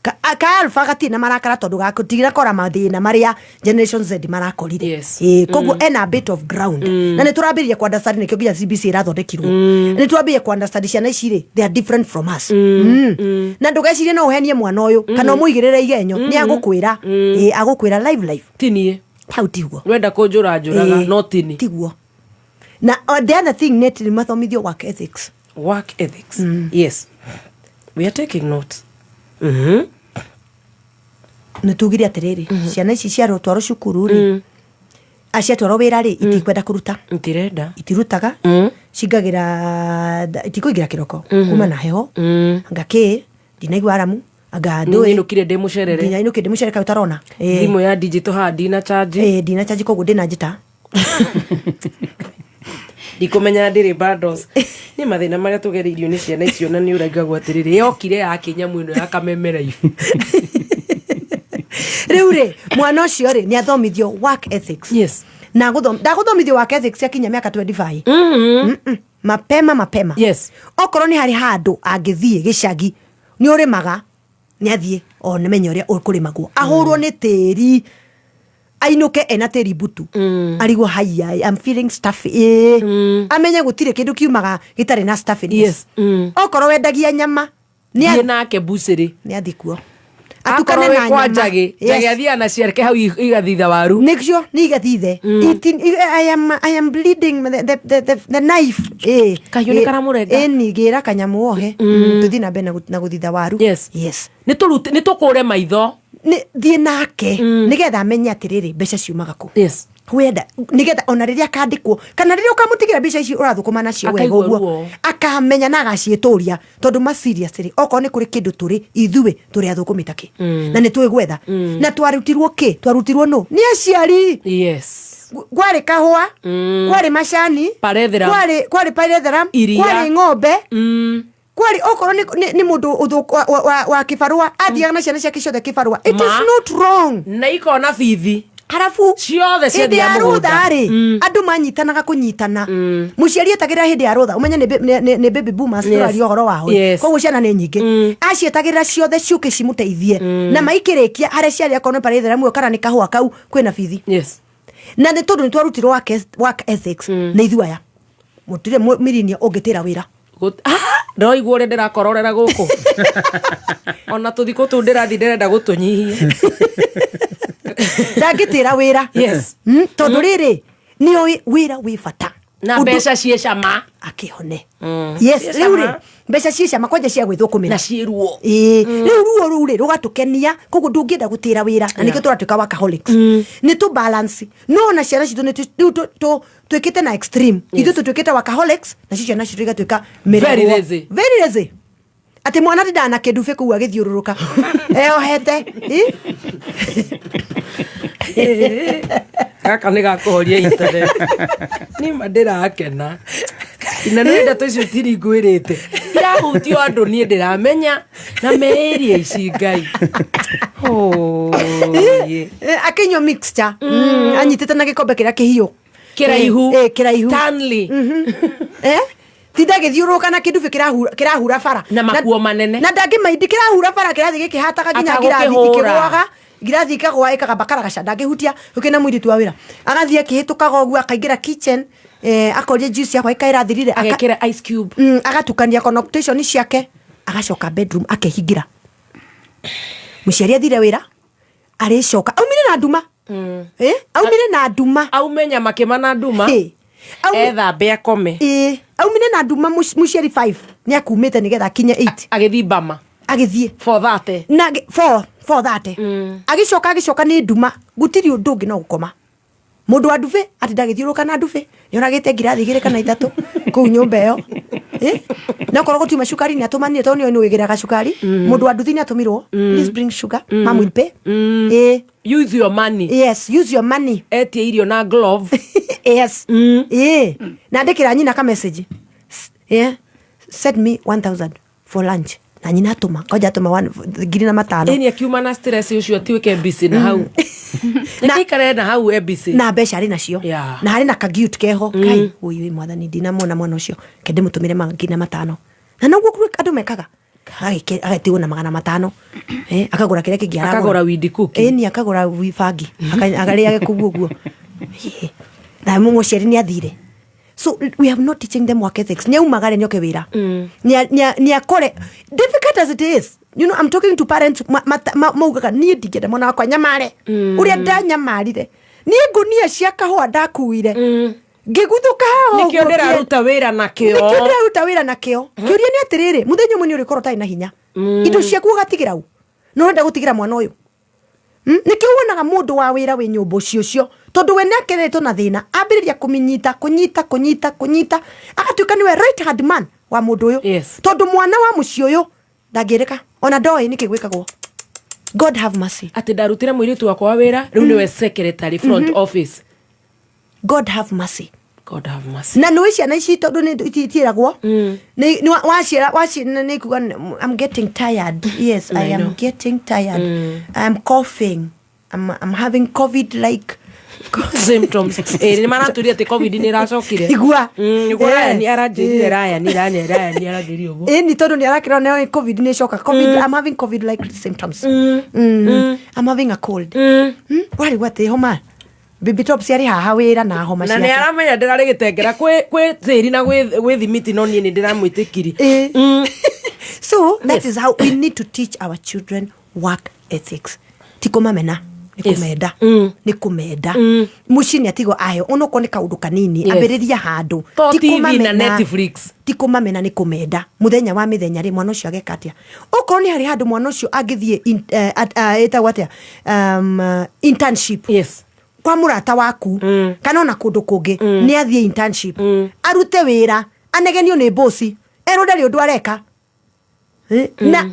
ka Alpha gatirĩ na marakara, tondũ gatirakora mathĩna marĩa Generation Z marakorire. Ĩĩ, koguo ena a bit of ground na nĩ tũrambĩrĩria ku understand. Nĩkĩo nginya CBC ĩrathondekirwo, nĩ twambĩrĩria ku understand ciana ici rĩ, they are different from us. Na ndũgecirie no ũhenie mwana ũyũ kana ũmũigĩrĩre igenyo. Nĩ agũkwĩra. Ĩĩ, agũkwĩra live live. Tinie. Hau tiguo. Wenda kũnjũra njũraga. Ĩĩ, No tini. Tiguo. Na the other thing nĩ atĩ nĩ mathomithio work ethics. Work ethics. Yes, we are taking note. Nä tugire atä ciana ici ciarotwarwo cukuru rä aciatwarwo wä ra rä itikwenda kå ruta. Itirenda. Itirutaga, cingagä itikå ingä ra kä roko kuma na heho, anga kä ndinaigua aramu, anga ndå. Ninũkire ndĩ mũcerere. Ndinainũkire ndä må cerere kaä ũtarona. Thimũ ya digital haha ndina charge. Ndina charge, koguo ndä na njä ta. Ndikumenya ndĩrĩ bundles. Nĩ mathĩna marĩa tũgereirio nĩ ciana icio, na nĩ ũraigagwo atĩrĩrĩ, yokire yake nyamũ ĩno ya kamemera ibu. Rä u rä mwana å cio rä nä athomithio work ethics. Yes. Na ndagåthomithio work ethics akinya mä aka 25. Mapema mapema. Yes. Okorwo nä harä handå angä thiä gä cagi nä å rä maga, nä athiä one menye å rä a kå rä magwo, ahå rwo nä tä ri, ainũke ena tĩri mbutu, arigwo haiya, I'm feeling stuffy. Amenye gũtirĩ kĩndũ kiumaga gĩtarĩ na stuffiness. Yes. Okorwo wendagia nyama, Thiĩ nake bucĩrĩ. Nĩ athiĩ kuo. Atukane Atukane na na nyama. Njagĩ. Njagĩ athiaga na ciareke hau igathitha waru. Nĩcio nĩ igathithe. I am bleeding the knife. Kahiũ nĩ karamũrenga. Ĩni gĩra kanyamũ ohe, tũthiĩ na mbere na gũthitha waru. Yes. Yes. Nĩ tũkũre maitho. Thiĩ nake nĩgetha amenye atĩrĩrĩ, mbeca ciumaga kũ. Wenda nĩgetha ona rĩrĩa akandĩkwo kana rĩrĩa ũkamũtigĩra mbeca ici ũrathũkũma nacio wega Akaigua ũguo, ruo. akamenya na agaciĩtũria, tondũ ma seriously, okorwo nĩ kũrĩ kĩndũ tũrĩ ithuĩ, tũrĩ athũkũmi ta kĩ, na nĩ tũĩ gwetha, na twarutirwo kĩ, twarutirwo nũ? Nĩ aciari. Kwarĩ kahũa, kwarĩ macani, Parethera. kwarĩ parethera. Iria. Kwarĩ ng'ombe, kwarĩ okorwo nĩ mũndũ wa kĩbarũa, athiaga na ciana ciake ciothe kĩbarũa. It is Ma. not wrong. Na ikona bithi. Harabu ciothe hĩndĩ ciathiaga ya mũgũnda. rũtha rĩ, andũ manyitanaga kũnyitana. Mũciari etagĩrĩra hĩndĩ ya rũtha, ũmenye nĩ baby boomers tũraria ũhoro wao. Koguo ciana nĩ nyingĩ, acietagĩrĩra ciothe ciũke cimũteithie, na maikĩrĩkia harĩa ciarĩ, akorwo nĩ parethera muo kana nĩ kahũa kau, kwĩna bithi. Na nĩ tondũ nĩ twarutirwo work ethics nĩ ithuĩ aya, mũtirĩ mirinia ũngĩtĩra wĩra. Ndĩroigua ũrĩa ndĩrakororera gũkũ, ona tũthikũ tũu ndĩrathiĩ ndĩrenda gũtũnyihia. Ndangĩtĩra wĩra. Tondũ rĩrĩ nĩoĩ wĩra wĩ bata. Na mbeca ciĩ cama. Akĩhone. Yes. Ciĩ Rĩu rĩ, cama. mbeca ciĩ cama kwanja cia gwĩthũkũmĩra. Na ciĩ ruo. Ĩĩ, rĩu ruo rũu rĩ rũgatũkenia, koguo ndũngĩenda gũtĩra wĩra, na nĩkĩo tũratuĩka workaholics. Nĩ tũ balance, no ona ciana citũ nĩ rĩu twĩkĩte na extreme. Ithuĩ tũtuĩkĩte workaholics, nacio ciana citũ igatuĩka Very mĩrerwo. lazy. Very lazy, atĩ mwana atindaga na kĩndubĩ kũu agĩthiũrũrũka eohete. Ĩ? Gaka nĩ gakũhoria internet, nĩma ndĩrakena na nĩ ndeto icio tiri ngwĩrĩte irahutio andũ, niĩ ndĩramenya na meĩria ici ngai. Oye. Akĩnyua mixture, anyitĩte na gĩkombe kĩrĩa kĩhiũ. Kĩraihu. Kĩraihu. Stanley. Tinda gĩthiũrũrũka na kĩndubĩ kĩrahura bara. Na makuo manene. Na ndangĩmaindi kĩrahura bara, kĩrathiĩ gĩkĩhataga nginya ngirathi. Atagũkĩhũra. Ikĩgũaga, ngirathi ikagũa ĩkagamba karagaca, ndangĩhutia ũkĩ na mũirĩtu wa wĩra agathiĩ akĩhĩtũkaga ũguo, akaingĩra kitchen, akoria juice yakwa ĩkaĩrathirire. Agekĩra ice cube. Agatukania connotation ciake, agacoka bedroom akehingĩra. Mũciari athire wĩra, arĩcoka aumire na nduma. Aumire na nduma. Aume nyama kĩma na nduma. Ethambe akome. Ĩ, aumire na nduma. Mũciari 5 nĩ akumĩte nĩgetha akinye 8. Agĩthiĩ bama. Agĩthiĩ 4:30. Na 4 4:30 agĩcoka nĩ nduma, gũtirĩ ũndũ ũngĩ no gũkoma. Mũndũ wa ndubi atinda agĩthiũrũrũka na ndubi, nĩoragĩte ngirathi igĩrĩ kana ithatũ kũu nyũmba ĩyo. Na okorwo gũtiuma cukari, nĩ atũmanire, tondũ nĩoĩ nĩ wĩgĩraga cukari. Mũndũ wa nduthi nĩ atũmirwo, "Please bring sugar, mom will pay." Use your money. Yes, use your money. Etie irio na glove. Yes. Na andĩkĩra nyina ka message, yeah, "Send me 1000 for lunch," na nyina atũma kwanja, atũma ngiri na matano. Ĩni akiuma na stress ũcio atuĩke busy na hau nĩkĩikare na hau e busy. Na mbeca arĩ nacio. Na harĩ na kagiut keho. Kai ũi mwathani, ndinamwona mwana ũcio, ke ndĩmũtũmĩre ngiri na matano, na noguo kũrĩ andũ mekaga. Agatigwo na 500, akagũra kĩrĩa kĩngĩ aragũra. Akagũra weed cookie. Ĩni, akagũra bangi, akarĩage kũu ũguo. Na mũciari nĩ athire, so we have not teaching them work ethics. Nĩ aumagare, nĩ oke wĩra, nĩ akore, difficult as it is. I'm talking to parents maugaga, niĩ ndingĩenda mwana wakwa nyamare ũrĩa ndanyamarire niĩ, ngũnia cia kahũa ndakuire. Ngĩguthũka haha Nĩkĩo ũguo. ndĩraruta wĩra nakĩo. Nĩkĩo ndĩraruta wĩra nakĩo. Kĩũria nĩ atĩrĩrĩ, mũthenya ũmwe nĩ ũrĩkorwo ũtarĩ na hinya, indo ciaku ũgatigĩra u, na ũrenda gũtigĩra mwana ũyũ. Nĩkĩo wonaga mũndũ wa wĩra wĩ nyũmba ũcio ũcio, tondũ we nĩakeretwo na thĩna, ambĩrĩria kũmĩnyita, kũnyita, kũnyita, kũnyita, agatuĩka nĩwe right hand man wa mũndũ ũyũ. Tondũ mwana wa mũciĩ ũyũ ndangĩrĩka, ona ndoĩ nĩkĩ gwĩkagwo. God have mercy. Atĩ ndarutĩra mũirĩtu wakwa wa wĩra, rĩu nĩwe secretary front office. God have mercy. God have mercy. Na nä ciana ici tondå nä itiäragwo waciara nä kuga, "I'm getting tired." Yes, I I am know. getting tired. I'm coughing. I'm having COVID like symptoms. Ĩ, nĩ maratũria atĩ COVID nĩ ĩracokire. Igua. Nĩguo. Eh. Ryan aranjĩrire, Ryan, Ryan, Ryan aranjĩrire ũguo. Ĩni tondå nä arakĩra nä COVID nä coka COVID. I'm having COVID like symptoms. I'm having a cold. Warigwo atä homa Baby Top ciarĩ haha wĩra na homa Na nĩ ciake. aramenya ndĩrarĩ gĩtengera kwĩ tĩri na gwĩ thimiti, no niĩ nĩ ndĩramwĩtĩkiri. So that is how we need to teach our children work ethics. Ti kũmamena, nĩ kũmenda, nĩ kũmenda. Mũciĩ nĩ atigwo aheo onokorwo nĩ kaũndũ kanini. Ambĩrĩria handũ. To Ti TV na kũmamena. Netflix. Ti kũmamena, nĩ kũmenda. Mũthenya wa mĩthenya rĩ, mwana ũcio ageka atĩa? Okorwo nĩ harĩ handũ mwana ũcio angĩthiĩ ĩtagwo atĩa, internship. Kwa mũrata waku kana ona kũndũ kũngĩ, nĩ athiĩ internship, arute wĩra, anegenio nĩ bosi, erwo ndarĩ ũndũ areka. Na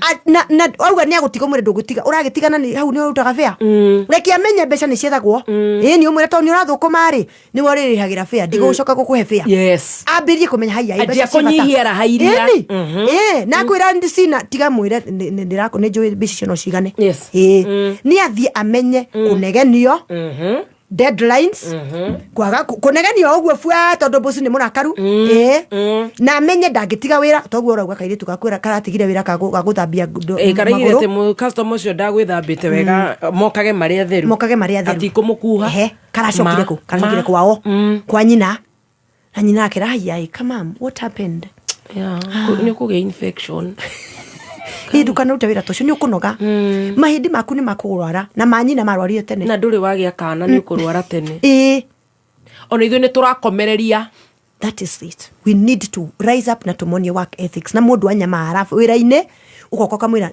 auga nĩ agũtiga, ũmwĩre ndũgũtiga, ũragĩtigana nĩ hau nĩ ũrutaga bĩa. Reke amenye mbeca nĩ ciethagwo. Ĩ nĩ ũmwĩre tondũ nĩ ũrathũkũma rĩ, nĩwe ũrĩrĩhagĩra bĩa, ndigũcoka gũkũhe bĩa. Ambĩrie kũmenya haiya ĩ, Anjia mbeca ciĩ bata. kũnyihia raha iria. Ĩni. Ĩ, na kwĩra cina tiga mwĩre nĩ njũĩ mbeca icio no cigane. Ĩ, nĩ athiĩ amenye kũnegenio, deadlines, kwaga kũnegenio ũguo bua tondũ bosi nĩ mũrakaru. Ĩ, na amenye ndangĩtiga wĩra toguo ũrauga kairĩtu gakwĩra karatigire wĩra ga gũthambia Ĩ, karaigire magũrũ. atĩ customer ũcio ndagwĩthambĩte wega, mokage marĩ atheru. Mokage marĩ atheru. Atikũmũkuha. Ehe, karacokire kũ? Karacokire Ma. kwao, kwa nyina, na nyina akĩra, "Haiya, come on, what happened?" Yeah, nĩ ũkũgĩa infection. Ĩ, ndũkanarute wĩra ta ũcio, nĩ ũkũnoga, mahĩndĩ maku nĩ makũrwara, na manyina marwarire tene. Na ndũrĩ wagĩa kana nĩ ũkũrwara tene. Ĩ. Ona ithuĩ nĩ tũrakomereria. That is it. We need to rise up na tumonie work ethics. Na mũndũ anyamara wĩra-inĩ, ũgoka ũkamwĩra,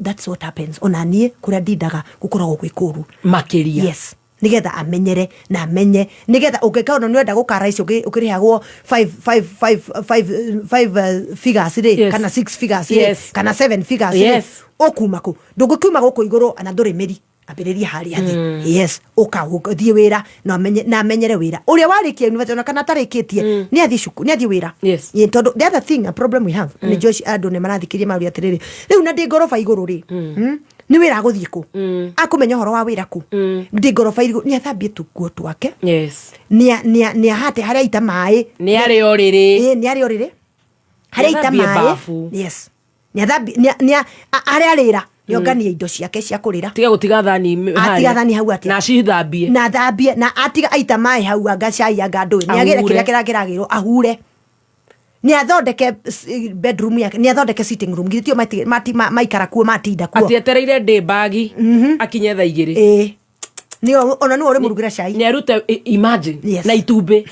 "That's what happens. Ona niĩ kũrĩa ndindaga gũkoragwo gwĩ kũru." Makĩria. Yes, nigetha amenyere na amenye, nigetha ũngĩka ona nĩũrenda gũkara icio ũkĩrĩhagwo five, five, five, five, five, figures rĩ, kana six figures rĩ, kana seven figures rĩ, ũkuma kũ? Ndũngĩkiuma gũkũ igũrũ ana ndũrĩ mĩri, ambĩrĩria harĩa thĩ. Yes, ũka ũthiĩ wĩra na amenye, na amenyere wĩra ũrĩa warĩkia university, ona kana atarĩkĩtie, nĩ athiĩ cukuru, nĩ athiĩ wĩra. Ĩ, tondũ the other thing, a problem we have, nĩ Josh, andũ nĩ marathikĩria maũria atĩrĩrĩ, rĩu na ndĩ ngoroba igũrũ rĩ, nĩ wĩra agũthiĩ kũ? Akũmenya ũhoro wa wĩra kũ? Ndĩ ngoroba igũrũ, nĩ athambie tũkuo twake, nĩ ahate harĩa aita maĩ. Nĩ arĩ ũrĩrĩ. Ĩ, nĩ arĩ ũrĩrĩ harĩa aita Nĩ athambie maĩ. bafu. Yes, nĩ athambie, harĩa arĩra, nĩonganie indo ciake cia kũrĩra. Tiga gũtiga thani Atiga harĩa. thani hau atĩa? Na acithambie. Na athambie, na atiga aita maĩ hau, anga cai, anga ndũĩ, nĩ agĩre Ahure. kĩrĩa kĩragĩrwo, ahure, nĩ athondeke bedroom yake, nĩ athondeke sitting room, githĩ tio maikara kuo, matinda kuo. Atietereire ndĩ bagi akinye thaa 2. Ĩ, nĩo ona nĩwe ũrĩmũrugĩra cai. Nĩ arute imagine. Yes. Na itumbĩ.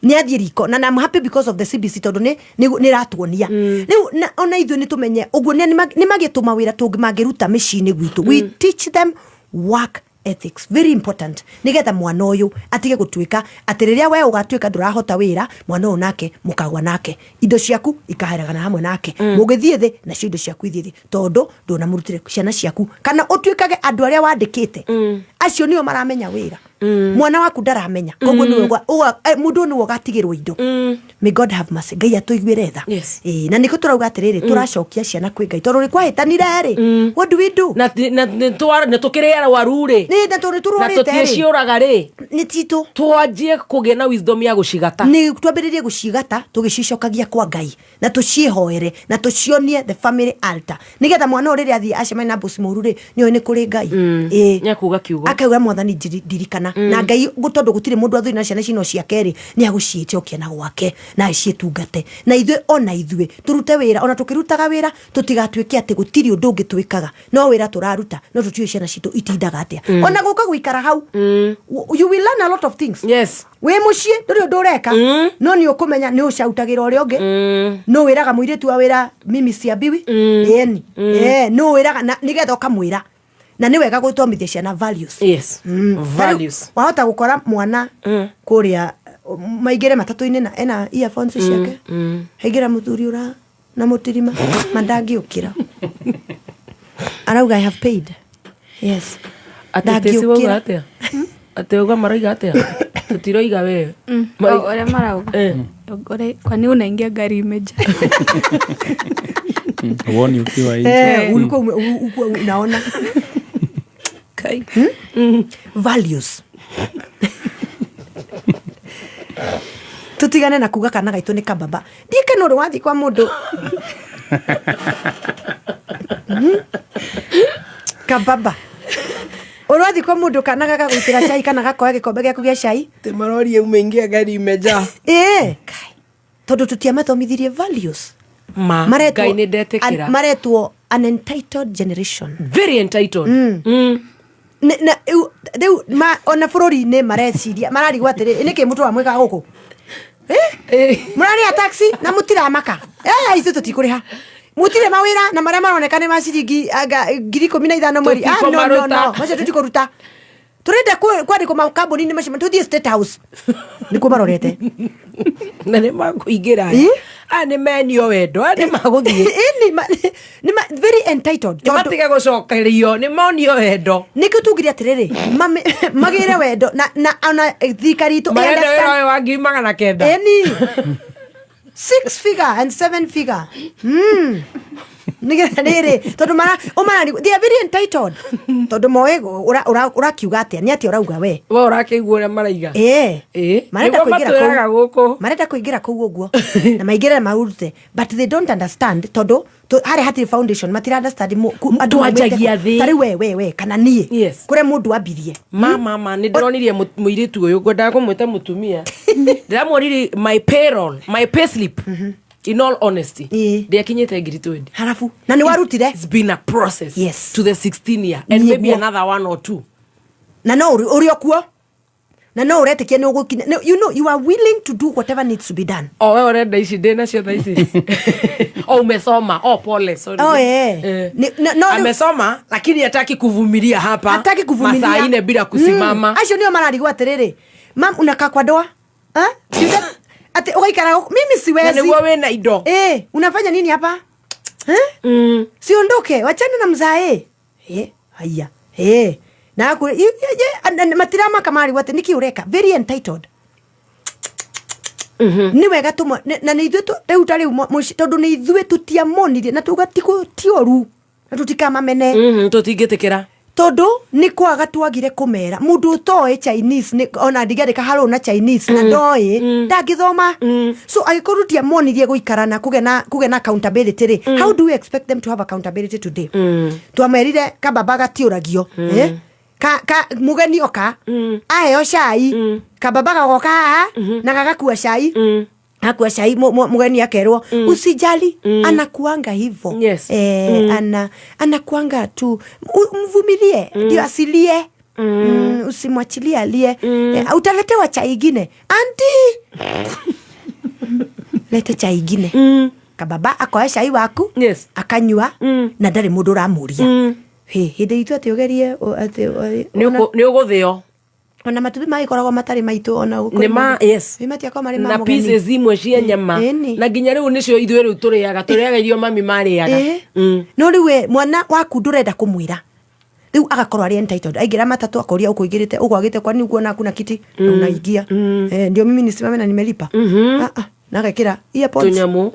Nĩ athiĩ riko na I'm happy because of the CBC, tondũ nĩ ĩratuonia rĩu na ona ithuĩ nĩ tũmenye ũguo nĩ magĩtũma wĩra tũngĩ mangĩruta mĩciĩ-inĩ gwitũ. We teach them work ethics, very important, nĩgetha mwana ũyũ atige gũtuĩka atĩ rĩrĩa we ũgatuĩka ndũrahota wĩra, mwana ũyũ nake mũkagwa nake, indo ciaku ikaheragana hamwe nake. Mũgĩthiĩ thĩ nacio indo ciaku ithiĩ thĩ, tondũ ndũnamũrutire ciana ciaku, kana ũtuĩkage andũ arĩa wandĩkĩte acio nĩo maramenya wĩra, mwana waku ndaramenya. Koguo nĩwe mũndũ ũyũ nĩwe ũgatigĩrwo indo. May God have mercy. Ngai atũiguĩre tha. Ĩĩ, na nĩkĩo tũrauga atĩrĩrĩ, tũracokia ciana kwĩ Ngai, tondũ nĩ kwahĩtanire rĩ, what do we do? Na nĩ tũkĩrĩ arwaru rĩ. Nĩ, na tondũ nĩ Na tũrwarĩte rĩ. tũtiĩciũraga rĩ. Nĩ titũ. Twanjie kũgĩa na wisdom ya gũcigata. Nĩ twambĩrĩrie gũcigata tũgĩcicokagia kwa Ngai, na tũciĩhoere, na tũcionie the family altar, nĩgetha mwana ũyũ rĩrĩa athiĩ acemania na bosi mũru rĩ, nĩoĩ nĩ kũrĩ Ngai. Ĩĩ. Nĩakuga kiugo. Akauga, "Mwathani, ndirikana." ciana na Ngai tondũ gũtirĩ mũndũ athũire na ciana cino ciake rĩ, nĩ agũciĩcokia na gwake na aciĩtungate. Na ithuĩ ona ithuĩ tũrute wĩra, ona tũkĩrutaga wĩra tũtigatuĩke atĩ gũtirĩ ũndũ ũngĩ twĩkaga, no wĩra tũraruta, no tũtiũĩ ciana citũ itindaga atĩa. Ona gũka gũikara hau, you will learn a lot of things. Yes. Wĩ mũciĩ ndũrĩ ũndũ ũreka, no nĩ ũkũmenya nĩ ũcautagĩra ũrĩa ũngĩ, nũ wĩraga mũirĩtu wa wĩra mimi siambiwi ĩni, nũ wĩraga na nĩgetha ũkamwĩra. Na nĩ wega gũthomithia ciana values. Yes. Values. Tarĩu, wahota gũkora mwana kũrĩa maingĩre matatũ-inĩ na ena earphones ciake, aingĩra mũthuri ũra na mũtirima mandangĩũkĩra, arauga, "I have paid." Yes. Atĩ Stacy wauga Ndangĩũkĩra. atĩa? Atĩ uga maroiga atĩa? Tũtiroiga we. Oh, ũrĩa marauga. Kwani unaingia gari imejaa? Huoni ukiwa nje. Eh, ulikuwa unaona. Values. Tutigane na kuga kana gaitũ nĩ kababa. Ndiĩke nũ ũrĩ wathiĩ kwa mũndũ. Kababa. Ũrĩ wathiĩ kwa mũndũ kana gagagũitĩra cai kana gakoya gĩkombe gĩaku gĩa cai? Atĩ maroria umeingia gari imejaa. Ĩĩ. Tondũ tũtiamathomithirie values. Ma Maretwo Ngai nĩ ndetĩkĩra. Maretwo an entitled generation. Very entitled. Na rĩu ona bũrũri-inĩ mareciria, mararigwo atĩrĩ, nĩkĩ mũtũra mwĩkaga gũkũ? Mũrarĩha taxi na mũtiramaka. Ithuĩ tũtikũrĩha. Mũtirĩ mawĩra na marĩa maroneka nĩ ma ciringi anga 15,000 mweri. No, no, no. Tũtikũmaruta. Macio tũtikũruta. Tũrenda kwandĩkwo makambuni-inĩ macio, tũthiĩ State House. Nĩkuo marorete. Na nĩ makũingĩra. Aya nĩ menio wendo, aya nĩ magũthiĩ. Ĩni, nĩ very entitled. Nĩ matige gũcokerio, nĩ monio wendo. Nĩkĩo tugire atĩrĩrĩ, magĩre wendo na ona thirikari itũ Marenda wĩra understand- ũyũ wa 900,000. Ĩni. 6 figure and 7 figure. Nĩgetha rĩrĩ, tondũ mara, ũmarari, they are very entitled. Tondũ moĩ ũrakiuga atĩa, nĩ atĩa ũrauga we. We ũrakĩigua ũrĩa maraiga. Ĩĩ. Ĩĩ. Marenda Nĩguo kũingĩra matwĩraga kũu. gũkũ. Marenda kũingĩra kũu ũguo. Na maingĩre na marute. But they don't understand, tondũ harĩa hatirĩ foundation, matira understand andũ Twanjagia maumĩte kũ. thĩ. Ta rĩu we, we, we, kana niĩ. Yes. Kũrĩa mũndũ ambirie. Ma, ma, ma, nĩ ndĩronirie mũirĩtu ũyũ, ngwendaga kũmwĩta mũtumia. Ndĩramuonirie my payroll, my payslip. In all honesty, ndiakinyĩte ngiri 20. Harabu. Na nĩ warutire? It's been a process. Yes. To the 16 year and maybe Nĩguo. another one or two. Na no ũrĩ o kuo. Na no ũretĩkia nĩ ũgũkinya. No, you know, you are willing to do whatever needs to be done. O we ũrenda ici ndĩ nacio thaa ici. O umesoma, o pole, sorry. Oh, eh. Ni, no, no, Amesoma lakini hataki kuvumilia hapa. Hataki kuvumilia. Masaa ine bila kusimama. Acio nĩo mararigwo atĩrĩrĩ, mam, unakaa kwa ndoa? Ha? Kiuga ati ugaikara huku? Mimi siwezi. Na nĩguo wĩna indo. Unafanya nini hapa? Siondoke, wachana na mzae. Haya. Na aku, matiramaka marigwo atĩ nĩkĩ ũreka? Very entitled. Nĩ wega tũmwe, na nĩ ithuĩ rĩu ta rĩu tondũ nĩ ithuĩ tũtiamonirie na tuga ti ũru na tũtikamamene. Tũtingĩtĩkĩra. Tondũ nĩ kwaga twagire kũmera. Mũndũ ũtoĩ Chinese nĩ, ona ndingĩandĩka hello na Chinese na ndoĩ, ndangĩthoma. So angĩkorwo tũtiamonirie gũikara na kũgĩa na accountability rĩ, how do we expect them to have accountability today? Twamerire kababa gatiũragio. Ka mũgeni oka, aheo cai, kababa gagoka haha, na gagakua cai. Akua cai, mũgeni akerwo, usijali, anakuanga hivo. Yes. Anakuanga tu. Mvumilie, ndio asilie. Usimwachilie alie. Utaletewa chai ingine. Auntie! Lete chai ingine. Kababa akoya cai waku. Yes. Akanyua. Na ndarĩ mũndũ ũramũria. Hĩ, hĩndĩ itũ atĩ ũgerie, atĩ, Nĩ ũgũthĩo. Ona matumbĩ magĩkoragwo matarĩ maitũ, ona gũkũ Nĩ ma, yes. Nĩ matiakoragwo marĩ ma Na mũgeni. pieces imwe cia nyama. Ĩni. Na nginya rĩu nĩcio ithuĩ rĩu tũrĩaga irio mami marĩaga. No rĩu we, mwana waku ndũrenda kũmwĩra. Rĩu agakorwo arĩ entitled. Aingĩra matatũ akoria ũkũingĩrĩte, ũgwagĩte kwani ũkuona hakuna kiti? Unaingia. Ndio mimi nisimame na nimelipa. Na agekĩra earpods. Tũnyamũ.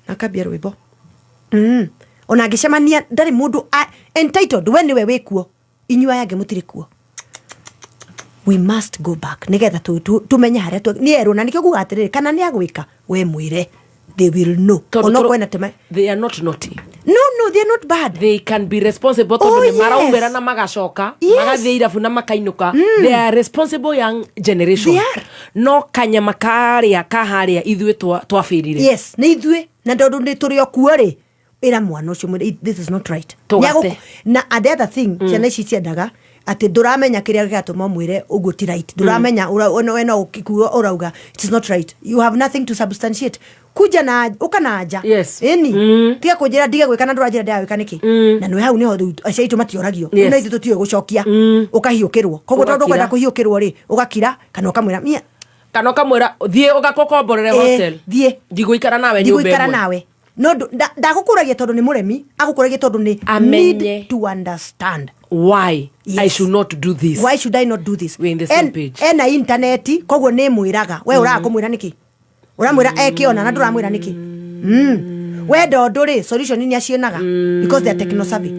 Na akambia rwĩmbo. Ona angĩcemania ndarĩ mũndũ entitled, we nĩwe wĩkuo. Inyuĩ aya angĩ mũtirĩ kuo. We must go back nigetha tumenye haria ni erwo, na nikio nguga atiriri, kana ni agwika we mwire, they will know. Tondũ Ona tũro- kwena tema they are not naughty. No, they're not bad. They can be responsible tondũ Oh, nĩ maraumĩra yes. na magacoka, Yes. magathiĩ irabu na makainũka. They are responsible young generation. They are. No kanyama karĩa kaharĩa ithuĩ twabĩrire. Yes, nä ithuä na tondå nä tå rä o kuo rä ä ra mwana å cio mwĩre, this is not right. Tũgate. Na and the other thing, ciana ici ciendaga atä ndå ramenya kä rä a gä gatå ma mwä re å guo ti right, ndå ramenya we no kuga å rauga it is not right, you have nothing to substantiate. Kuja na uka na nja. Yes. Ĩni tiga kå njä ra ndige gwä ka na ndå ranjä ra ndĩragwä ka nä kä na nä hau nĩho rĩu aciari aitũ matioragio. Yes. Na ithuĩ tũtiũĩ gũcokia, ũkahiũkĩrwo, koguo tondũ Ũgakira. ũkwenda kũhiũkĩrwo rĩ, ũgakira kana ũkamwĩra "Mia, Kana ũkamwĩra thiĩ ũgakũkomborere hostel. Thiĩ. Ndigũikara nawe nyũmba Ndigũikara ĩmwe. nawe. No ndagũkũragia tondũ nĩ mũremi, agũkũragia tondũ nĩ Amenye. need to understand Why Yes. I should not do this. Why should I not do this? We're in the same page. Ena intaneti, koguo nĩ mwĩraga we ũraga kũmwĩra nĩkĩ, ũramwĩra ekĩona na ndũramwĩra nĩkĩ. Wenda ũndũ rĩ, solution nĩ acionaga because they are techno savvy.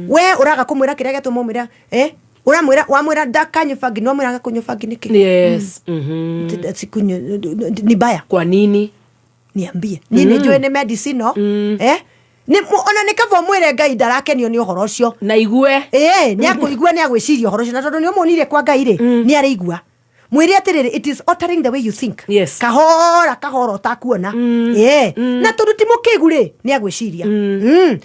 We ũraga kũmwĩra kĩrĩa gĩatũma ũmwĩra, ũramwĩra, wamwĩra ndakanyue bangi, no wamwĩra agakũnyua bangi nĩkĩ? Yes. Sikunywe ni baya. Kwa nini? Niambie niĩ nĩ njũĩ nĩ medicine no nĩ ona nĩ kaba ũmwĩre Ngai ndarakenio nĩ ũhoro ũcio. Na igue. Ĩĩ, nĩ akũigua, nĩ agwĩciria ũhoro ũcio, na tondũ nĩ ũmuonire kwa Ngai rĩ, nĩ arĩigua. Mwĩre atĩrĩrĩ, it is altering the way you think. Yes. Kahora kahora ũtakuona. Ĩĩ, na tondũ ti mũkĩgu rĩ, nĩ agwĩciria.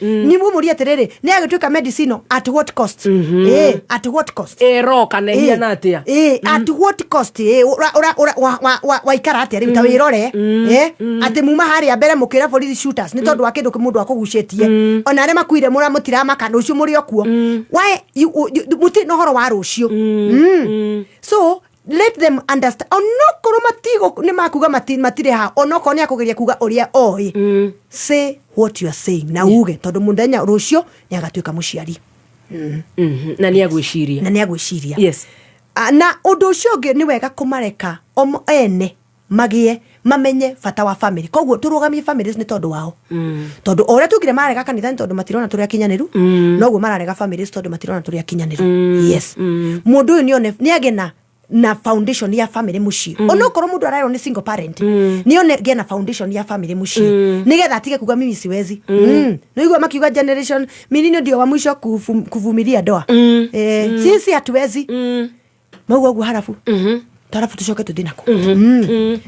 Nĩ mũmũrie atĩrĩrĩ, nĩ agĩtuĩka medicine at what cost? Ĩĩ, at what cost? Ĩroka na ĩhiana atĩa? Ĩĩ, at what cost? Ĩĩ, waikara atĩa rĩu ta wĩrore, atĩ muma harĩa mbere mũkĩra borithi shooters nĩ tondũ wa kĩndũ mũndũ akũgucĩtie, ona arĩa makuire mũra mũtiramaka, rũciũ mũrĩ o kuo. Why mũtirĩ na ũhoro wa rũciũ? So let them understand, onokorwo matigo nĩ makuga matirĩ ha, onokorwo nĩ akũgeria kuga ũrĩa oĩ, say what you are saying na uge, tondũ mũthenya rũciũ nĩ agatuĩka mũciari. Na nĩ agwĩciria. Na nĩ agwĩciria. Yes. Na ũndũ ũcio ũngĩ, nĩ wega kũmareka o ene magĩe mamenye bata wa family, koguo tũrũgamie families nĩ tondũ wao, tondũ o ũrĩa tugire marega kanitha nĩ tondũ matirona tũrĩ akinyanĩru, noguo mararega families tondũ matirona tũrĩ akinyanĩru. Yes, mũndũ ũyũ nĩone nĩagĩe na foundation ya family mũciĩ, onokorwo mũndũ ararerwo nĩ single parent, nĩone gĩe na foundation ya family mũciĩ, nĩgetha atige kuga mimi siwezi. Nĩigua makiuga generation mimi ndio wa mwisho kuvumilia ndoa, sisi hatuwezi, mauga ũguo harabu tarabu tucoke tuthie naku,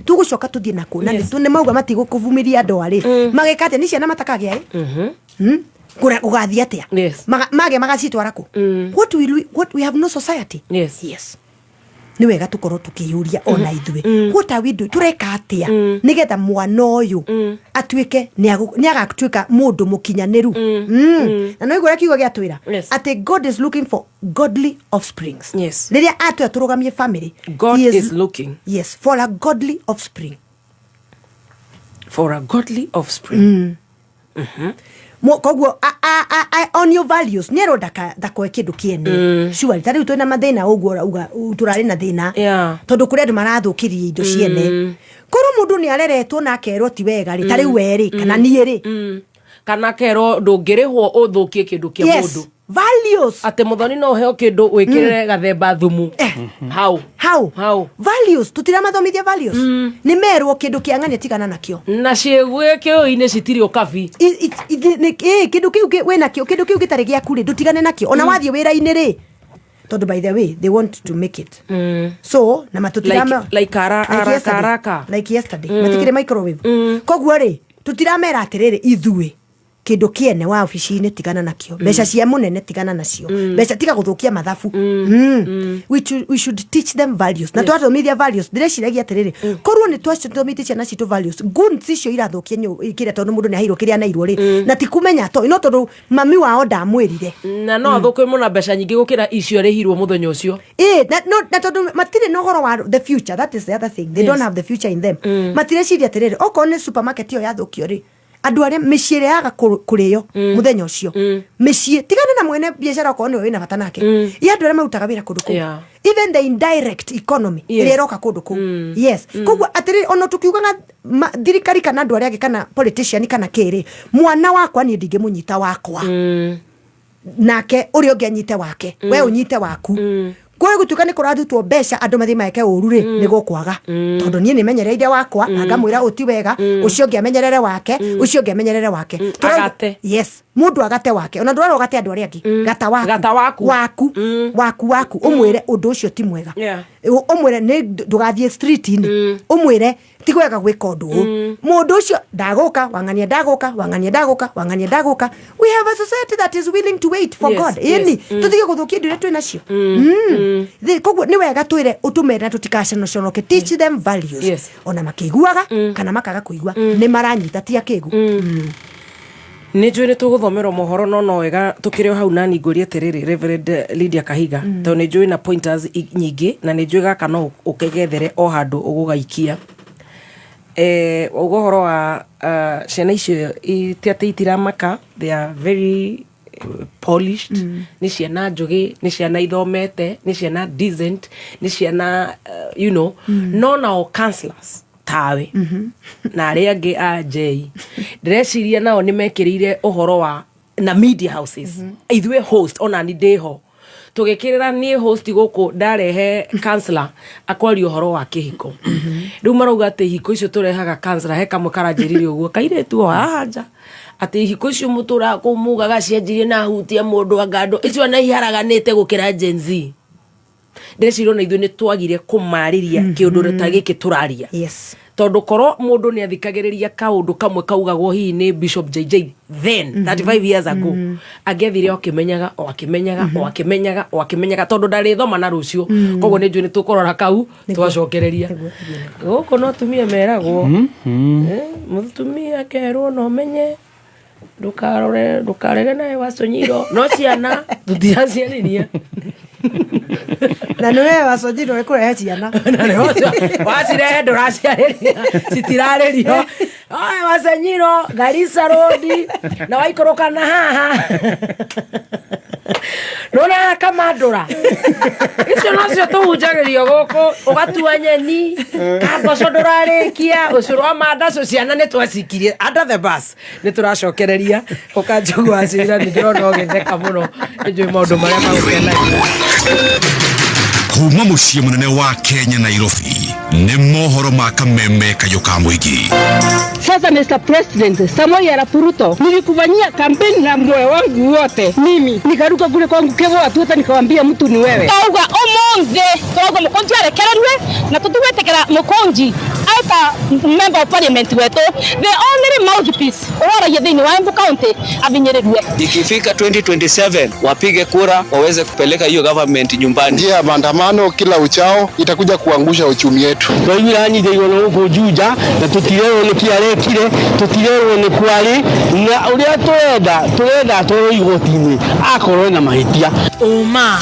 tugucoka tuthie naku na nĩ mauga matigũkũvumiria ndoa rĩ, mageka atĩa? Nĩ ciana matakagĩa ĩ? Gũgathiĩ atĩa? Yes. Magĩa magacitwara kũ? What will we, what we have no society. Yes. Yes, nĩ wega tũkorwo tũkĩyũria ona ithuĩ, what are we doing? Tũreka atĩa nĩgetha mwana ũyũ atuĩke nĩ agatuĩka mũndũ mũkinyanĩru? Na no igua ũrĩa kiugo gĩatwĩra, Yes. atĩ God is looking for godly offsprings. Yes. Rĩrĩa atwĩra tũrũgamie family, God he is looking yes, for a godly offspring. For a godly offspring. Koguo on your values, nĩ erwo ndakoe kĩndũ kĩene. Surely ta rĩu twĩna mathĩna ũguo ũrauga, tũrarĩ na thĩna tondũ kũrĩ andũ marathũkĩria indo ciene. Korwo mũndũ nĩ areretwo na akerwo ti wega rĩ, ta rĩu we rĩ, kana niĩ rĩ, Kana kerwo ndũngĩrĩhwo ũthũkie kĩndũ kĩa mũndũ. Values. Atĩ mũthoni no ũheo kĩndũ wĩkĩrĩre gathemba thumu hau. Hau. Hau. Values, tũtiramathomithia values. Nĩ merwo kĩndũ kĩa ng'ania tigana nakĩo. Na ciĩgwĩ kĩũi-inĩ citirĩ ũkabi. Kĩndũ kĩu wĩnakĩo, kĩndũ kĩu gĩtarĩ gĩaku rĩ, ndũtigane nakĩo ona wathiĩ wĩra-inĩ rĩ, tondũ by the way they want to make it so na matũtirama Like Like yesterday. haraka. Like yesterday, matikĩrĩ microwave. Koguo rĩ, tũtiramera atĩrĩrĩ, ithuĩ kĩndũ kĩene wa obici-inĩ tigana nakĩo, mbeca cia mũnene tigana nacio, mbeca tiga gũthũkia mathabu. We should teach them values, na twathomithia values, ndĩreciragia atĩrĩrĩ, korwo nĩ twathomithia ciana citũ values, goons icio irathũkia kĩrĩa, tondũ mũndũ nĩ aheirwo kĩrĩa anairwo rĩ, na ti kũmenya to no tondũ mami wao ndamwĩrire. Na no athũkwe mũna mbeca nyingĩ gũkĩra icio arĩhirwo mũthenya ũcio. Ĩ, na, no, na tondũ matirĩ na ũhoro wa the future, that is the other thing, they don't have the future in them. Matireciria atĩrĩrĩ, okorwo nĩ supermarket ĩyo yathũkio rĩ, andũ arĩa mĩciĩ ĩrĩa yaga kũrĩo mũthenya ũcio, mĩciĩ tigana na mwene biacara okorwo nĩwe wĩna bata nake, ya andũ arĩa marutaga wĩra kũndũ kũu, even the indirect economy ĩrĩa ĩroka kũndũ kũu. Yes, koguo atĩrĩrĩ, ona tũkiugaga thirikari kana andũ arĩa angĩ kana politician kana kĩrĩ, mwana wakwa niĩ ndingĩmũnyita wakwa, nake ũrĩa ũngĩ anyite wake, we ũnyite waku. Kũrĩ gũtuĩka nĩ kũrarutwo mbeca andũ mathiĩ meke ũru rĩ, nĩ gũkwaga, tondũ niĩ nĩ menyereire wakwa na ngamwĩra ũti wega, ũcio ũngĩ amenyerere wake, ũcio ũngĩ amenyerere wake. Agate. Yes, mũndũ agate wake, ona ndũrarwo gate andũ arĩa angĩ, gata waku, Gata waku. Waku, waku, waku, ũmwĩre ũndũ ũcio ti mwega. Ũmwĩre nĩ ndũgathiĩ street-inĩ, ũmwĩre ti wega gwĩka ũndũ ũyũ. Mũndũ ũcio ndagũka wang'ania, ndagũka wang'ania, ndagũka wang'ania, ndagũka. We have a society that is willing to wait for God. Ĩni tũtige gũthũkia indo iria twĩ nacio. Koguo nĩ wega twĩre ũtũmere na tũtikacanoconoke, teach them values. Ona makĩiguaga kana makaga kũigua, nĩ maranyita, ti akĩgu. Nä njå nä tå gå thomerwo mohoro, no no wega tå kä rä o hau nani ngå atä rä rä Reverend Lydia Kahiga, tondå nä njå na pointers nyingä na nä njå gaka no å kegethere o handå å gå gaikia. Uga å horo wa ciana icio, ti atä itiramaka, they are very polished, nä ciana njå nä ciana ithomete, nä ciana decent, nä ciana no nao counselors tawe na arĩa angĩ a njei, ndĩreciria nao nĩ mekĩrĩire ũhoro wa na media houses. Ithuĩ host, ona ni ndĩho tũgĩkĩrĩra, niĩ host gũkũ ndarehe counselor akwaria ũhoro wa kĩhiko. Rĩu marauga atĩ ihiko icio tũrehaga counselor, he kamwe karanjĩrire ũguo kairĩtu o haha nja, atĩ ihiko icio mũtũraga kũu mugaga cianjirie na hutia mũndũ, anga andũ icio na iharaganĩte gũkĩra Gen Z. Ndĩreciria ona ithuĩ nĩ twagire kũmarĩria kĩũndũ ta gĩkĩ tũraria, tondũ korwo mũndũ nĩ athikagĩrĩria kaũndũ kamwe kaugagwo hihi nĩ Bishop JJ then 35 years ago, angĩathire o akĩmenyaga, o akĩmenyaga, o akĩmenyaga, o akĩmenyaga, tondũ ndarĩthoma na rũciũ. Koguo nĩ njũĩ nĩ tũkũrora kau twacokereria gũkũ. No tumia meragwo, mũtumia akerwo no menye ndũkarore, ndũkarege nawe waconyiro, no ciana tũtiraciarĩria. Na nĩ we waconjirwo ĩkũrehe ciana. Na nĩ wacirehe ndũraciarĩria, citirarĩrio. Oe wacenyiro Garissa Road na waikũrũka na haha nona kamandũra icio nocio tũhunjagĩrio gũkũ, ũgatua nyeni kamboco ndũrarĩkia ũcũrũ wa mandacu, ciana nĩ twacikirie under the bus. Nĩ tũracokereria ũkanjũgua cira, nĩ ndĩrona ũgĩtheka mũno, nĩ njũĩ maũndũ marĩa magũkenagia. Kuma muciĩ mũnene wa Kenya, Nairobi, nĩ mohoro ma kameme kayũ ka mũingĩ. Sasa Mr. President Samoei Arap Ruto, nilikufanyia kampeni na moyo wangu wote. Mimi nikaruka kule kwangu Kevo Atuta nikawambia mtu ni wewe. Tauga umuthi turauga Mukunji arekererwe na tutugwetekera Mukunji ata member of parliament wetu, the only mouthpiece uraragia thiini wa Embu County, abinyiririe. Ikifika 2027 wapige kura waweze kupeleka hiyo government nyumbani. Njia ya maandamano kila uchao itakuja kuangusha uchumi yetu. Twaiguire anyitĩirwo na gũkũ Juja na tũtirerwo nĩkĩ arekire, tũtirerwo nĩ kwarĩ, na ũrĩa tũrenda, tũrenda atwarwo igoti-inĩ akorwo ena mahĩtia. Ũma,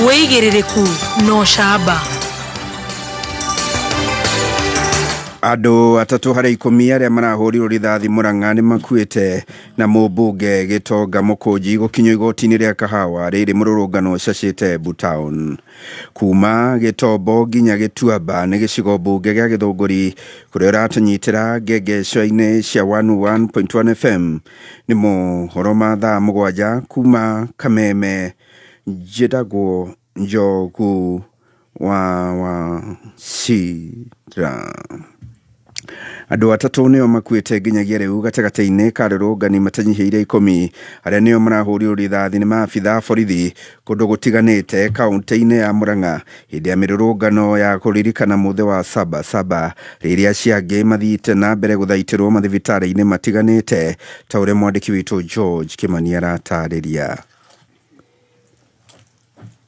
wĩigĩrĩrĩku na ũcamba. Andũ 3 harĩ 10 arĩa marahũrirwo rithathi Murang'a nĩ makuĩte, na mũmbunge Gĩtonga Mũkũnji gũkinyio igoti-inĩ rĩa Kahawa rĩrĩ mũrũrũngano ũcacĩte Embu Town. Kuma Gĩtombo nginya Gĩtuamba nĩ gĩcigo mbunge gĩa Gĩthũngũri, kũrĩa ũratũnyitĩra ngengeco-inĩ cia 101.1 FM. Nĩ mohoro ma thaa 7 kuma Kameme. Njĩtagwo Njogu wa Wachira. Andũ 3 nĩo makuĩte nginyagia rĩu gatagatĩ-inĩ ka arũrũngani matanyihĩire 10 arĩa nĩo marahũrirwo rithathi nĩ maabitha a borithi kũndũ gũtiganĩte kaũntĩ-inĩ ya Murang'a hĩndĩ ya mĩrũrũngano ya kũririkana mũthĩ wa Saba Saba, rĩrĩa acio angĩ mathiĩte na mbere gũthaitĩrwo mathibitarĩ-inĩ matiganĩte, ta ũrĩa mwandĩki witũ George Kimani aratarĩria.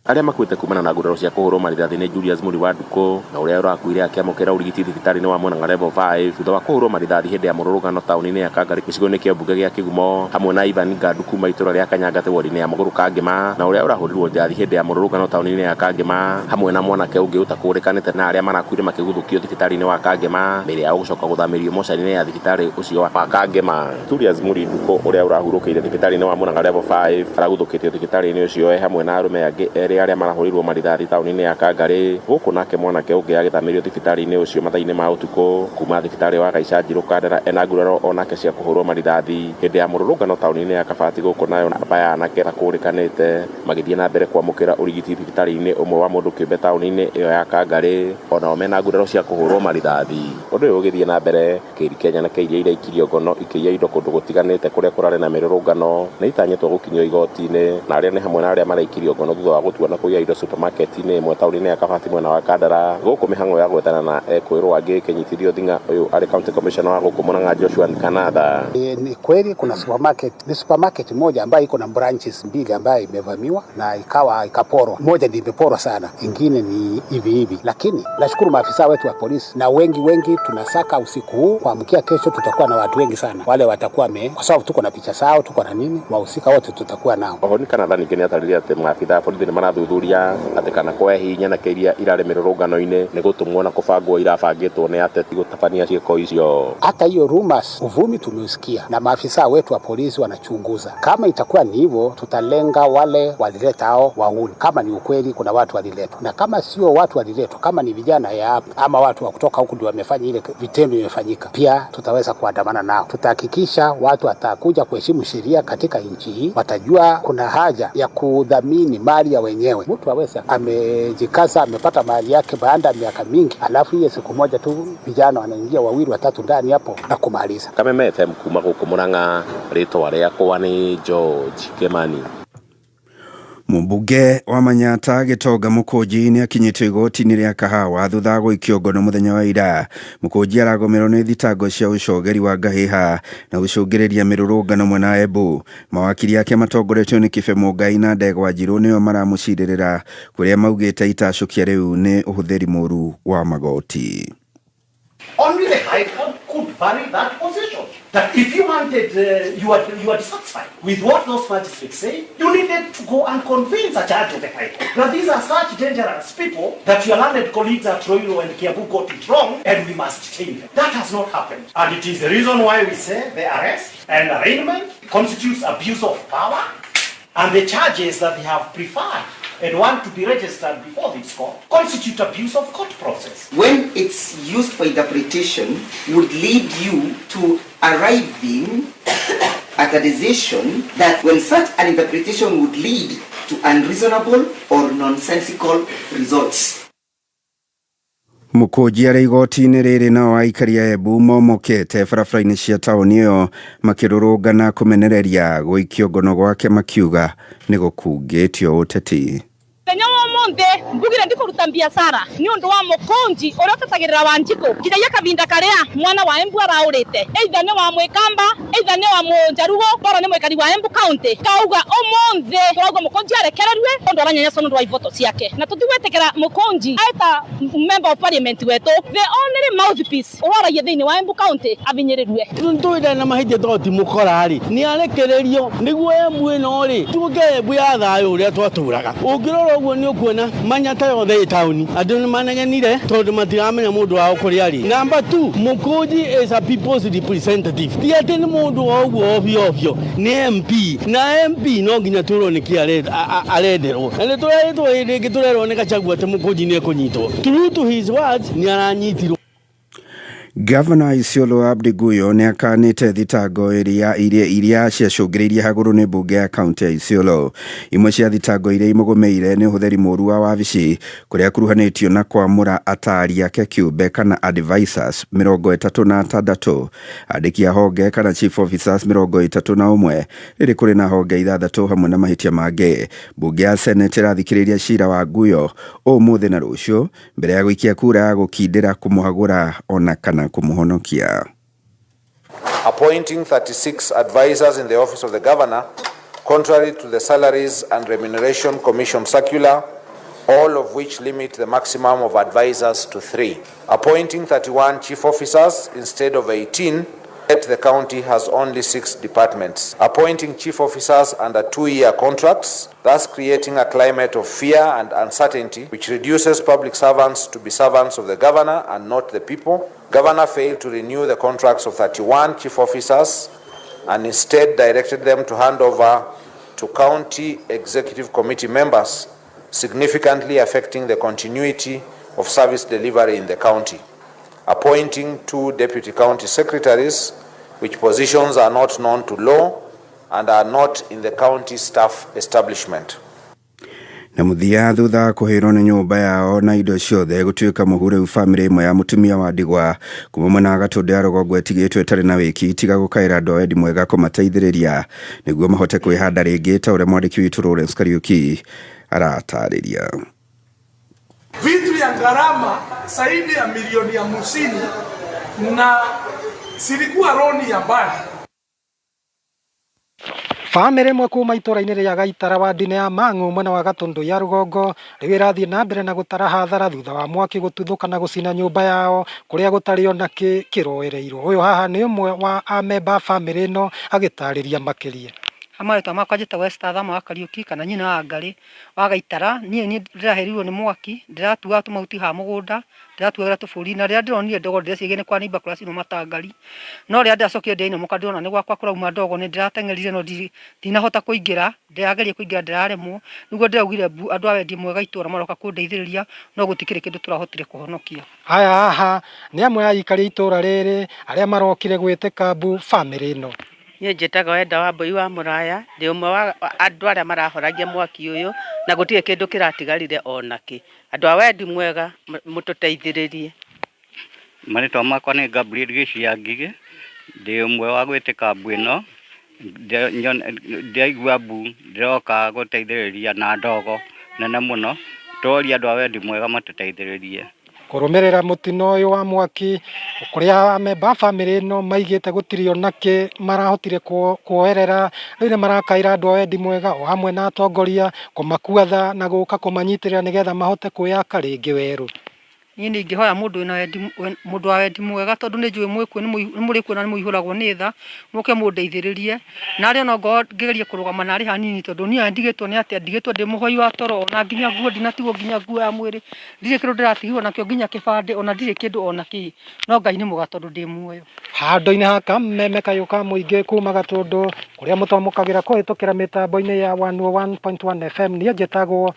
Arĩa makuĩte kumana na nguraro cia kũhũrwo marĩthathi nĩ Julius Muri wa Ndukũ, na ũrĩa ũrakuire akĩamũkĩra ũrigiti thibitarĩ-inĩ wa Murang'a Level 5 thutha wa kũhũrwo marĩthathi hĩndĩ ya mũrũrũngano taũni-inĩ ya Kangari gĩcigo-inĩ kĩa mbunge gĩa Kĩgumo, hamwe na Ivan Ngandu kuma itũra rĩa Kanyangate ward-inĩ ya Mũgũrũ Kangĩma, na ũrĩa ũrahũrirwo njathi hĩndĩ ya mũrũrũngano taũni-inĩ ya Kangĩma, hamwe na mwanake ũngĩ ũtakũrĩkanĩte, na arĩa marakuire makĩguthũkio thibitarĩ-inĩ wa Kangĩma, mĩĩrĩ yao gũcoka gũthamĩrio mocarĩ-inĩ ya thibitarĩ ũcio wa Kangĩma. Julius Muri Ndukũ ũrĩa ũrahurũkĩire thibitarĩ-inĩ wa Murang'a Level 5 araguthũkĩtio thibitarĩ-inĩ ũcio e hamwe na arũme angĩ erĩ. erĩ arĩa marahũrirwo marithathi taũni-inĩ ya Kangarĩ, gũkũ nake mwanake ũngĩ agĩthamĩrio thibitarĩ-inĩ ũcio mathaa-inĩ ma ũtukũ kuma thibitarĩ wa Gaica Njirũ Kandara ena nguraro onake cia kũhũrwo marithathi hĩndĩ ya mũrũrũngano taũni-inĩ ya Kabati. Gũkũ nayo namba ya anake ĩtakũrĩkanĩte magĩthiĩ na mbere kwamũkĩra ũrigiti thibitarĩ-inĩ ũmwe wa mũndũ kĩũmbe taũni-inĩ ĩyo ya Kangarĩ, onao mena nguraro cia kũhũrwo marithathi. Ũndũ ũyũ ũgĩthiĩ na mbere, kĩri kĩa nyanake iria iraikirio ngono ikĩiya indo kũndũ gũtiganĩte kũrĩa kũrarĩ na mĩrũrũngano nĩ itanyĩtwo gũkinyio igoti-inĩ, na arĩa nĩ hamwe na arĩa maraikirio ngono thutha wa gũtua na kũiya indo supermarket-inĩ ĩmwe taũni-inĩ ya Kabati mwena wa Kandara. Gũkũ mĩhang'o ya gwethana na ekũĩrwo angĩ ĩkĩnyitithio thing'a ũyũ arĩ county commissioner wa gũkũ Murang'a Joshua Nkanatha. Ni kweli kuna supermarket, ni supermarket moja ambayo iko na branches mbili ambayo imevamiwa na ikawa ikaporwa. Moja ndio imeporwa sana, ingine ni hivi hivi, lakini nashukuru maafisa wetu wa polisi na wengi wengi tunasaka usiku huu kuamkia kesho, tutakuwa na watu wengi sana wale watakuwa me, kwa sababu tuko na picha zao, tuko na nini, wahusika wote tutakuwa nao. Oho Nkanatha ningĩ nĩ atarĩria atĩ maabitha a borithi nĩ marathuthuria atĩ kana kwa hihi nyanake iria irarĩ mĩrũrũngano-inĩ nĩ gũtũmwo na kũbangwo irabangĩtwo nĩ ateti gũtabania ciĩko icio. Hata hiyo rumors, uvumi tumeusikia na maafisa wetu wa polisi wanachunguza. Kama itakuwa ni hivyo, tutalenga wale walileta hao wahuni. Kama ni ukweli kuna watu waliletwa, na kama sio watu waliletwa, kama ni vijana ya hapa ama watu wa kutoka huku ndio wamefanya ile vitendo imefanyika, pia tutaweza kuandamana nao. Tutahakikisha watu watakuja kuheshimu sheria katika nchi hii, watajua kuna haja ya kudhamini mali ya wenyewe. Mtu aweza amejikaza amepata mali yake baada ya miaka mingi, alafu hiyo siku moja tu vijana wanaingia wawili watatu ndani hapo na kumaliza. Kameme FM kuma gũkũ Murang'a, rĩtwa rĩakwa nĩ George Kimani. Mũmbunge wa Manyata Gĩtonga Mũkũnji nĩ akinyĩtio igoti-inĩ rĩa Kahawa thutha wa gũikio ngono mũthenya wa ira. Mũkũnji aragomerwo nĩ thitango cia ũcogeri wa ngahĩha na gũcũngĩrĩria mĩrũrũngano mwena wa Embu. Mawakiri ake matongoretio nĩ Kibe Mũngai na Ndegwa Njirũ nĩo maramũcirĩrĩra kũrĩa maugĩte itacũkia rĩu nĩ ũhũthĩri mũru wa magoti. Only the High Court could vary that position. That if you wanted, you are dissatisfied with what those magistrates say, you needed to go and convince a judge of the High Court. Now these are such dangerous people that your learned colleagues at Ruiru and Kiambu got it wrong, and we must detain them. That has not happened. And it is the reason why we say the arrest and arraignment constitutes abuse of power, and the charges that they have preferred and want to be registered before this court constitute abuse of court process. When it's used for interpretation, would lead you to arriving at a decision that when such an interpretation would lead to unreasonable or nonsensical results. Mũkũnji arĩ igoti-inĩ rĩrĩ nao aikari a Embu momokete barabara-inĩ cia taũni ĩyo makĩrũrũngana kũmenereria gũikio ngono gwake makiuga nĩ gũkungĩtio ũteti. Mũthenya wa ũmũthĩ mbugire ndikũruta biacara nĩ ũndũ wa Mũkũnji ũrĩa ũtetagĩrĩra Wanjikũ nginyagia kahinda karĩa mwana wa Embu araũrĩte, either nĩ wa Mwĩkamba, either nĩ wa Mũnjaruo, bora nĩ mũikari wa Embu County. Kauga ũmũthĩ tũrauga Mũkũnji arekererue tondũ aranyanyaswo nĩ ũndũ wa ivoto ciake, na tũtigwĩtĩkĩra Mũkũnji eta member of parliament wetũ, the only mouthpiece ũraragia thĩinĩ wa Embu County abinyĩrĩrue. Ntũĩ na mahĩtia tondũ ti mũkora rĩ, nĩ arekererio nĩguo Embu ĩno rĩ tuĩke Embu ya thayũ ũrĩa twatũraga. Ũngĩrora ũguo nĩ ũkuona Manyata yothe ĩ taũni, andũ nĩ manegenire tondũ matiramenya mũndũ wao kũrĩa arĩ. Number 2, Mũkũnji is a people's representative, ti atĩ nĩ mũndũ o ũguo ovyo ovyo, nĩ MP na MP no nginya twĩrwo nĩkĩ arenderwo, na nĩ tũrerĩtwo hĩndĩ ĩngĩ tũrerwo nĩ Gachagua atĩ Mũkũnji nĩ ekũnyitwo. True to his words, nĩ aranyitirwo. Gavana Isiolo Abdi Guyo nĩ akanĩte thitango iria ciacũngĩrĩirie hagũrũ nĩ mbunge ya kaunti ya Isiolo. Imwe cia thitango iria imũgũmĩire nĩ ũhũthĩri mũru wa wabici kũrĩa akuruhanĩtio na kwamũra atari ake kĩũmbe kana advisors 36, andĩki a honge kana chief officers 31, rĩrĩ kũrĩ na honge 6 hamwe na mahĩtia mangĩ. Mbunge ya Senate ĩrathikĩrĩria cira wa Guyo ũmũthĩ na rũciũ mbere ya gũikia kura ya gũkindĩra kũmũhagũra ona kana kumuhonokia. Appointing 36 advisors in the office of the governor, contrary to the Salaries and Remuneration Commission circular, all of which limit the maximum of advisors to 3. Appointing 31 chief officers instead of 18, yet the county has only 6 departments. Appointing chief officers under 2-year contracts, thus creating a climate of fear and uncertainty, which reduces public servants to be servants of the governor and not the people. Governor failed to renew the contracts of 31 chief officers and instead directed them to hand over to county executive committee members significantly affecting the continuity of service delivery in the county, appointing 2 deputy county secretaries, which positions are not known to law and are not in the county staff establishment. Na muthia thutha kuhirwo ni nyumba yao na indo ciothe gutuika muhu riu family imwe ya mutumia wa ndigwa kuma mwena wa Gatũndũ ya rũgongo ĩtigĩtwo ĩtarĩ na wĩki tiga gũkaĩra andũ a wendi mwega kũmateithĩrĩria nĩguo mahote kwĩhanda rĩngĩ ta ũrĩa mwandĩki witũ Lawrence Kariuki aratarĩria. Vitu ya gharama zaidi ya milioni 50 na silikuwa roni ya banki. Bamĩrĩ ĩmwe kuma itũra-inĩ rĩa Gaitara wadi-inĩ ya Mang'u mwena wa Gatũndũ ya rũgongo rĩu ĩrathiĩ na mbere na gũtara hathara thutha wa mwaki gũtuthũka na gũcina nyũmba yao kũrĩa gũtarĩ ona kĩ kĩroereirwo. Ũyũ haha nĩ ũmwe wa amemba a bamĩrĩ ĩno agĩtarĩria makĩria. Marĩtwa makwa njĩtagwo Esther Thama wa Kariuki kana nyina wa Ngarĩ wa Gaitara. Niĩ ndĩraherirwo nĩ mwaki, ndĩratuaga tũmahuti ha mũgũnda, ndĩratuagĩra tũbũri, na rĩrĩa ndĩronire ndogo ndĩreciria nĩ kwa neighbour kũracinwo matangari, no rĩrĩa ndĩracokire ndĩrainamũka ndĩrona nĩ gwakwa kũrauma ndogo, nĩ ndĩrateng'erire no ndinahota kũingĩra, ndĩrageria kũingĩra ndĩraremwo, nĩguo ndĩraugire mbu andũ a wendi mwega itũra maroka kũndeithĩrĩria, no gũtikĩrĩ kĩndũ tũrahotire kũhonokia. Aya haha nĩ amwe a aikari a itũra rĩrĩ arĩa marokire gwĩtĩka mbu bamĩrĩ ĩno. Niĩ njĩtagwo Enda wa Mbũi wa Mũraya, ndĩ ũmwe wa andũ arĩa marahoragia mwaki ũyũ na gũtirĩ kĩndũ kĩratigarire onakĩ. Andũ a wendi mwega mũtũteithĩrĩrie. Marĩtwa makwa nĩ Gabriel Gĩcia Ngigĩ, ndĩ ũmwe wa gwĩtĩka mbu ĩno, ndaigua mbu ndĩroka gũteithĩrĩria na ndogo nene mũno, tũroria andũ a wendi mwega matũteithĩrĩrie. Kũrũmĩrĩra mũtino ũyũ wa mwaki kũrĩa amemba a bamĩrĩ ĩno maigĩte gũtirĩ ona kĩ marahotire kuoerera, rĩu nĩ marakaĩra andũ a wendi mwega o hamwe na atongoria kũmakua tha na gũka kũmanyitĩrĩra nĩgetha mahote kwĩyaka rĩngĩ werũ. Niĩ nĩ ingĩhoya mũndũ wĩna wendi, mũndũ wa wendi mwega tondũ nĩ njũĩ mwĩkuo nĩ mũrĩkuo na nĩ mũihũragwo nĩ tha, mũke mũndeithĩrĩrie na arĩa ona ngorwo ngĩgeria kũrũgama narĩ hanini tondũ niĩ ndigĩtwo nĩ atĩa, ndigĩtwo ndĩ mũhoi wa toro ona nginya nguo ndinatigwo nginya nguo ya mwĩrĩ, ndirĩ kĩndũ ndĩratigirwo nakĩo nginya kĩbandĩ ona ndirĩ kĩndũ ona kĩ, no Ngai nĩ mwega tondũ ndĩ muoyo. Handũ-inĩ ha kameme kayũ ka mũingĩ kuma Gatũndũ kũrĩa mũtamũkagĩra kũhĩtũkĩra mĩtambo-inĩ ya 101.1 FM, niĩ njĩtagwo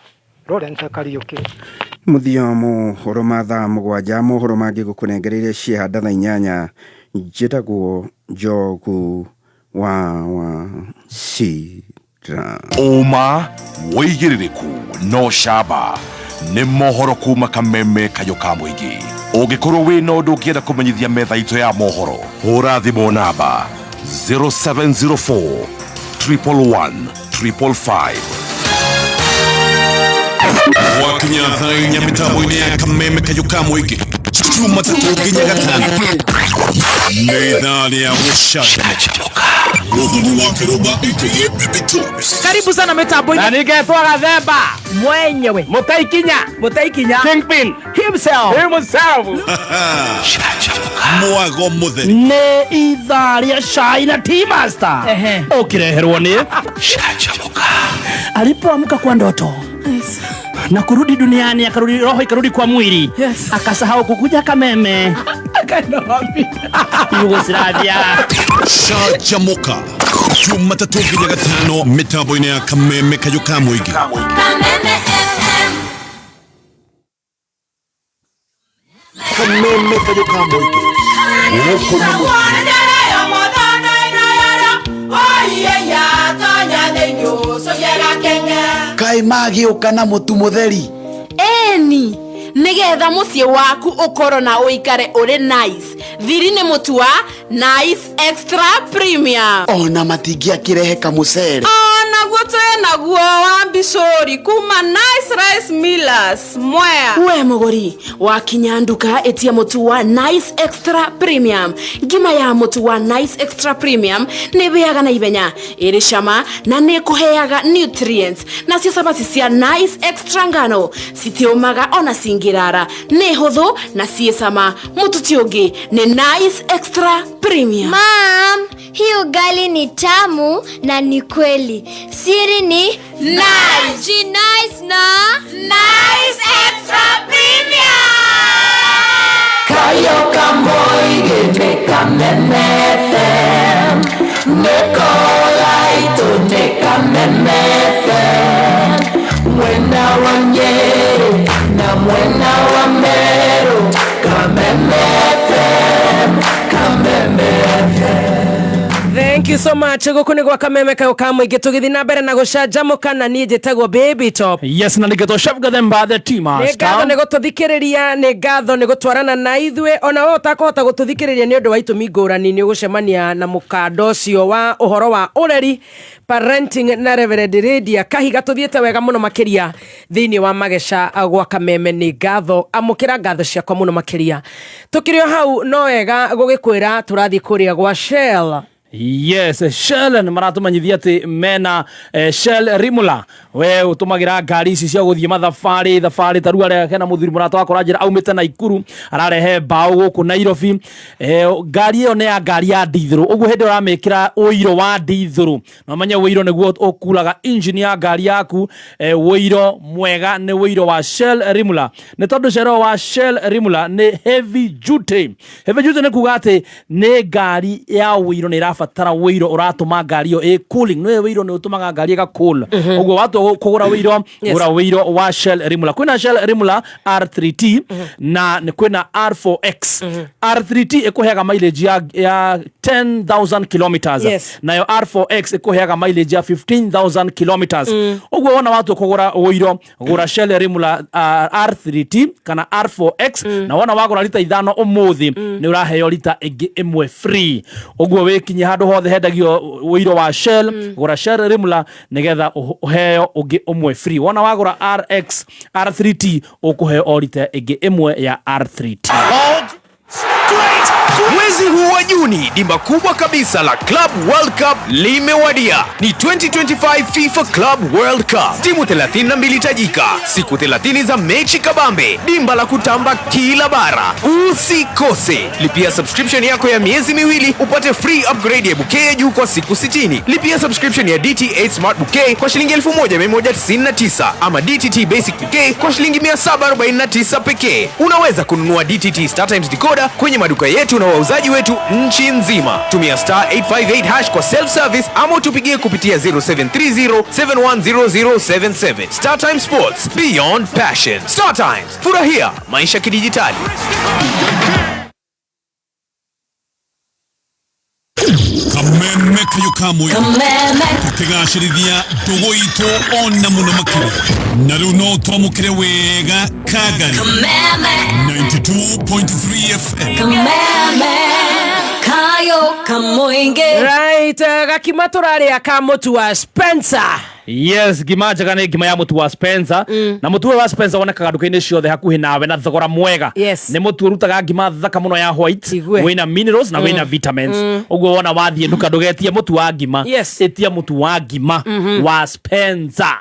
Lawrence Kariuki. Mũthia mohoro ma thaa 7 mohoro mangĩ gũkũnengereire ciehanda thaa 8 njĩtagwo Njogu wa Wachira. Ũma wĩigĩrĩrĩku no camba nĩ mohoro kuma kameme kayũ ka mũingĩ. Ũngĩkorwo wĩna ũndũ ũngĩenda kũmenyithia metha itũ ya mohoro, hũra thimũ namba 0704 111 555. Wakinya thaa 4 mĩtambo-inĩ ya kameme kayũ ka mũingĩ Jumatatũ nginya Gatano nĩ ithaa rĩa gũcanjamũka. Mũthoni wa Kĩrũmba aka Baby Toes. Karibu sana mitambo-inĩ. Na ningetwo Gathemba mwenyewe Mũtaikinya Kingpin himself. Mwago mũtheri nĩ ithaa rĩa cai na tea master ũkĩreherwo nĩ Canjamũka. Alipoamka kwa ndoto na kurudi duniani, akarudi roho ikarudi kwa mwili. Yes. Akasahau kukuja kameme. Akaenda wapi? Yugoslavia. Canjamũka Jumatatũ nginya Gatano mĩtambo-inĩ ya kameme kayũ ka mũingĩ. Kameme FM. Kameme kayũ ka mũingĩ. Gũkũ nĩ Kaĩ magĩũka na mũtu mũtheri. Eni nĩgetha mũciĩ waku ũkorwo na ũikare ũrĩ nice, thiri nĩ mũtu wa Nice Extra Premium. Ona matingĩakĩrehe kamũcere. Onaguo twĩ naguo wa mbicũri kuma Nice Rice Millers Mwea. We mũgũri wakinya nduka ĩtia mũtu wa Nice Extra Premium. Ngima ya mũtu wa Nice Extra Premium nĩ ĩhĩaga na ihenya, ĩrĩ cama na nĩ ĩkũheaga nutrients. Nacio cabaci cia Nice Extra ngano citiũmaga ona cingĩrara, nĩ hũthũ na ciĩ cama. Mũtu ti ũngĩ nĩ Nice Extra Premium. Mom, hii ugali ni tamu na ni kweli. Siri ni Nice. Nice na Nice Extra Premium. Kayo kamoige ne Kameme FM. Neko laito ne Kameme FM. Mwena wa Mwena wa Meru, Kameme FM, Kameme FM. Thank you so much. Guku nĩ gwa Kameme kayũ ka mũingĩ, tũgĩthiĩ na mbere na gũcanjamũka, na niĩ njĩtagwo Baby Top. Yes, na nĩgetwo Chef Gathemba the Tea Nĩ Master. ngatho nĩ gũtũthikĩrĩria, nĩ ngatho nĩ gũtwarana na ithuĩ. Ona we ũtakũhota gũtũthikĩrĩria nĩ ũndũ wa itũmi ngũrani, nĩ ũgũcemania na mũkanda ũcio wa ũhoro wa ũreri, parenting, na Reverend Lydia Kahiga. Tũthiĩte wega mũno makĩria thĩinĩ wa mageca gwa Kameme. Nĩ ngatho, amũkĩra ngatho ciakwa mũno makĩria. Tũkĩrĩ o hau, no wega gũgĩkwĩra tũrathiĩ kũrĩa gwa Shell. Yes, Shell nĩ maratũmenyithia atĩ mena Shell Rimula. We ũtũmagĩra ngari ici cia gũthiĩ mathabarĩ thabarĩ, ta rĩu arĩa hena mũthuri mũrata wakwa ũranjĩra aumĩte Naikuru ararehe mbaũ gũkũ Nairobi. Ngari ĩyo nĩ ya ngari ya ndithũrũ, ũguo hĩndĩ ĩyo ũramĩkĩra ũiro wa ndithũrũ, na ũmenye ũiro nĩguo ũkuraga engine ya ngari yaku. Ũiro mwega nĩ ũiro wa Shell Rimula, nĩ tondũ cero wa Shell Rimula nĩ heavy duty. Heavy duty nĩ kuga atĩ nĩ ngari ya ũiro, nĩ ĩrabatara ũiro ũratũma ngari ĩyo ĩ cooling. Nĩ ũiro nĩ ũtũmaga ngari ĩga cool. Ũguo watua kũgũra ũiro, gũra ũiro wa Shell Rimula. Kwĩna Shell Rimula R3T na nĩ kwĩna R4X. R3T ĩkũheaga mileage ya 10,000 kilometers, nayo R4X ĩkũheaga mileage ya 15,000 kilometers. Ũguo wona watua kũgũra ũiro, gũra Shell Rimula R3T kana R4X. Na wona wagũra rita 5 ũmũthĩ, nĩ ũraheo rita ĩngĩ 1 free. Ũguo wĩkinye handũ hothe hendagio ũiro wa Shell, gũra Shell Rimula nĩgetha ũheo ũngĩ 1 free. Wona wagũra RX R3T, ũkũheo o rita ĩngĩ 1 ya R3T. Mwezi huu wa Juni, dimba kubwa kabisa la Club World Cup limewadia. Ni 2025 FIFA Club World Cup. Timu 32 tajika, siku 30 za mechi kabambe, dimba la kutamba kila bara. Usikose. Lipia subscription yako ya miezi 2 upate free upgrade ya bouquet ya juu kwa siku 60. Lipia subscription ya DT8 Smart Bouquet kwa shilingi 1199 ama DTT Basic Bouquet kwa shilingi 749 pekee. Unaweza kununua DTT StarTimes decoder kwenye maduka yetu na wauzaji wetu nchi nzima. Tumia star 858 hash kwa self service ama utupigie kupitia 0730 710077. StarTimes Sports, Beyond Passion. StarTimes, furahia maisha kidijitali. Kameme kayo kamwe. Kameme. Tukigacĩrithia ndũgũ itũ ona mũno makĩria, na rĩu no twamũkĩre wega Kangari. Kameme. 92.3 FM. Kameme kayo kamoinge. Right, gakima tũrarĩa ka mũtu wa Spencer. Yes, ngima njega nĩ ngima ya mũtu wa Spencer. Na mũtu ũyũ wa Spencer wonekaga nduka-inĩ ciothe hakuhĩ nawe na thogora mwega. Nĩ mũtu ũrutaga ngima thaka mũno ya white, wĩna minerals na wĩna vitamins. Ũguo wona wathiĩ nduka, ndũgetie mũtu wa ngima, ĩtia mũtu wa ngima wa Spencer.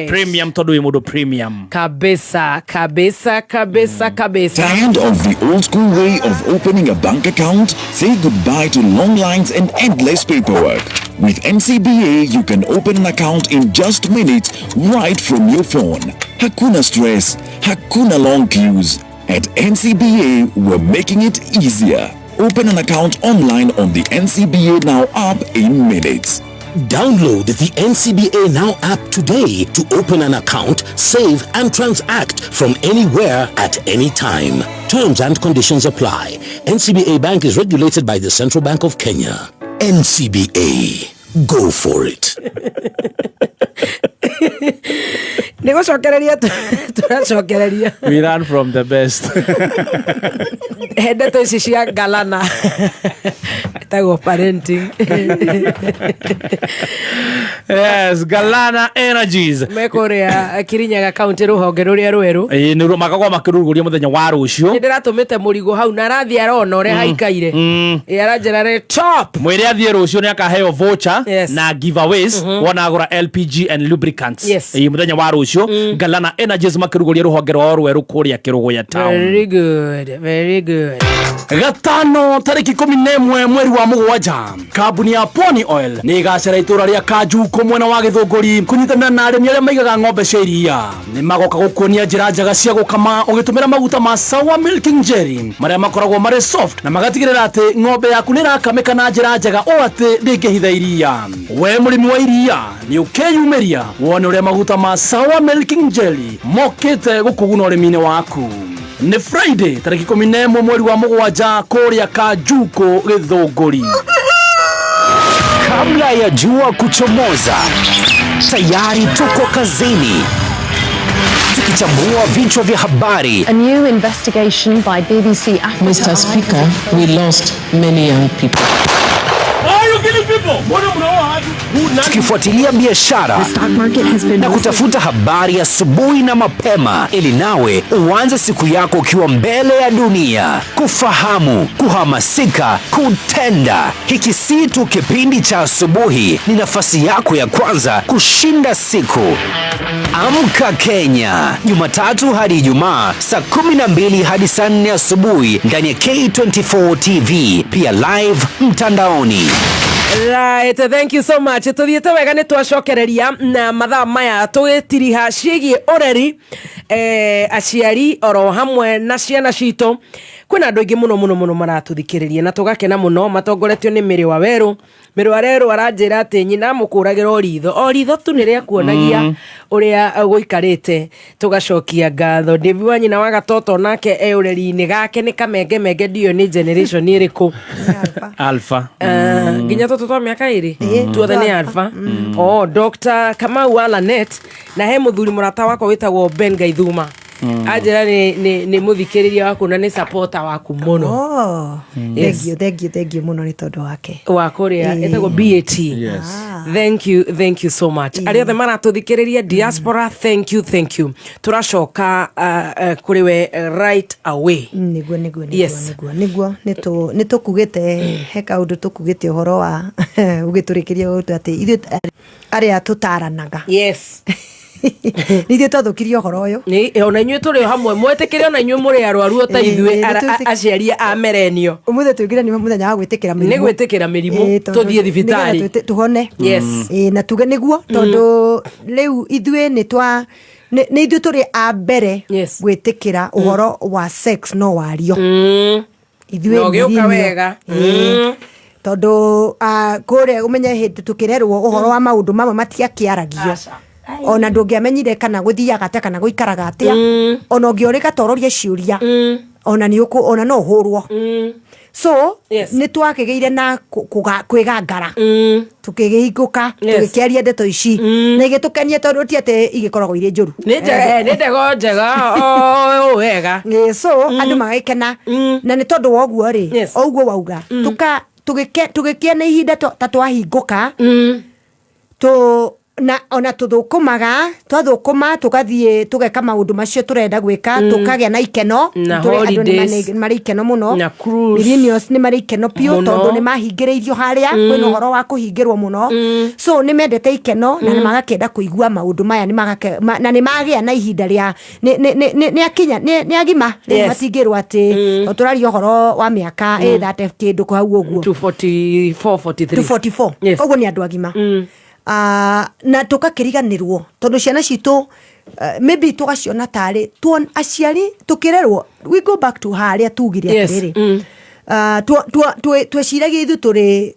Premium, tondũ wĩ mũndũ premium. Kabisa kabisa kabisa kabisa. Tired of the old school way of opening a bank account? Say goodbye to long lines and endless paperwork. With NCBA, you can open an account in just minutes right from your phone. Hakuna stress, hakuna long queues. At NCBA, we're making it easier. Open an account online on the NCBA Now app in minutes. Download the NCBA Now app today to open an account, save and transact from anywhere at any time. Terms and conditions apply. NCBA Bank is regulated by the Central Bank of Kenya. NCBA. Go for it. Nĩ gũcokereria tũracokereria. We learn from the best. He ndeto ici cia ngalana ĩtagwo parenting. Yes, Galana Energies. Mekũrĩa Kirinyaga County, rũhonge rũrĩa rwerũ. Ĩĩ, nĩ makagwa makĩrugũria mũthenya wa rũciũ. Nĩ ndĩratũmĩte mũrigo hau na arathiĩ arona ũrĩa haikaire. Ĩ, aranjĩra rĩ top. Mwĩre athiĩ rũciũ nĩ akaheo voucher na giveaways wona agũra LPG and lubricants. Ĩĩ, mũthenya wa rũciũ Galana Energies makĩrugũria rũhonge rwao rwerũ kũrĩa Kĩrũgũya town. Very good, very good. Gatano tarĩki 11 mweri wa mũgwanja, kambuni ya Pony Oil nĩ ĩgacera itũra rĩa Kanjuku mwena wa Gĩthũngũri kũnyitanĩra na arĩmi arĩa maigaga ng'ombe cia iria. Nĩ magoka gũkuonia njĩra njega cia gũkama ũgĩtũmĩra maguta ma Sawa Milking Jelly marĩa makoragwo marĩ soft na magatigĩrĩra atĩ ng'ombe yaku nĩ ĩrakamĩka na njĩra njega ũũ atĩ ndĩngĩhitha iria. We mũrĩmi wa iria nĩ ũkeyumĩria wone ũrĩa maguta ma Sawa Milking Jelly mokĩte gũkũguna ũrĩmi-inĩ waku. Nĩ Friday tarĩki 11 mweri wa mũgwanja kũrĩa Kanjuku Gĩthũngũri. Kabla ya jua kuchomoza, tayari tuko kazini tukichambua vichwa vya habari, A new investigation by BBC Africa. Mr. Speaker, we lost many young people. Tukifuatilia biashara na kutafuta habari asubuhi na mapema, ili nawe uanze siku yako ukiwa mbele ya dunia, kufahamu, kuhamasika, kutenda. Hiki si tu kipindi cha asubuhi, ni nafasi yako ya kwanza kushinda siku. Amka Kenya, Jumatatu hadi Ijumaa saa 12 hadi saa 4 asubuhi ndani ya K24 TV, pia live mtandaoni. Right, thank you so much. Tuthiĩte wega nĩ twacokereria na mathaa maya tũgĩtiriha ciĩgiĩ ũreri, aciari oro hamwe na ciana citũ. Kwĩna andũ aingĩ mũno mũno mũno maratũthikĩrĩria na tũgakena mũno, matongoretio nĩ Mĩrĩ wa Werũ. Mĩrĩ wa Werũ aranjĩra atĩ nyina amũkũragĩra o ritho, o ritho tu nĩ rĩakuonagia ũrĩa gũikarĩte. Tũgacokia ngatho. David wa nyina wa Gatoto nake e ũreri-inĩ gake nĩ kamenge ndiũĩ nĩ generation ĩrĩkũ. Alpha. Nginya tũtũ twa mĩaka ĩrĩ tuothe nĩ alpha. Oh, Dr. Kamau wa Lanet na he mũthuri mũrata wakwa wĩtagwo Ben Gaithuma, anjĩra nĩ mũthikĩrĩria waku na nĩ supporter waku mũno. Oh, Yes. thank you, thank you, thank you mũno nĩ tondũ wake. Wa kũrĩa ĩtagwo BAT. Yes. Thank you, thank you so much. Arĩa othe maratũthikĩrĩria diaspora, thank you, thank you. Tũracoka kũrĩ we right away. Nĩguo, nĩguo, nĩguo. Yes. Nĩguo, nĩguo nĩ tũkugĩte he kaũndũ tũkugĩte ũhoro wa ũgĩtũrĩkĩria ũndũ atĩ ithuĩ arĩa tũtaranaga. Yes. Nĩ ithuĩ twathũkirie ũhoro ũyũ. Nĩ ona inyuĩ tũrĩ o hamwe, mwetĩkĩre ona inyuĩ mũrĩ arwaru o ta ithuĩ aciari a merenio. Ũmũthĩ tũingĩre nĩ mũthenya wa gwĩtĩkĩra mĩrimũ. Nĩ gwĩtĩkĩra mĩrimũ, Tondũ tũthiĩ thibitarĩ. nĩgetha tũhone. Yes. Na tuge nĩguo, tondũ rĩu ithuĩ nĩ twa nĩ ithuĩ tũrĩ a mbere gwĩtĩkĩra ũhoro wa sex no wario. Ithuĩ Na ũgĩũka millennial. wega. Tondũ kũrĩa ũmenye hĩndĩ tũkĩrerwo ũhoro wa maũndũ mamwe matiakĩaragio, ona ndũngĩamenyire kana gũthiaga atĩa kana gũikaraga atĩa, ona ũngĩorĩka tororie ciũria, ona nĩ ũkũ ona no ũhũrwo. So nĩ twakĩgĩire na kwĩgangara, tũkĩhingũka, tũgĩkĩaria ndeto ici na igĩtũkenia, tondũ ti atĩ igĩkoragwo irĩ njũru. Nĩ njega, nĩ ndego njega o wega. So andũ magagĩkena, na nĩ tondũ wa ũguo rĩ, o ũguo wauga, tũgĩkĩa na ihinda ta twahingũka tũ na ona tũthũkũmaga, twathũkũma tũgathiĩ tũgeka maũndũ macio tũrenda gwĩka, tũkagĩa na ikeno. Na Tũrĩ andũ nĩ holidays. marĩ ikeno mũno. Na cruise. Millennials nĩ marĩ ikeno biũ, Mũno. tondũ nĩ mahingĩrĩirio harĩa, kwĩna ũhoro wa kũhingĩrwo mũno, so nĩ mendete ikeno na nĩ magakĩenda kũigua maũndũ maya, nĩ na nĩ magĩa na ihinda rĩa nĩ akinya nĩ agima rĩu, matingĩrwo atĩ o tũraria ũhoro wa mĩaka ĩthate kĩndũ hau ũguo. 244, 43. 244. Yes. Koguo nĩ andũ agima. Na tũgakĩriganĩrwo tondũ ciana citũ, maybe tũgaciona tarĩ aciari tũkĩrerwo, we go back to harĩa tugire atĩrĩrĩ, tweciragia ithuĩ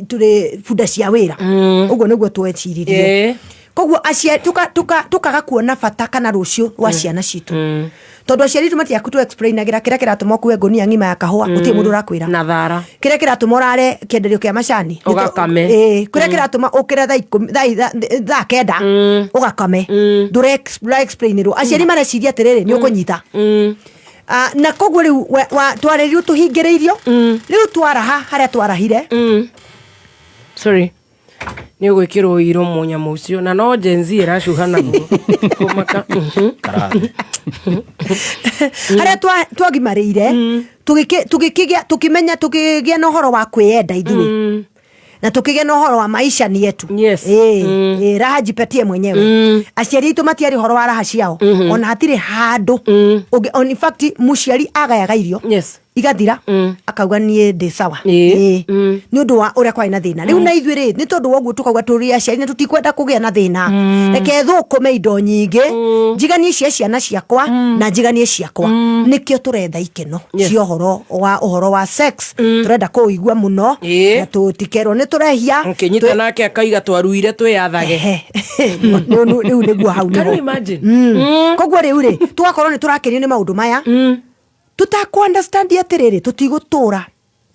tũrĩ bunda cia wĩra, ũguo nĩguo tweciririe. Koguo aciari tukaga kuona bata kana rũciũ rwa ciana citũ, tondũ aciari itũ matiaku tũ explainagĩra kĩrĩa kĩratũma ũkue ngũnia ng'ima ya kahũa, gũtirĩ mũndũ ũrakwĩra na thara kĩrĩa kĩratũma ũrare kĩenderio kĩa macani. Ũgakame. Kĩrĩa kĩratũma ũkĩre thaa 10, thaa 9 ũgakame, ndũra explainĩrwo. Aciari mareciria atĩrĩrĩ, nĩ ũkũnyita. Na koguo rĩu twarerirwo tũhingĩrĩirio, rĩu twaraha harĩa twarahire. Sorry, nĩ ũgwĩkĩrwo ũirũ mũnyamũ ũcio na no Gen Z ĩracuha naguo kũmaka. Harĩa twagimarĩire, tũgĩkĩgĩa, tũkĩmenya, tũkĩgĩa na ũhoro wa kwĩyenda ithuĩ, na tukigĩa na ũhoro wa maisha ni yetu. Raha jipatie mwenyewe. Aciari aitũ matiarĩ ũhoro wa raha ciao, ona hatirĩ handũ. In fact, mũciari agayaga irio. Igathira akauga niĩ ndĩ sawa. Ĩĩ. Nĩ ũndũ wa ũrĩa kwarĩ na thĩna rĩu na ithuĩ rĩ, nĩ tondũ wa ũguo tũkauga tũrĩ aciari na tũtikwenda kũgĩa na thĩna, reke thũkũme indo nyingĩ, njiganie cia ciana ciakwa na njiganie ciakwa. Nĩkĩo tũretha ikeno cia ũhoro wa sex, tũrenda kũũigua mũno na tũtikerwo nĩ tũrehia. Ũkĩnyita nake akaiga twaruire twĩyathage. Rĩu nĩguo hau. Can you nĩho. imagine? Koguo rĩu rĩ, tũgakorwo nĩ tũrakenio nĩ maũndũ maya tũtakũ understand atĩrĩrĩ, tũtigũtũra,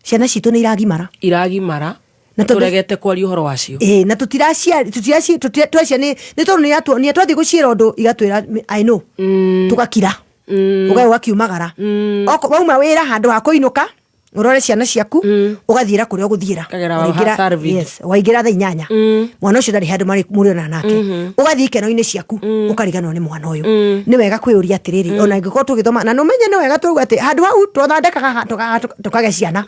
ciana citũ nĩ iragimara. Iragimara. Na tũregete kwaria ũhoro wacio. Ĩĩ, na tũtiracia tũtiraci twacia nĩ tondũ nĩ yatuonia twathiĩ gũciĩra ũndũ igatwĩra, "I know." Tũgakira, ũgae ũgakiumagara. Wauma wĩra, handũ ha kũinũka ũrore ciana ciaku, ũgathiĩra kũrĩa ũgũthiĩra. Kagera wa Sarvid. Yes, waingĩra thaa 8, mwana ũcio ndarĩ handũ mũrĩona nake. Ũgathiĩ ikeno-inĩ ciaku, ũkariganĩrwo nĩ mwana ũyũ. Nĩ wega kwĩyũria atĩrĩrĩ, ona ingĩkorwo tũgĩthoma na nũmenye nĩ wega tũuga atĩ handũ hau twathondekaga tũkagĩa ciana.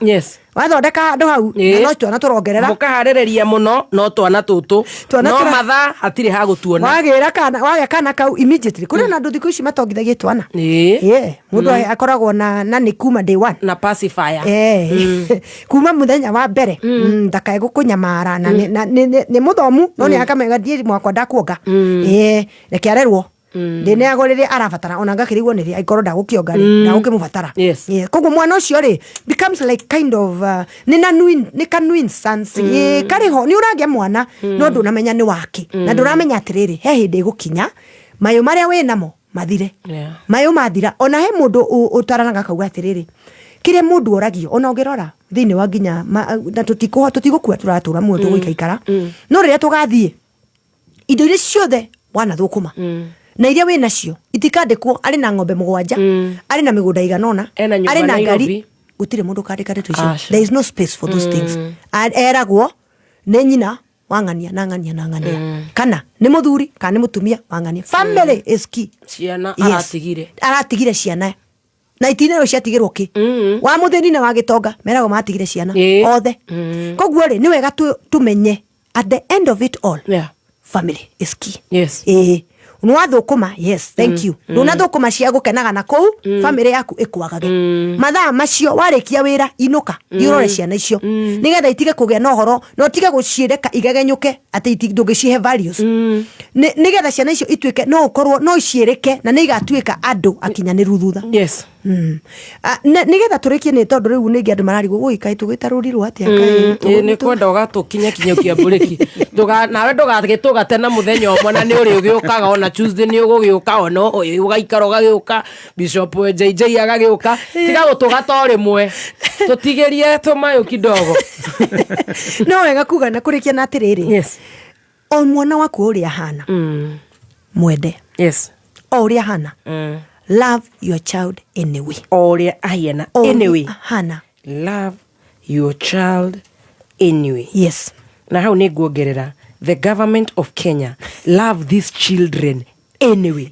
Wathondeka handũ hau na no twana tũrongerera. Mũkaharĩrĩria mũno no twana tũtũ. Twana no mathaa hatirĩ ha gũtuona. Wagĩra kana wagĩa kana kau immediately, kũrĩ na andũ thikũ ici matongithagia twana. Yeah, mũndũ akoragwo na nĩ kuma day one. Na pacifier. Kuma muthenya wa mbere, ndakae gũkũnyamara na nĩ mũthomu no nĩ akamenya ndiĩ mwakwa ndakuonga. Reke arerwo ndĩneagwo rĩrĩa arabatara, ona ngakĩrigwo nĩ rĩ angĩkorwo ndagũkĩonga rĩ, ndagũkĩmũbatara. Koguo mwana ũcio rĩ becomes like kind of nĩ ka nuisance. Karĩ ho nĩ ũragĩa mwana no ndũnamenya nĩ wake, na ndũramenya atĩrĩrĩ, he hĩndĩ ĩgũkinya mayũ marĩa wĩ namo mathire. Mayũ mathira, ona he mũndũ ũtaranaga akauga atĩrĩrĩ, kĩrĩa mũndũ oragio ona ũngĩrora thĩinĩ wa nginya na tũtigũkua, tũratũra muoyo, tũgũikaikara, no rĩrĩa tũgathiĩ, indo iria ciothe wanathũkũma na iria wĩ nacio itikandĩkwo, arĩ na ng'ombe 7, arĩ na mĩgũnda igana ũna, Ena nyũmba arĩ na ngari, Nairobi. gũtirĩ mũndũ ũkandĩka ndeto icio. Aca. There is no space for those things. Eragwo nĩ nyina wang'ania na ng'ania na ng'ania, kana nĩ mũthuri kana nĩ mũtumia wang'ania. Family is key. Ciana Yes. aratigire. Aratigire ciana na itinero ciatigirwo ki wa muthini na wa gitonga, meragwo matigire ciana othe. Koguo rĩ, nĩ wega tumenye at the end of it all, family is key. Ĩĩ, nĩwathũkũma, yes, thank you. Ndũnathũkũma cia gũkenaga na kũu, family yaku ĩkwagage. Mathaa macio warĩkia wĩra, inũka ũrore ciana icio nĩgetha itige kũgĩa na ũhoro na ũtige gũciĩreka igegenyũke atĩ ndũngĩcihe values. Nĩgetha ciana icio ituĩke no ũkorwo no iciĩrĩke na nĩ igatuĩka andũ akinyanĩru thutha. Ah, nĩgetha tũrĩkie, nĩ tondũ rĩu nĩngĩ andũ mararigwo gũi kaĩ tũgĩtarũrirwo atĩa kaĩ Nĩ kwenda ũgatũkinya kinyũkia mbũrĩki. Nawe ndũgagĩtũgate na mũthenya ũmwe, na nĩ ũrĩ ũgĩũkaga, ona Tuesday nĩ ũgũgĩũka, ona ũgaikara ũgagĩũka, Bishop JJ agagĩũka. Tiga gũtũgata o rĩmwe, tũtigĩrie tũmayũ kidogo. No wega kuga na kũrĩkia na atĩrĩrĩ, o mwana waku ũrĩa ahana, mwende o ũrĩa ahana. Love your child anyway. O ũrĩa ahiana. O ũrĩa Anyway. ahana. Love your child anyway. Na hau nĩ nguongerera, the government of Kenya, love these children anyway.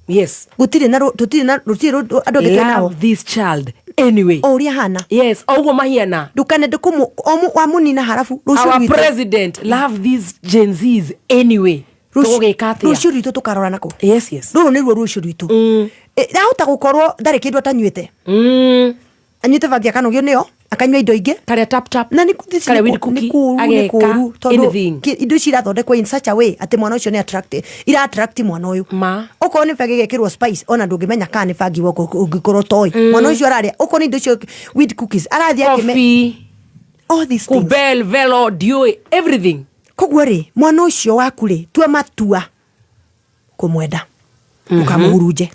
Yes. Gũtirĩ na tũtirĩ na rũtirĩ andũ angĩ twĩ nao. Love this child anyway. O ũrĩa ahana. Yes, o ũguo mahiana. Ndũkanende wamũnina harabu rũciũ Our rwitũ. president, love these Gen Zs anyway. Tũgũgĩka atĩa? Rũciũ rwitũ tũkarora nako. Yes. Rũrũ nĩruo rũciũ rwitũ. Ahota gũkorwo ndarĩ kĩndũ atanyuĩte, anyuĩte bangi akanogio nĩyo, akanyua indo ingĩ. Karĩa tap tap. Na nĩ Karĩa weed cookie, nĩ kũũru, nĩ ageka kũũru tondũ anything. Indo ici irathondekwo in such a way atĩ mwana ũcio nĩ attract, ira attract mwana ũyũ. Ma. Okorwo nĩ bangi ĩgekĩrwo spice, ona ndũngĩmenya kana nĩ bangi woko ũngĩkorwo toĩ mwana ũcio ararĩa. Okorwo nĩ indo icio, weed cookies, arathiĩ akĩme Coffee. All these things. Kubel velo ndiũĩ everything. Koguo rĩ, mwana ũcio waku rĩ, tua matua kũmwenda, ndũkamũhurunje,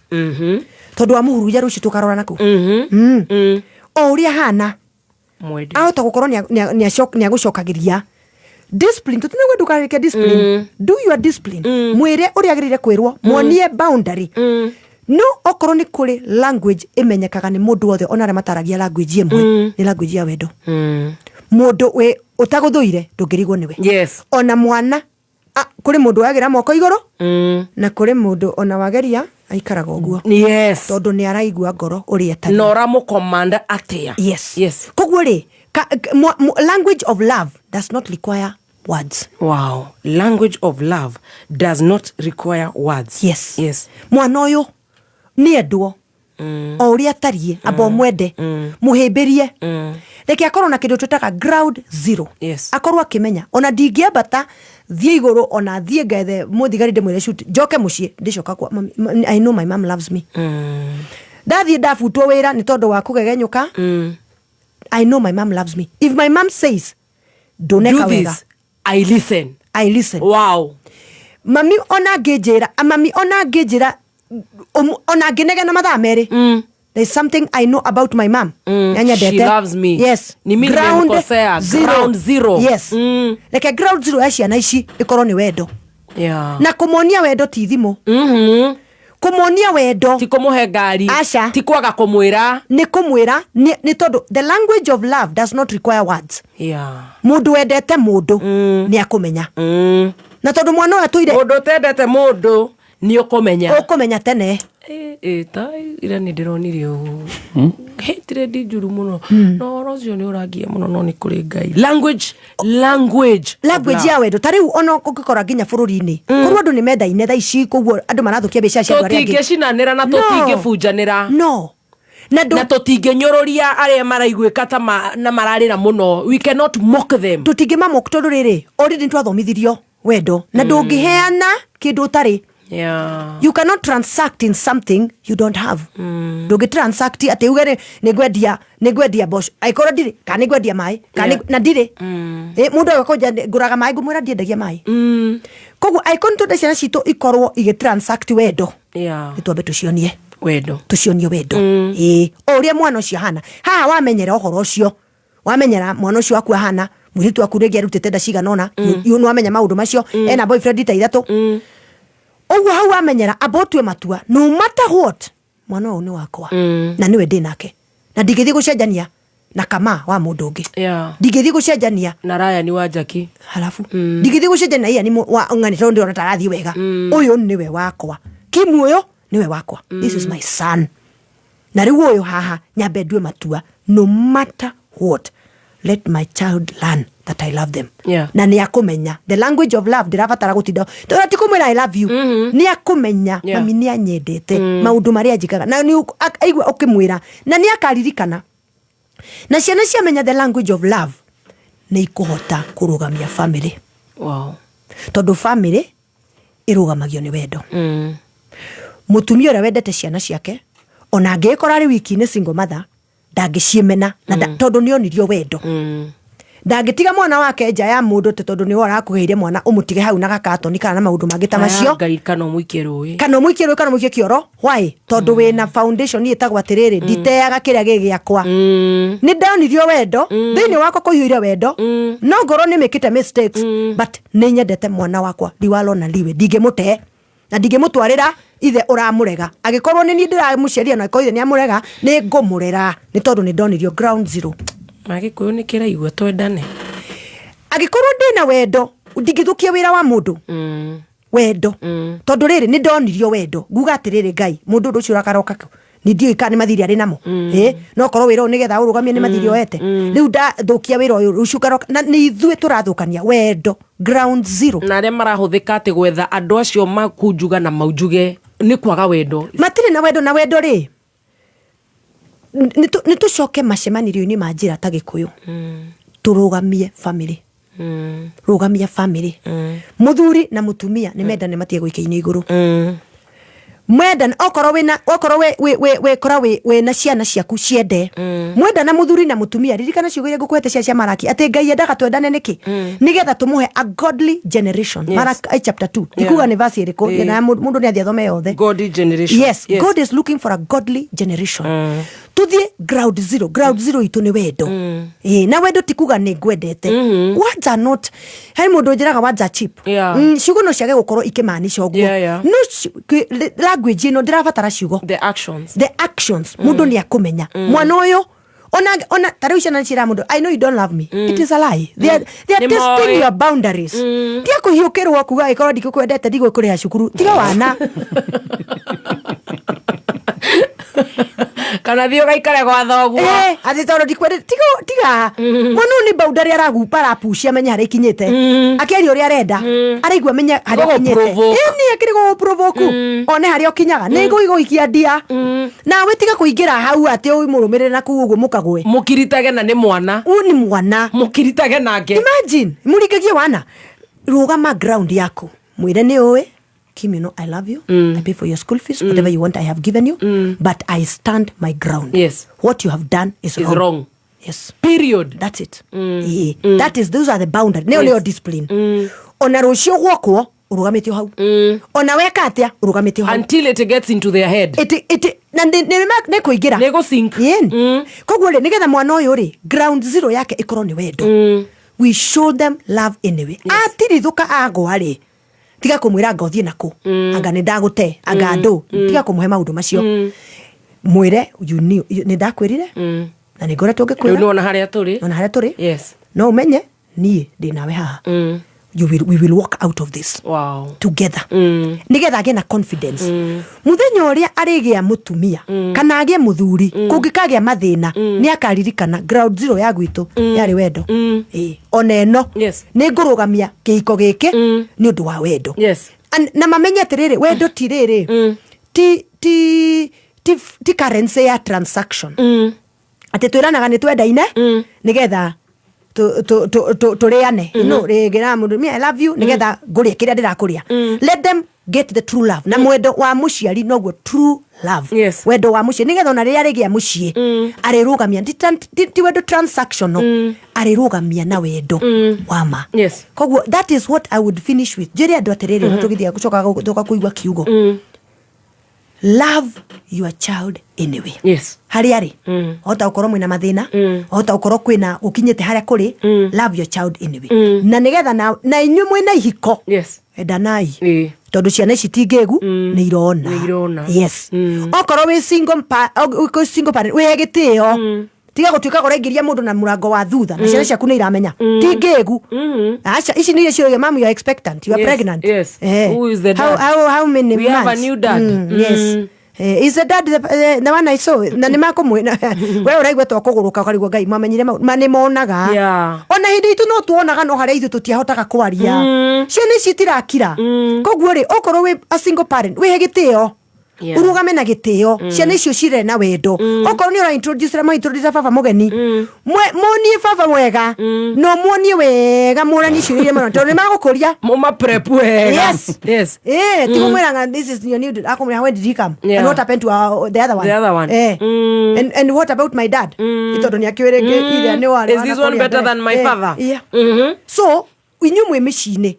tondũ wamũhurunja rũciũ tũkarora nakũ. O ũrĩa ahana. Mwende. Ahota gũkorwo nĩ agũcokagĩria discipline, tũtinauga ndũkareke discipline. Do your discipline, mwĩre ũrĩa agĩrĩire kwĩrwo, muonie boundary. No okorwo nĩ kũrĩ language ĩmenyekaga nĩ mũndũ wothe, ona arĩa mataragia language ĩmwe, nĩ language ya wendo. Mũndũ wĩ ũtagũthũire ndũngĩrigwo nĩwe. Ona mwana kũrĩ mũndũ wagĩra moko igũrũ, na kũrĩ mũndũ ona wageria aikaraga ũguo. Tondũ nĩ araigua ngoro ũrĩa ĩtariĩ. Na ũramũkomanda atĩa? Yes. Koguo rĩ, language of love does not require words. Wow, language of love does not require words. Yes. Mwana ũyũ nĩ endwo. O ũrĩa atariĩ, amba ũmwende, mũhĩmbĩrie, reke akorwo na kĩndũ twĩtaga ground zero. Akorwo akĩmenya ona ndingĩambata thiĩ igũrũ, ona thiĩ ngethe mũthigari ndĩmwĩre shoot, njoke mũciĩ ndĩcoka kwa mami. I know my mom loves me. Ndathiĩ ndabutwo wĩra nĩ tondũ wa kũgegenyũka, I know my mom loves me. If my mom says ndũneka Do wega, this, I listen. I listen. Wow. Mami ona ngĩnjĩra, mami ona ngĩnjĩra, ona ngĩnegena mathaa 2, there is something I know about my mom. Nĩanyendete. She loves me. Yes. Ni mimi Ground nimemkosea. zero. Ground zero. Yes. Reke ground zero ya ciana ici ĩkorwo nĩ wendo. Na kũmonia wendo ti thimũ. Kũmonia wendo ti kũmũhe ngari. Aca. Ti kwaga kũmwĩra. Nĩ kũmwĩra, nĩ tondũ the language of love does not require words. Mũndũ wendete mũndũ nĩ akũmenya. Na tondũ mwana ũyũ atũire, Mũndũ ũtendete mũndũ nĩ ũkũmenya. Ũkũmenya tene. Ta ira nĩ ndĩronire ũũ hatred njũru mũno, no ũhoro ũcio nĩ ũrangia mũno, no nĩ kũrĩ Ngai. Language, language of Language love. ya wendo. Ta rĩu ona ũngĩkora nginya bũrũri-inĩ korwo andũ nĩ mendaine thaa ici, koguo andũ marathũkia mbeca cia andũ arĩa angĩ. Tũtingĩcinanĩra na No. tũtingĩbunjanĩra. No. Na tũtingĩnyũrũria arĩa maraiguĩka ta na mararĩra mũno. We cannot mock them. Tũtingĩmamock tondũ rĩrĩ, already nĩ twathomithirio wendo na ndũngĩheana kĩndũ ũtarĩ. You cannot transact in something you don't have. Ndũngĩ transact atĩ uge nĩ ngwendia mboco angĩkorwo ndirĩ, kana nĩ ngwendia maĩ, kana na ndirĩ. Mũndũ agĩũka kũnjĩra ngũraga maĩ, ngũmwĩra ndiendagia maĩ. Koguo angĩkorwo nĩ twende ciana citũ ikorwo igĩ transact wendo, nĩ twambe tũcionie wendo. Tũcionie wendo. Ĩĩ, o ũrĩa mwana ũcio ahana haha, wamenyera ũhoro ũcio, wamenyera mwana ũcio waku ahana, mũirĩtu waku rĩngĩ arutĩte nda cigana ũna, nĩ wamenya maũndũ macio, ena boyfriend ta ithatũ ũguo, hau wamenyera, amba ũtue matua, no matter what, mwana ũyũ nĩ wakwa na nĩwe ndĩ nake, na ndingĩthiĩ gũcenjania na kama wa mũndũ ũngĩ. Ndingĩthiĩ gũcenjania na Ryan wa Jackie. Halafu ndingĩthiĩ gũcenjania na Ian wa ng'ani tondũ ndĩrona tarathiĩ wega. Ũyũ nĩwe wakwa, Kimu ũyũ nĩwe wakwa. This is my son. Na rĩu ũyũ haha nyambe ndue matua, no matter what, let my child learn that I love them. Na nĩ akũmenya the language of love ndĩrabatara gũtinda tondũ ti kũmwĩra I love you, nĩ akũmenya mami nĩ anyendete, maũndũ marĩa anjĩkaga, na nĩ aigua ũkĩmwĩra na nĩ akaririkana. Na ciana ciamenya the language of love nĩ ikũhota kũrũgamia family. Tondũ family ĩrũgamagio nĩ wendo. Mũtumia ũrĩa wendete ciana ciake, ona angĩgĩkora arĩ wiki nĩ single mother, ndangĩciĩmena na tondũ nĩ onirio wendo. Ndangĩtiga mwana wake nja ya mũndũ atĩ tondũ nĩwe ũrakũheire mwana, ũmũtige hau na gakatoni kana na maũndũ mangĩ ta macio. Ngai, kana ũmũikie rũĩ. Kana ũmũikie rũĩ, kana ũmũikie kĩoro. Why? Tondũ wĩna foundation ĩtagwo atĩrĩrĩ, nditeaga kĩrĩa gĩ gĩakwa, nĩ ndonirio wendo, thĩinĩ wakwa kũiyũire wendo, no ngorwo nĩ mĩkĩte mistakes, but nĩ nyendete mwana wakwa liwalo na liwe, ndingĩmũte na ndingĩmũtwarĩra ithe ũramũrega. Angĩkorwo nĩ niĩ ndĩramũciarire na angĩkorwo ithe nĩ amũrega, nĩ ngũmũrera nĩ tondũ nĩ ndonirio ground zero. Magĩkũyũ nĩ kĩraigua twendane. Angĩkorwo ndĩna wendo, ndingĩthũkia wĩra wa mũndũ. Wendo, tondũ rĩrĩ, nĩ ndonirio wendo, nguga atĩrĩrĩ, Ngai, mũndũ ũndũ ũcio ũrakaroka kũ nĩ ndiũĩ kana nĩ mathiri arĩ namo. No korwo wĩra ũyũ nĩgetha ũrũgamie nĩ mathiri oete, rĩu ndathũkia wĩra ũyũ, rũciũ ngaroka na nĩ ithuĩ tũrathũkania wendo, ground zero. Na arĩa marahũthĩka atĩ gwetha andũ acio makunjuga na maunjuge nĩ kwaga wendo. Matirĩ na wendo. Na wendo rĩ, nĩ tũcoke macemanĩrio-inĩ ma njĩra ta Gĩkũyũ, tũrũgamie family. Rũgamia family. Mũthuri na mũtumia nĩ mendane, matige gũikia-inĩ igũrũ. Mwendana, okorwo wĩna, okorwo wĩ wĩ wĩna ciana ciaku, ciende. Mwendana mũthuri na mũtumia, ririkana ciugo iria ngũkũhete cia Maraki, atĩ Ngai endaga twendane nĩkĩ? Nĩgetha tũmũhe a godly generation. Maraki chapter 2. Ndikuga nĩ verse ĩrĩkũ, na mũndũ nĩ athiĩ athome yothe. Godly generation. Yes, God is looking for a godly generation. Tuthiĩ ground zero. Ground zero itũ nĩ wendo. Ĩĩ, na wendo ti kuga nĩ ngwendete. Words are not, harĩ mũndũ njĩraga words are cheap. Ciugo no ciage gũkorwo ikĩmaanisha ũguo. No language ĩno ndĩrabatara ciugo. The actions. The actions. Mũndũ nĩ akũmenya mwana ũyũ, ona ta rĩu ciana nĩciĩraga mũndũ, "I know you don't love me." It is a lie. They are Nĩ testing moĩ. your boundaries. Tiga kũhiũkĩrwo kuga angĩkorwo ndikũkwendete ndigũkũrĩha cukuru. Tiga wana. Kana thiĩ ũgaikare gwa thoguo. Eh, atĩ tondũ ndikwendete tiga tiga mwana ũyũ nĩ boundary aragupa arapucia amenye harĩa ikinyĩte akĩaria ũrĩa arenda araigua amenye harĩa ũkinyĩte Gũgũ-provoke. ĩni akĩrĩ gũgũprovoke one harĩa ũkinyaga nĩ gũigũikia ndia nawe tiga kũingĩra hau atĩ ũmũrũmĩrĩre na kũu ũguo mũkagwe Mũkiritage na nĩ mwana. Ũyũ nĩ mwana. Mũkiritage nake. Imagine mũringagie wana rũgama ground yaku mwĩre nĩ ũĩ Kim, you know, I love you. I pay for your school fees. Whatever you want, I have given you. But I stand my ground. Yes. What you have done is, Is wrong. wrong. Yes. Period. That's it. Mm. That is, those are the boundary. Nĩyo nĩyo discipline. Ona rũciũ gwokwo ũrũgamĩte o hau. Ona weka atĩa ũrũgamĩte o hau. Until it gets into their head. It, na nĩ kũingĩra. Nĩ gũ-sink. Ĩni. Koguo rĩ nĩgetha mwana ũyũ rĩ ground zero yake ĩkorwo nĩ wendo. We show them love anyway. Atirithũka agwa rĩ tiga kũmwĩra anga ũthiĩ nakũ anga nĩ ndagũte anga ndũ tiga kũmũhe maũndũ macio mwĩre you knew- nĩ ndakwĩrire na nĩ ngoretwo Rĩu ngĩkwĩra nĩwona harĩa tũrĩ. ona harĩa tũrĩ Yes. no ũmenye niĩ ndĩ nawe haha you will, we will walk out of this Wow. together nĩgetha agĩe na confidence mũthenya ũrĩa arĩgĩa mũtumia kana agĩe mũthuri kũngĩkagĩa mathĩna nĩ akaririkana ground zero ya gwitũ yarĩ wendo Ĩĩ. ona ĩno Yes. nĩ ngũrũgamia kĩhiko gĩkĩ nĩ ũndũ wa wendo Yes. Na mamenye atĩrĩrĩ wendo ti rĩrĩ ti ti ti ti currency ya transaction atĩ twĩranaga nĩ twendaine nĩgetha tũrĩane no rĩngĩ na mũndũ me I love you nĩgetha ngũrĩe kĩrĩa ndĩrakũrĩa. Let them get the true love na mwendo wa mũciari noguo true love. Yes. Wendo wa mũciĩ nĩgetha ona rĩrĩa arĩgĩa mũciĩ arĩrũgamia ti wendo transactional, arĩrũgamia na wendo wa ma. Yes. Koguo that is what I would finish with. Njĩre andũ atĩrĩrĩ, tũgĩthiĩ gũcoka gũcoka kũigua kiugo love your child anyway. Yes. Harĩa arĩ hota gũkorwo mwĩna mathĩna, hota gũkorwo kwĩna gũkinyĩte harĩa kũrĩ, love your child anyway na nĩgetha na inyuĩ mwĩna ihiko Yes. endanai Ĩĩ. tondũ ciana ici ti ngĩgu nĩ irona. Nĩ irona. Yes, okorwo wĩ single wĩ single parent wĩhe gĩtĩo, tiga gũtuĩka ũraingĩria mũndũ na mũrango wa thutha na ciana ciaku nĩ iramenya ti ngĩgu. Aca, ici nĩ iria ciũragia mamu, you are expectant, you are Yes, pregnant. yes. Eh. Who is the dad? How many We have a months? new dad. Yes. Eh, is the dad the one I saw? Na nĩ makũmwĩra we ũraigua to kũgũrũka ũkarigwo ngai mwamenyire ma nĩ monaga. Yeah. Ona hĩndĩ itũ no tuonaga no harĩa ithuĩ tũtiahotaga kwaria. Ciana ici itirakira. Koguo rĩ okorwo wĩ a single parent wĩhe gĩtĩo Yeah. urugame na gĩtĩo ciana icio cirere na wendo. Okorwo nĩ ũraintroduce ma introduce baba mũgeni, muonie baba wega no muonie wega mũranie ciũria iria marona tondũ nĩ magũkũria. Mũma prep wega. Yes. Yes. Eh, ti kumwĩra this is your new dad. Akumwĩra when did he come? Yeah. And what happened to the other one? The other one. Eh. And what about my dad? Tondũ nĩ akĩũĩ rĩngĩ ithe nĩ warĩ Is this one wanakũrĩa better mbere. than my Eh, father? Yeah. So inyuĩ mwĩ mĩciĩ-inĩ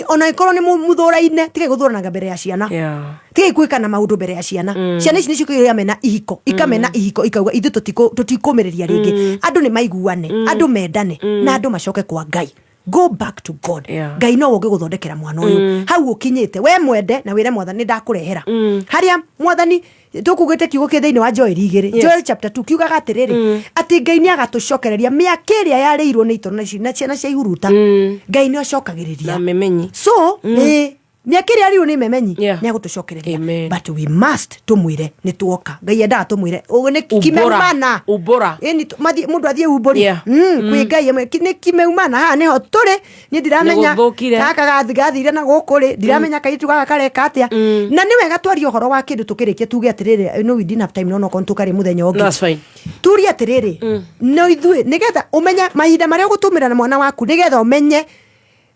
ona ĩkorwo nĩ mũthũraine tigai gũthũranaga mbere ya ciana. Yeah. Tigai gwĩkana maũndũ mbere ya ciana. Ciana ici nĩcio ikamena ihiko, ikamena ihiko ikauga ithuĩ tũtikũmĩrĩria rĩngĩ. Andũ nĩ maiguane, andũ mendane na andũ macoke kwa Ngai. Go back to God. Yeah. Ngai no ũngĩgũthondekera mwana ũyũ hau ũkinyĩte we mwende na wĩre mwathani nĩ ndakũrehera harĩa mwathani tũkugĩte kiugo kĩ thĩinĩ wa Joel igĩrĩ. Yes. Joel chapter 2 kiugaga atĩrĩrĩ atĩ Ngai nĩ agatũcokereria mĩaka ĩrĩa yarĩirwo nĩ itoro na ciana cia ihuruta. Ngai nĩ acokagĩrĩria Na memenyi. So ĩ mĩaka ĩrĩa yarĩirwo nĩ memenyi Yeah. nĩ agũtũcokereria. Amen. But we must tũmwĩre nĩ tuoka. Ngai endaga tũmwĩre ũguo nĩ Umbũra. kimeumana. Umbũra. Ĩni mũndũ athiĩ umbũri. Yeah. Kwĩ Ngai ĩmwe nĩ kimeumana haha nĩho tũrĩ niĩ ndiramenya Nĩ gũthũkire. gaka gathire na gũkũ rĩ ndiramenya kairĩtu gaka kareka atĩa na nĩ wega twarie ũhoro wa kĩndũ tũkĩrĩkia tuge atĩrĩrĩ no we didn't have time no no tũkarĩ mũthenya ũngĩ. That's fine. Turie atĩrĩrĩ no ithuĩ nĩgetha ũmenye mahinda marĩa ũgũtũmĩra na mwana waku nĩgetha ũmenye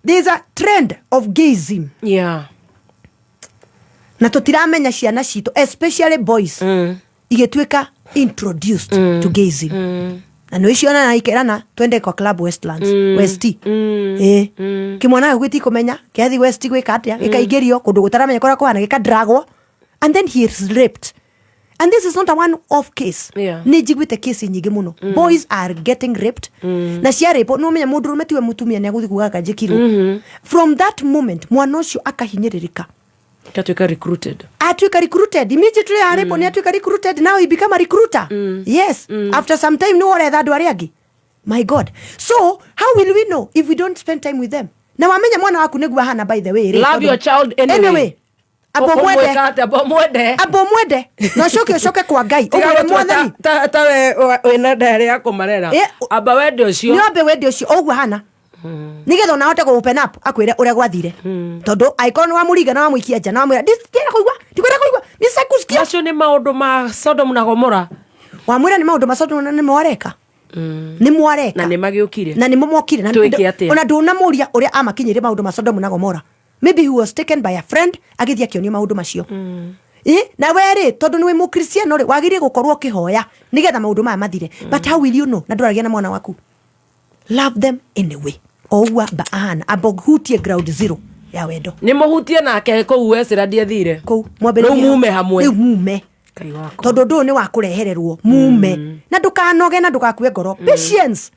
there's a trend of gayism. Yeah. Na tũtiramenya ciana citũ especially boys igĩtuĩka introduced to gayism na nĩ ciona na ikerana twende kwa club Westlands West ĩ kĩmwana gĩkũ gĩtikũmenya kĩathi West gwĩka atĩa gĩkaingĩrio kũndũ gũtaramenya kũrĩa kũhana gĩkadragwo and then he is raped. And this is not a one off case. Yeah. Nĩ njiguĩte kesi nyingĩ mũno. Boys are getting raped na ciarĩpwo nĩ ũmenya mũndũ ũrũme tiwe mũtumia nĩ agũthiĩ kugaga kanjĩkirwo. From that moment mwana ũcio akahinyĩrĩrĩka. Katuĩka recruited. Atuĩka recruited immediately arĩpo nĩ atuĩka recruited. Now he become a recruiter. Yes. After some time nĩ woretha andũ arĩa angĩ. My God, so how will we know if we don't spend time with them? Na wamenya mwana waku nĩguo ahana by the way rĩ, Love tondũ- your child anyway. Anyway. Amba ũmwende. Ũmwĩka atĩa? Amba ũmwende. Amba ũmwende na ũcoke ũcoke kwa Ngai Tiga ũmwĩre gũtua mwathani ta we wĩna ndare ya kũmarera. Amba wende ũcio. Nĩ wambe wende ũcio ũguo hana nigetha ona ahote gũ open up akwĩre ũrĩa gwathire tondũ angĩkorwo nĩ wamũringa na wamũikia nja na wamwĩra ndikwenda kũigua ndikwenda kũigua nisakusikia macio nĩ maũndũ ma Sodom na Gomora wamwĩra nĩ maũndũ ma Sodom na nĩ mwareka nĩ mwareka na nĩ magĩũkire na nĩmo mokire na Twĩke atĩa? ona ndũnamũria ũrĩa amakinyĩire maũndũ ma Sodom na Gomora. Maybe he was taken by a friend agĩthiĩ akĩonio maũndũ macio. Na we rĩ, tondũ nĩ wĩ mũkristiano rĩ, wagĩrĩire gũkorwo ũkĩhoya nĩgetha maũndũ maya mathire. But how will you know na ndũragia na mwana waku? Love them anyway, o ũguo amba ahana, amba ũhutie ground zero ya wendo. Nĩ mũhutie nake kũu wecĩra ndiathire kũu mwambĩrĩrie rĩu mume hamwe. Rĩu mume, tondũ ũndũ ũyũ nĩ wa kũrehererwo mume. Na ndũkanoge na ndũgakue ngoro. Patience.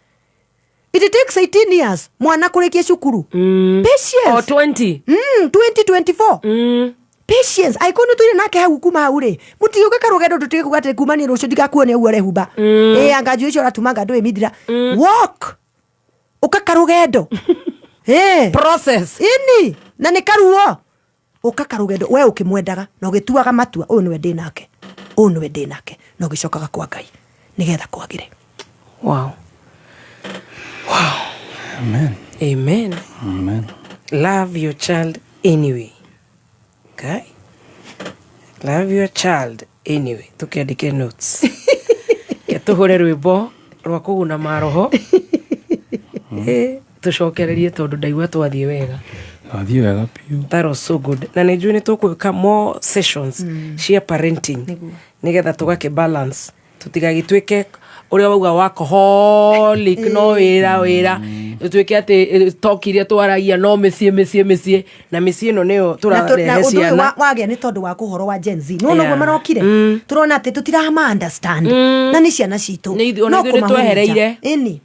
It takes 18 years mwana kũrĩkia cukuru. Patience. O 20. 2024. Patience. Angĩkorwo nĩ tũire nake hau kuma hau rĩ, mũtigĩũke karũgendo tũtige kuga atĩ kuma niĩ rũciũ ndigakuone ũguo ũrehumba. Ĩ anga njuĩ icio ũratumanga ndũĩ mithira. Walk. Ũka karũgendo. Process. Ini na nĩ karuo. Ũka karũgendo we ũkĩmwendaga na ũgĩtuaga matua, ũyũ nĩwe ndĩ nake, ũyũ nĩwe ndĩ nake, na ũgĩcokaga kwa Ngai nĩgetha kwagĩre. Wow. Wow. Amen. Amen. Amen. Love your child anyway. Okay? Love your child anyway. Tukiandike notes. Ke tũhũre rwĩmbo rwa kũguna maroho. Tũcokererie tondũ ndaigua twathiĩ wega. Twathiĩ wega biũ. That was so good. Na nĩ njũĩ nĩ tũgwĩka more sessions cia parenting nĩgetha tũgakĩ balance tũtigagĩtuĩke ũrĩa wauga workaholic no wĩra wĩra, tũtuĩke atĩ talk iria twaragia no mĩciĩ mĩciĩ mĩciĩ, na mĩciĩ ĩno nĩyo Na tũrarehe ũndũ ũyũ ciana. Wagĩa nĩ tondũ wa ũhoro wa Gen Z. Nĩwona ũguo marokire, tũrona atĩ tũtirama understand na nĩ ciana citũ. Nĩ ithuĩ- ona No ithuĩ nĩ kũmahurunja. twehereire. Ĩni.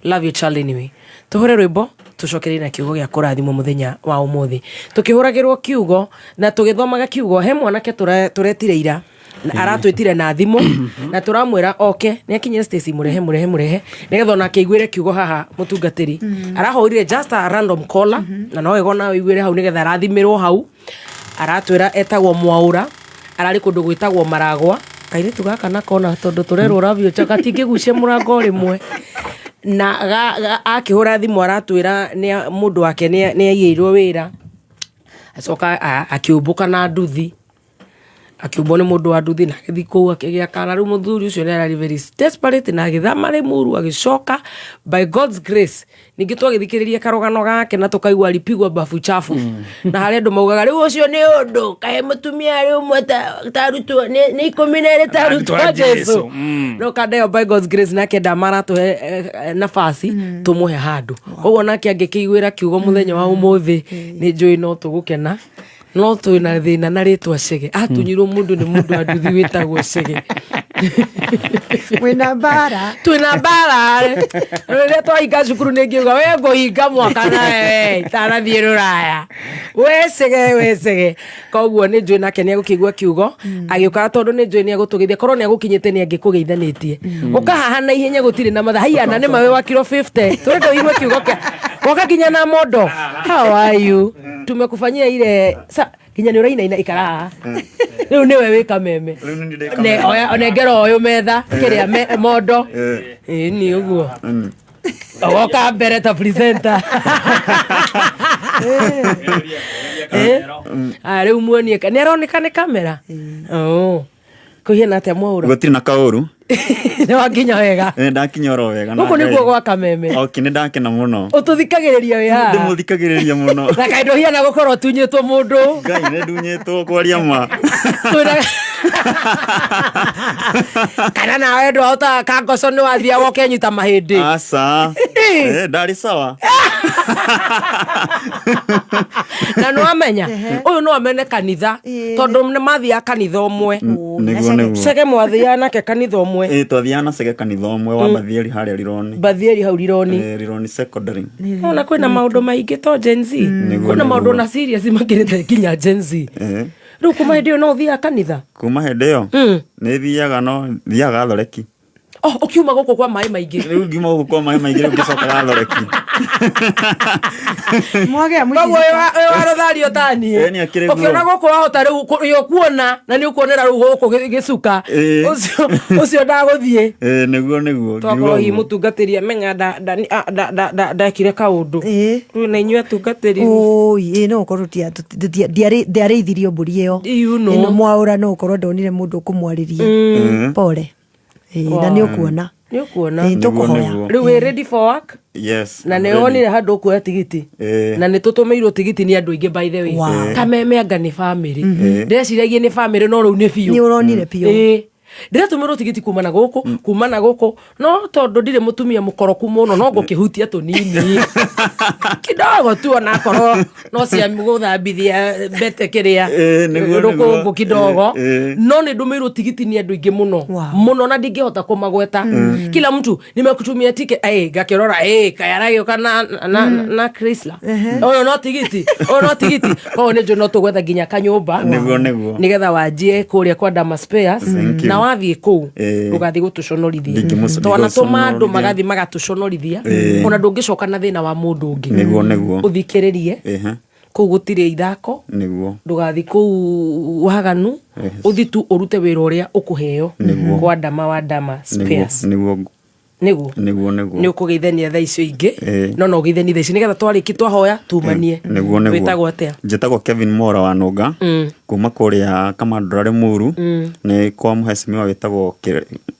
Love your child anyway. Tũhũre rwĩmbo tũcokererie na kiugo gĩa kũrathimwo mũthenya wa ũmũthĩ. Tũkĩhũragĩrwo kiugo na tũgĩthomaga kiugo, he mwanake tũretire ira na aratwĩtire na thimũ na tũramwĩra oke nĩ akinyire. Stacy, mũrehe mũrehe mũrehe nĩgetha onake aiguĩre kiugo haha. Mũtungatĩri arahũrire just a random caller na no wega ona ũiguĩre hau nĩgetha arathimĩrwo hau. Aratwĩra etagwo Mwaũra, ararĩ kũndũ gwĩtagwo Maragwa. Kairĩtu gaka nakona tondũ tũrerwo love your child gatingĩgucia mũrango rĩmwe na akĩhũra thimũ aratwĩra nĩ mũndũ wake nĩ aiyĩirwo wĩra, acoka akĩũmbũka na nduthi, akĩũmbwo nĩ mũndũ wa nduthi na agĩthiĩ kũu akĩgĩa kana. Rĩu mũthuri ũcio nĩ ararĩ very desperate na agĩthama Limuru agĩcoka. By God's grace, ningĩ twagĩthikĩrĩria karũgano gake na tũkaigua alipigwa bafu chafu na harĩa andũ maugaga rĩu ũcio nĩ ũndũ kaĩ mũtumia rĩu ũmwe ta arutwo nĩ 12 ta arutwo a Jesu. No kandeo by God's grace nake ndamaratũhe nafasi tũmũhe handũ koguo nake angĩkĩiguĩra kiugo mũthenya wa ũmũthĩ nĩ njũĩ no tũgũkena. No twĩna thĩna na rĩtwa Cege, atunyirwo mũndũ nĩ mũndũ wa nduthi wĩtagwo Cege. Wĩna mbara. Twĩna mbara. Rĩrĩa twahinga cukuru nĩ ngiuga we ngũhinga mwaka nawe itanathiĩ rũraya, we Cege, we Cege. Koguo nĩ njũĩ nake nĩ egũkĩigua kiugo agĩũkaga tondũ nĩ njũĩ nĩ egũtũgeithia. Korwo nĩ egũkinyĩte nĩ angĩkũgeithanĩtie. Ũka haha na ihenya, gũtirĩ na mathaa. Haiya, na nĩ ma wĩ wa kiro 50, tũrenda ũigue kiugo kĩa woka nginya na mondo. How are you? Tumekufanyia ile sa nginya nĩ ũrainaina. Ikara haha rĩu nĩwe wĩ kameme. Ne oya onengera ũyũ metha kĩrĩa mondo ĩĩ nĩ ũguo ũgoka mbere ta presenter. Aya, rĩu muonie nĩ aroneka nĩ kamera. Oh. Kũhiana atĩa, Mwaũra? Gũtirĩ na kaũru. Nĩ wakinya wega? Ndakinya oro wega na Gũkũ nĩkuo Ngai. gwa kameme. Okay, nĩ ndakena mũno. Ũtũthikagĩrĩria wĩ haha? Ndĩmũthikagĩrĩria mũno. Na kaĩ ndũhiana gũkorwo ũtunyĩtwo mũndũ? Ngai, nĩ ndunyĩtwo kwaria ma. Kana nawe ndwahota kangoco nĩ wathiaga ũkenyita mahĩndĩ? Aca. Ndarĩ sawa. Na nĩ wamenya ũyũ no amene kanitha tondũ nĩ mathiaga kanitha ũmwe. Nĩguo nĩguo. Cege mwathiaga nake kanitha ũmwe? Ĩ, twathiaga na Cege kanitha ũmwe wa Bathieri harĩa Rironi. Bathieri hau Rironi. Rironi Secondary. Ona kwĩna maũndũ maingĩ to Gen Z. Kwĩna maũndũ na serious makĩrĩte nginya Gen Z. Rĩu kuma hĩndĩ ĩyo no ũthiaga kanitha? Kuma hĩndĩ ĩyo nĩ thiaga, no thiaga Gathoreki. Oh, ũkiuma gũkũ kwa maĩ maingĩ? Rĩu ngiuma gũkũ kwa maĩ maingĩ, rĩu ngĩcoka Gathoreki. Mwagĩa Koguo ũyũ wa rũthario taniĩ Ĩĩ, nĩ akĩrĩ guo. ũkĩona gũkũ wahota rĩu ũkuona na nĩ ũkuonera rĩu gũkũ gĩcuka Ĩĩ. Ũcio ndagũthiĩ. Ĩĩ, nĩguo nĩguo. Twakorwo hihi Ngiuga ũguo. mũtungatĩri amenya ndekire kaũndũ rĩu na inyuĩ atungatĩri. Oi, ĩ no ũkorwo ndiarĩithirio mbũri ĩyo. You know. Ĩno mwaũra no ũkorwo ndonire mũndũ ũkũmwarĩria. Pole. Ĩ, na nĩ ũkuona. Nĩ ũkuona. Ĩ, tũkũhoya. Nĩguo, nĩguo. Rĩu wĩ ready for work? Yes. Na I'm nĩ ready. wonire handũ ũkuoya tigiti? Ĩĩ. Na nĩ tũtũmĩirwo tigiti nĩ andũ aingĩ, by the way. Wow. Kameme anga nĩ bamĩrĩ. Ĩĩ. Ndeciragia nĩ bamĩrĩ, no rĩu nĩ biũ. Nĩ ũronire biũ. Ĩĩ. Ndĩratũmĩrwo tigiti kuma na gũkũ, kuma na gũkũ, no tondũ ndirĩ mũtumia mũkoroku mũno, no ngũkĩhutia tũnini kidogo tu, onakorwo no cia gũthambithia mbete kĩrĩa Ĩĩ, nĩguo, rũkũngũ nĩguo. kidogo. Ĩĩ, ĩĩ. No nĩ ndũmĩirwo tigiti nĩ andũ aingĩ mũno mũno na ndingĩhota kũmagweta. Kila mtu nimekutumia ticket, eh, ngakĩrora, eh, kayaragĩũka na Chrysler ũyũ, no tigiti ũyũ, no tigiti. Koguo nĩ njũĩ no tũgwetha nginya kanyũmba Nĩguo, nĩguo. nĩgetha wanjie kũrĩa kwa Dama Spares. Thank you. Na wathiĩ kũu Ĩĩ. ndũgathiĩ gũtũconorithia. Twanatũma andũ Ndingĩmũconorithia. magathiĩ magatũconorithia. Ĩĩ. Ona ndũngĩcoka na thĩna wa mũndũ ũngĩ. Nĩguo, nĩguo. Ũthikĩrĩrie. Ĩhĩ. Kũu gũtirĩ ithako. Nĩguo. Ndũgathiĩ kũu waganu. Yes. Ũthi tu ũrute wĩra ũrĩa ũkũheo Nĩguo. kwa Dama wa Dama Nĩguo, Spares. nĩguo. Nĩguo. Nĩguo, nĩguo. Nĩ ũkũgeithania thaa icio ingĩ. Ĩĩ. No ũgeithanie thaa ici nĩgetha twarĩki twahoya tumanie. Nĩguo, nĩguo. Wĩtagwo atĩa? Njĩtagwo Kevin Mora wa Nũnga kuma kũrĩa Kamandũra Rĩmuru. Nĩ kwa mũhecimiwa wĩtagwo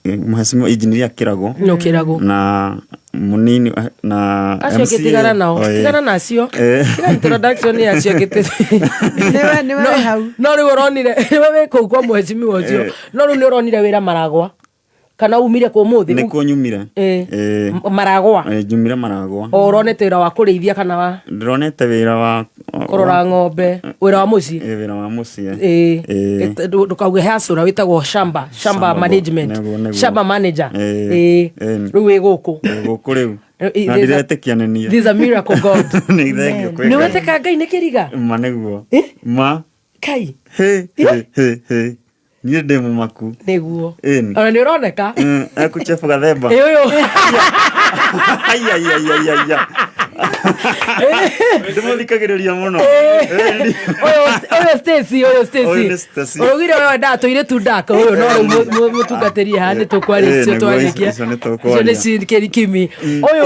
mũhecimiwa injinia Kĩragũ. No Kĩragũ. Na mũnini na Acio angĩ MCA. tigana nao. Oh, ĩĩ. Tigana na acio. Ĩĩ. Tiga introduction ya acio angĩ. Nĩwe nĩwe wĩ hau. No rĩu ũronire nĩwe wĩ kũu kwa mũhecimiwa ũcio. Ĩĩ. No rĩu nĩ ũronire wĩra Maragwa kana umire kũ ũmũthĩ? Nĩkuo nyumire. Ĩĩ. Ĩĩ. Maragwa. Ĩĩ, njumire Maragwa. O ũronete wĩra wa kũrĩithia kana wa Ndĩronete wĩra wa kũrora ng'ombe, wĩra wa mũciĩ? Ĩĩ, wĩra wa mũciĩ. Ĩĩ. Ĩĩ. Ndũkauge hasũra, wĩtagwo shamba shamba Shamba management. Nĩguo, nĩguo. Shamba manager. Ĩĩ. Ĩĩ. Ĩĩ. Rĩu wĩ gũkũ. Ĩĩ, gũkũ rĩu. Ĩĩ, Na ndiretĩkia nĩ niĩ. This is a miracle God. Nĩ thengio kwĩ Nĩ Ngai. wetĩka Ngai nĩ kĩriga? Ma nĩguo. Ma. Kai. Hĩ, hĩ, hĩ, hĩ. Niĩ ndĩ mũmaku. Nĩguo. Ĩni. Ona nĩ ũroneka. Ekuchefu gathemba. Ĩ ũyũ. Ai, ai, ai, ai, ai, ai. Ndĩmũthikagĩrĩria mũno. Ũyũ Stacy, ũyũ Ũyũ Stacy. nĩ Stacy. Ũrugire ũyũ endaga tũirĩtu ndaka ũyũ, no rĩu mũtungatĩri haha nĩ tũkwaria. Ĩĩ, Icio nĩguo, twarĩkia. icio nĩ Icio tũkwaria. nĩ kimi.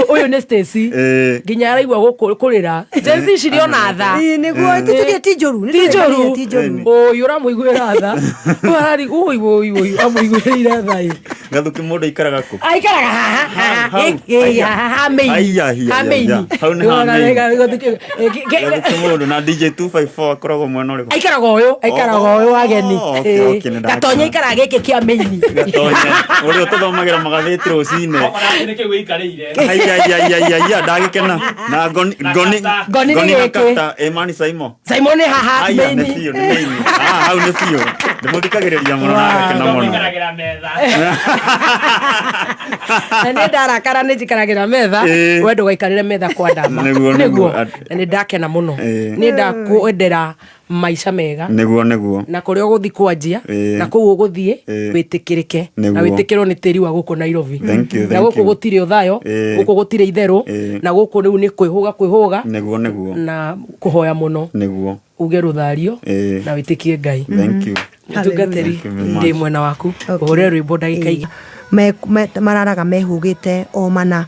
Ũyũ nĩ Stacy. Ĩĩ. Nginya araigua gũkũ kũrĩra. Gen Z cirĩ ona tha. Ĩ, nĩguo, tũtige ti njũru, nĩ Ti njũru. tũrĩkanĩire ti njũru. Ũyũ ũramũiguĩra tha. Ũyũ arari ũyũ ũyũ ũyũ amũiguĩrĩire tha ĩ. Gathuki mũndũ aikaraga kũ? Aikaraga haha haha. Hau. Ĩ, Aya. haha ha main. Aya, hiya, Ha main. hiya. Hau nĩ ha main. Gathuki mũndũ na DJ 254 akoragwo mwena ũrĩkũ? Aikaraga ũyũ, aikaraga ũyũ wageni. Oh, okay, Ĩ. okay, nĩ ndakena. Gatonya aikaraga gĩkĩ kĩa main. Gatonya. Ũrĩa ũtũthomagĩra magathĩti rũcinĩ. Nĩ kĩu wĩikarĩire. Ai, ai, ai, ai, ai, ai, ndagĩkena. Na ngoni, ngoni, Ngoni nĩ na gĩkĩ. kata, Emani Saimo. Simon nĩ haha Aya, nĩ main. biũ, nĩ main. Ah, hau nĩ biũ. Ndĩmũthikagĩrĩria mũno na ngakena mũno. Wĩikaragĩra metha. Na nĩ ndarakara nĩ njikaragĩra metha. Ĩ. We ndũgaikarĩre metha kwa ndama. Nĩguo, nĩguo. Na nĩ ndakena mũno. Ĩ. Nĩ ndakwendera maica mega. Nĩguo, nĩguo. Na kũrĩa ũgũthiĩ kwanjia Ĩ. na kũu ũgũthiĩ Ĩ. wĩtĩkĩrĩke na Nĩguo. wĩtĩkĩrwo nĩ tĩri wa gũkũ Nairobi. Thank you, Na thank gũkũ you. gũtirĩ ũthayo. Ĩ. Gũkũ gũtirĩ itherũ. Ĩ. Na gũkũ rĩu nĩ kwĩhũga kwĩhũga. Nĩguo, nĩguo. Na kũhoya mũno. Nĩguo. Uge rũthario. Ĩ. Na wĩtĩkie Ngai. Thank you. Mũtungatĩri, Thank you very much. ndĩ mwena waku ũhũre rwĩmbo ndagĩka igĩrĩ. Mararaga mehũgĩte o mana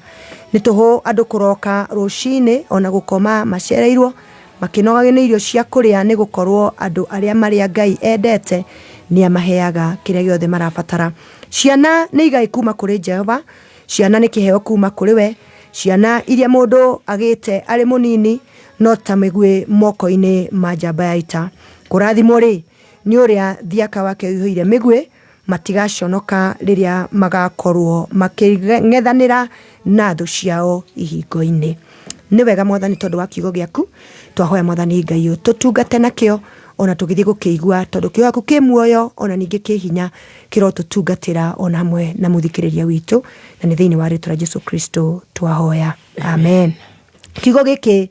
nĩ tũhũ andũ kũroka rũcinĩ ona gũkoma macereirwo makĩnogagio nĩ irio cia kũrĩa, nĩ gũkorwo andũ arĩa marĩa Ngai endete nĩ amaheaga kĩrĩa gĩothe marabatara. Ciana nĩ igai kuma kũrĩ Jehova, ciana nĩ kĩheo kuma kũrĩ we. Ciana iria mũndũ agĩte arĩ mũnini no ta mĩguĩ moko-inĩ ma njamba ya ita. Kũrathimwo rĩ nĩ ũrĩa thiaka wake ũihũire mĩguĩ, matigaconoka rĩrĩa magakorwo makĩng'ethanĩra na thũ ciao ihingo-inĩ. Nĩ wega Mwathani, tondũ wa kiugo gĩaku twahoya Mwathani Ngai ũtũtungate nakĩo ona tũgĩthiĩ gũkĩigua, tondũ kiugo gĩaku kĩ muoyo ona ningĩ kĩ hinya, kĩrotũtungatĩra ona hamwe na mũthikĩrĩria witũ, na nĩ thĩinĩ wa rĩtwa rĩa Jesu Kristo twahoya, amen. Kiugo gĩkĩ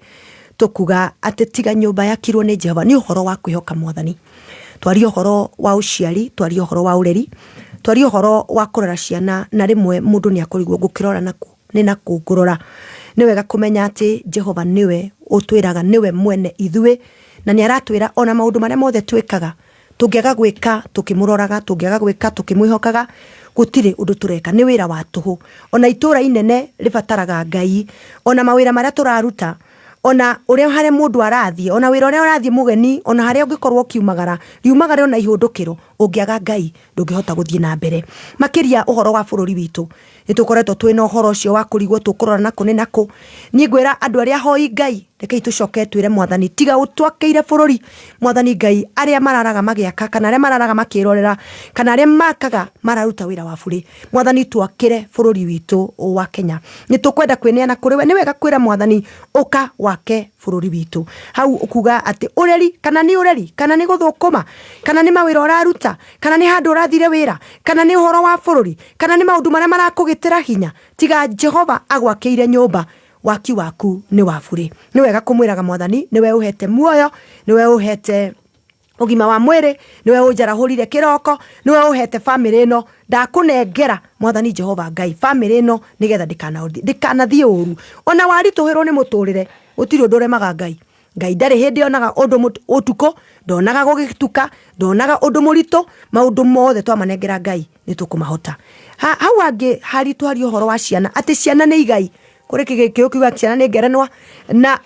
tũkuga atĩ tiga nyũmba yakirwo nĩ Jehova nĩ ũhoro wa kwĩhoka Mwathani. Twarie ũhoro wa ũciari, twarie ũhoro wa ũreri, twarie ũhoro wa kũrora ciana, na rĩmwe mũndũ nĩ akũrigwo ngũkĩrora naku nĩ nakũ ngũrora. Nĩ wega kũmenya atĩ Jehova nĩwe ũtwĩraga, nĩwe mwene ithuĩ, na nĩ aratwĩra ona maũndũ marĩa mothe twĩkaga, tũngĩaga gwĩka tũkĩmũroraga, tũngĩaga gwĩka tũkĩmwĩhokaga, gũtirĩ ũndũ tũreka, nĩ wĩra wa tũhũ. Ona itũũra inene rĩbataraga Ngai, ona mawĩra marĩa tũraruta, ona ũrĩa harĩa mũndũ arathiĩ, ona wĩra ũrĩa ũrathiĩ mũgeni, ona harĩa ũngĩkorwo ũkiumagara, riumagara ona ihũndũkĩro, ũngĩaga Ngai ndũngĩhota gũthiĩ na mbere. Makĩria ũhoro wa bũrũri witũ, nĩ tũkoretwo twĩna ũhoro ũcio wa kũrigwo tũkũrora nakũ nĩ nakũ. Niĩ ngwĩra andũ arĩa ahoi Ngai, rekei tũcoke twĩre Mwathani, tiga ũtwakĩire bũrũri. Mwathani Ngai, arĩa mararaga magĩaka, kana arĩa mararaga makĩrorera, kana arĩa makaga mararuta wĩra wa burĩ, Mwathani twakĩre bũrũri witũ wa Kenya. Nĩ tũkwenda kwĩneana kũrĩ we. Nĩ wega kwĩra Mwathani, ũka wake bũrũri witũ. Hau ũkuga atĩ ũreri, kana nĩ ũreri, kana nĩ gũthũkũma, kana nĩ mawĩra ũraruta, kana nĩ handũ ũrathire wĩra, kana nĩ ũhoro wa bũrũri, kana nĩ maũndũ marĩa marakũgĩtĩra hinya, tiga Jehova agwakĩire nyũmba, waki waku nĩ wa burĩ. Nĩ wega kũmwĩraga Mwathani, nĩwe ũhete muoyo, nĩwe ũhete ũgima wa mwĩrĩ, nĩwe ũnjarahũrire kĩroko, nĩwe ũhete bamĩrĩ ĩno, ndakũnengera Mwathani Jehova Ngai bamĩrĩ ĩno nĩgetha ndĩkanathiĩ ũru. Ona waritũhĩrwo nĩ mũtũrĩre, gũtirĩ ũndũ ũremaga Ngai. Ngai ndarĩ hĩndĩ onaga ũndũ ũtukũ, ndonaga gũgĩtuka, ndonaga ũndũ mũritũ, maũndũ mothe twamanengera Ngai nĩ tũkũmahota. Hau hangĩ haritũ hari ũhoro wa ciana, atĩ ciana nĩ igai. Kũrĩ kĩgĩkĩũ kiuga ciana nĩ ngerenwa, na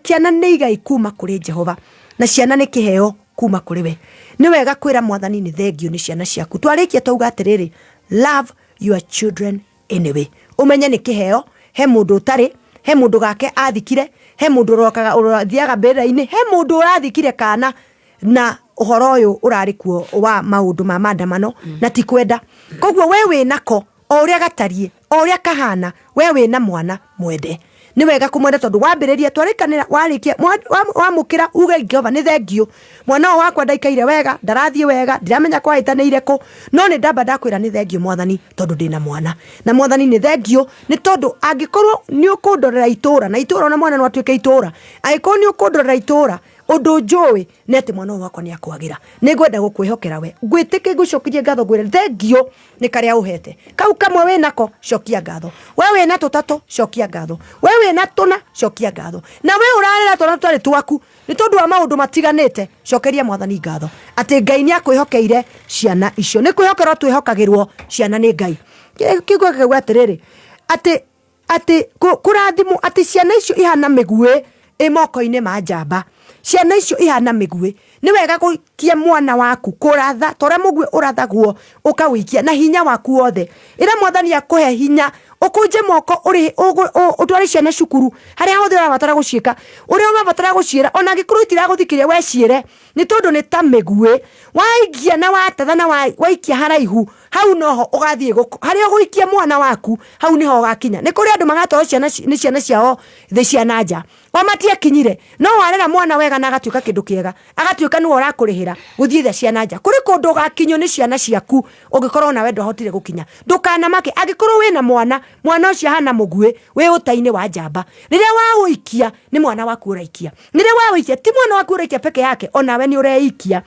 ciana nĩ igai kuma kũrĩ Jehova, na ciana nĩ kĩheo kuma kũrĩ we. Nĩ wega kwĩra Mwathani nĩ thengio nĩ ciana ciaku. Twarĩkia twauga atĩrĩrĩ, love your children anyway. Ũmenye nĩ kĩheo, he mũndũ ũtarĩ, he mũndũ gake athikire, he mũndũ ũrokaga ũrathiaga mbĩrĩra-inĩ, he mũndũ ũrathikire kana na ũhoro ũyũ ũrarĩ kuo wa maũndũ ma maandamano na ti kwenda. Koguo we wĩ nako o ũrĩa gatariĩ, o ũrĩa kahana, we wĩna mwana mwende. Nĩ wega kũmwenda tondũ wambĩrĩria twarĩkanĩra, warĩkia, wamũkĩra uge Jehova nĩ thengio, mwana ũyũ wakwa ndaikaire wega, ndarathiĩ wega, ndiramenya kwahĩtanĩire kũ, no nĩ ndamba ndakwĩra nĩ thengio Mwathani tondũ ndĩna mwana. Na Mwathani nĩ thengio nĩ tondũ angĩkorwo nĩ ũkũndorera itũra, na itũra ona mwana no atuĩke itũra, angĩkorwo nĩ ũkũndorera itũra, ũndũ njũĩ nĩ atĩ mwana ũyũ wakwa nĩ akwagĩra. Nĩ ngwenda gũkwĩhokera we, ngwĩtĩke ngũcokerie ngatho ngwĩre thengio nĩ karĩa ũhete. Kau kamwe wĩnako, cokia ngatho. We wĩna tũtatũ, cokia ngatho. We wĩna tũna, cokia ngatho. Na we ũrarera twana tũtarĩ twaku, nĩ tondũ wa maũndũ matiganĩte, cokeria Mwathani ngatho. Atĩ Ngai nĩ akwĩhokeire ciana icio. Nĩ kwĩhokerwo twĩhokagĩrwo ciana nĩ Ngai. Kiugo gĩkauga atĩrĩrĩ, atĩ atĩ kũrathimwo atĩ ciana icio ihana mĩguĩ ĩ moko-inĩ ma njamba. Ciana icio ihana mĩguĩ. Nĩ wega gũikia mwana waku, kũratha, ta ũrĩa mũguĩ ũrathagwo ũkawĩikia na hinya waku wothe. Ĩra Mwathani akũhe hinya, ũkũnje moko ũtware ciana cukuru, harĩa hothe ũrabatara gũciĩka, ũrĩa ũrabatara gũciĩra, ona angĩkorwo itiragũthikĩrĩria we ciĩre, nĩ tondũ nĩ ta mĩguĩ, waikia na watatha na waikia haraihu, hau noho ũgathiĩ harĩa ũgũikia mwana waku, hau nĩho ũgakinya. Nĩ kũrĩ andũ magatwarwo ciana nĩ ciana ciao thĩ cia na nja, o matiakinyire, no warera mwana wega na agatuĩka kĩndũ kĩega, agatuĩka nĩwe ũrakũrĩhĩra gũthiĩ thĩ cia na nja. Kũrĩ kũndũ ũgakinyio nĩ ciana ciaku ũngĩkorwo nawe ndwahotire gũkinya. Ndũkanamake, angĩkorwo wĩna mwana, mwana ũcio ahana mũguĩ wĩ ũta-inĩ wa njamba. Rĩrĩa waũikia, nĩ mwana waku ũraikia. Rĩrĩa waũikia, ti mwana waku ũraikia peke yake, onawe nĩ ũreikia.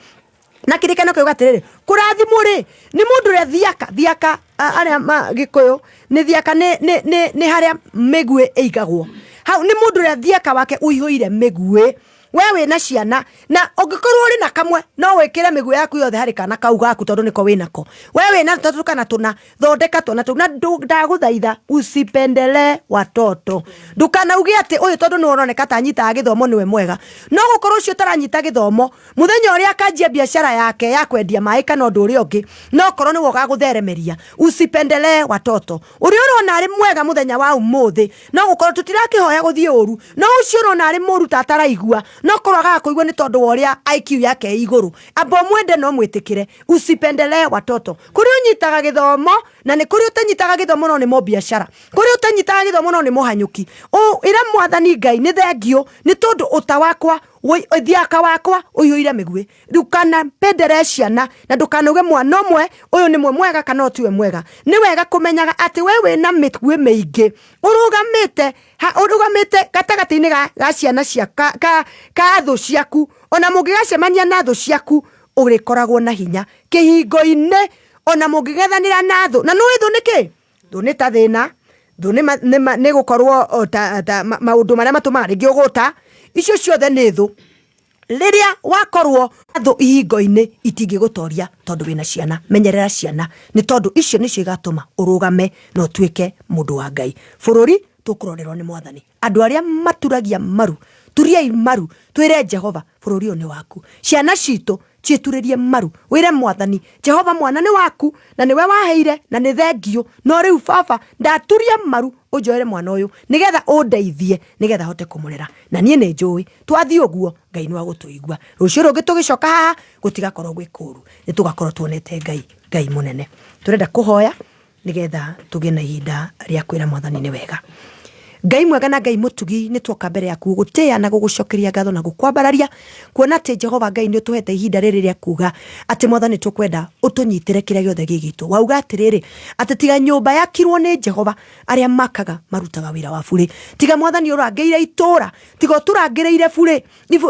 Na kĩrĩkano kĩuga atĩrĩrĩ, kũrathimwo rĩ, nĩ mũndũ ũrĩa thiaka, thiaka, arĩa ma Gĩkũyũ, nĩ thiaka nĩ harĩa mĩguĩ ĩigagwo. Hau nĩ mũndũ ũrĩa thiaka wake ũihũire mĩguĩ. We wĩna ciana, na ũngĩkorwo ũrĩ na kamwe, no wĩkĩre mĩguĩ yaku yothe harĩ kana kau gaku tondũ nĩko wĩnako. We wĩna tũtatũ kana tũna, thondeka twana tũu. Na ndagũthaitha, usipendelee watoto. Ndũkanauge atĩ ũyũ tondũ nĩwe ũroneka ta anyitaga gĩthomo nĩwe mwega. No gũkorwo ũcio ũtaranyita gĩthomo, mũthenya ũrĩa akanjia biacara yake ya kwendia maĩ kana ũndũ ũrĩa ũngĩ, no korwo nĩwe ũgagũtheremeria. Usipendelee watoto. Ũrĩa ũrona arĩ mwega mũthenya wa ũmũthĩ, no gũkorwo tũtirakĩhoya gũthiĩ ũru, no ũcio ũrona arĩ mũru ta ataraigua, no korwo agaga kũigua nĩ tondũ wa ũrĩa IQ yake ĩ igũrũ. Amba ũmwende na ũmwĩtĩkĩre. Usipendelee watoto. Kũrĩ ũnyitaga gĩthomo, na nĩ kũrĩ ũtanyitaga gĩthomo no nĩ mũbiacara. Kũrĩ ũtanyitaga gĩthomo no nĩ mũhanyũki. Ĩra Mwathani Ngai nĩ thengio nĩ tondũ ũta wakwa, thiaka wakwa ũihũire mĩguĩ. Ndũkanapenderee ciana na ndũkanauge mwana ũmwe ũyũ nĩ mwega kana ũyũ tiwe mwega. Nĩ wega kũmenyaga atĩ we wĩna mĩguĩ mĩingĩ, ũrũgamĩte ha, ũrũgamĩte gatagatĩ-inĩ ga ciana cia, ka, ka, ka thũ ciaku. Ona mũngĩgacemania na thũ ciaku, ũrĩkoragwo na hinya kĩhingo-inĩ, ona mũngĩgethanĩra na thũ. Na nĩũĩ thũ nĩ kĩ? Thũ nĩ ta thĩna, Thũ nĩ gũkorwo o ta maũndũ marĩa matũmaga rĩngĩ ũgũta. Icio ciothe nĩ thũ. Rĩrĩa wakorwo thũ ihingo-inĩ itingĩgũtoria tondũ wĩna ciana. Menyerera ciana, nĩ tondũ icio nĩcio igatũma ũrũgame na ũtuĩke mũndũ wa Ngai. Bũrũri tũkũrorerwo nĩ Mwathani. Andũ arĩa maturagia maru, turiai maru, twĩre Jehova bũrũri ũyũ nĩ waku. Ciana citũ ciĩturĩrie maru, wĩre Mwathani Jehova mwana nĩ waku na nĩwe waheire na nĩ thengiũ, no rĩu baba ndaturia maru ũnjoere mwana ũyũ nĩgetha ũndeithie nĩgetha hote kũmũrera. Na niĩ nĩ njũĩ twathiĩ ũguo Ngai nĩ wagũtũigua. Rũciũ rũngĩ tũgĩcoka haha gũtigakorwo gwĩ kũru, nĩ tũgakorwo tuonete Ngai, Ngai mũnene. Tũrenda kũhoya nĩgetha tũgĩe na ihinda rĩa kwĩra Mwathani nĩ wega. Ngai mwega na Ngai mũtugi, nĩ tuoka mbere yaku gũgũtĩĩa na gũgũcokeria ngatho na gũkwambararia, kuona atĩ Jehova Ngai nĩ ũtũhete ihinda rĩrĩ rĩa kuga atĩ Mwathani tũkwenda ũtũnyitĩre kĩrĩa gĩothe gĩ gitũ. Wauga atĩrĩrĩ, atĩ tiga nyũmba yakirwo nĩ Jehova, arĩa makaga marutaga wĩra wa burĩ. Tiga Mwathani ũrangĩire itũũra, tiga ũtũrangĩrĩire burĩ,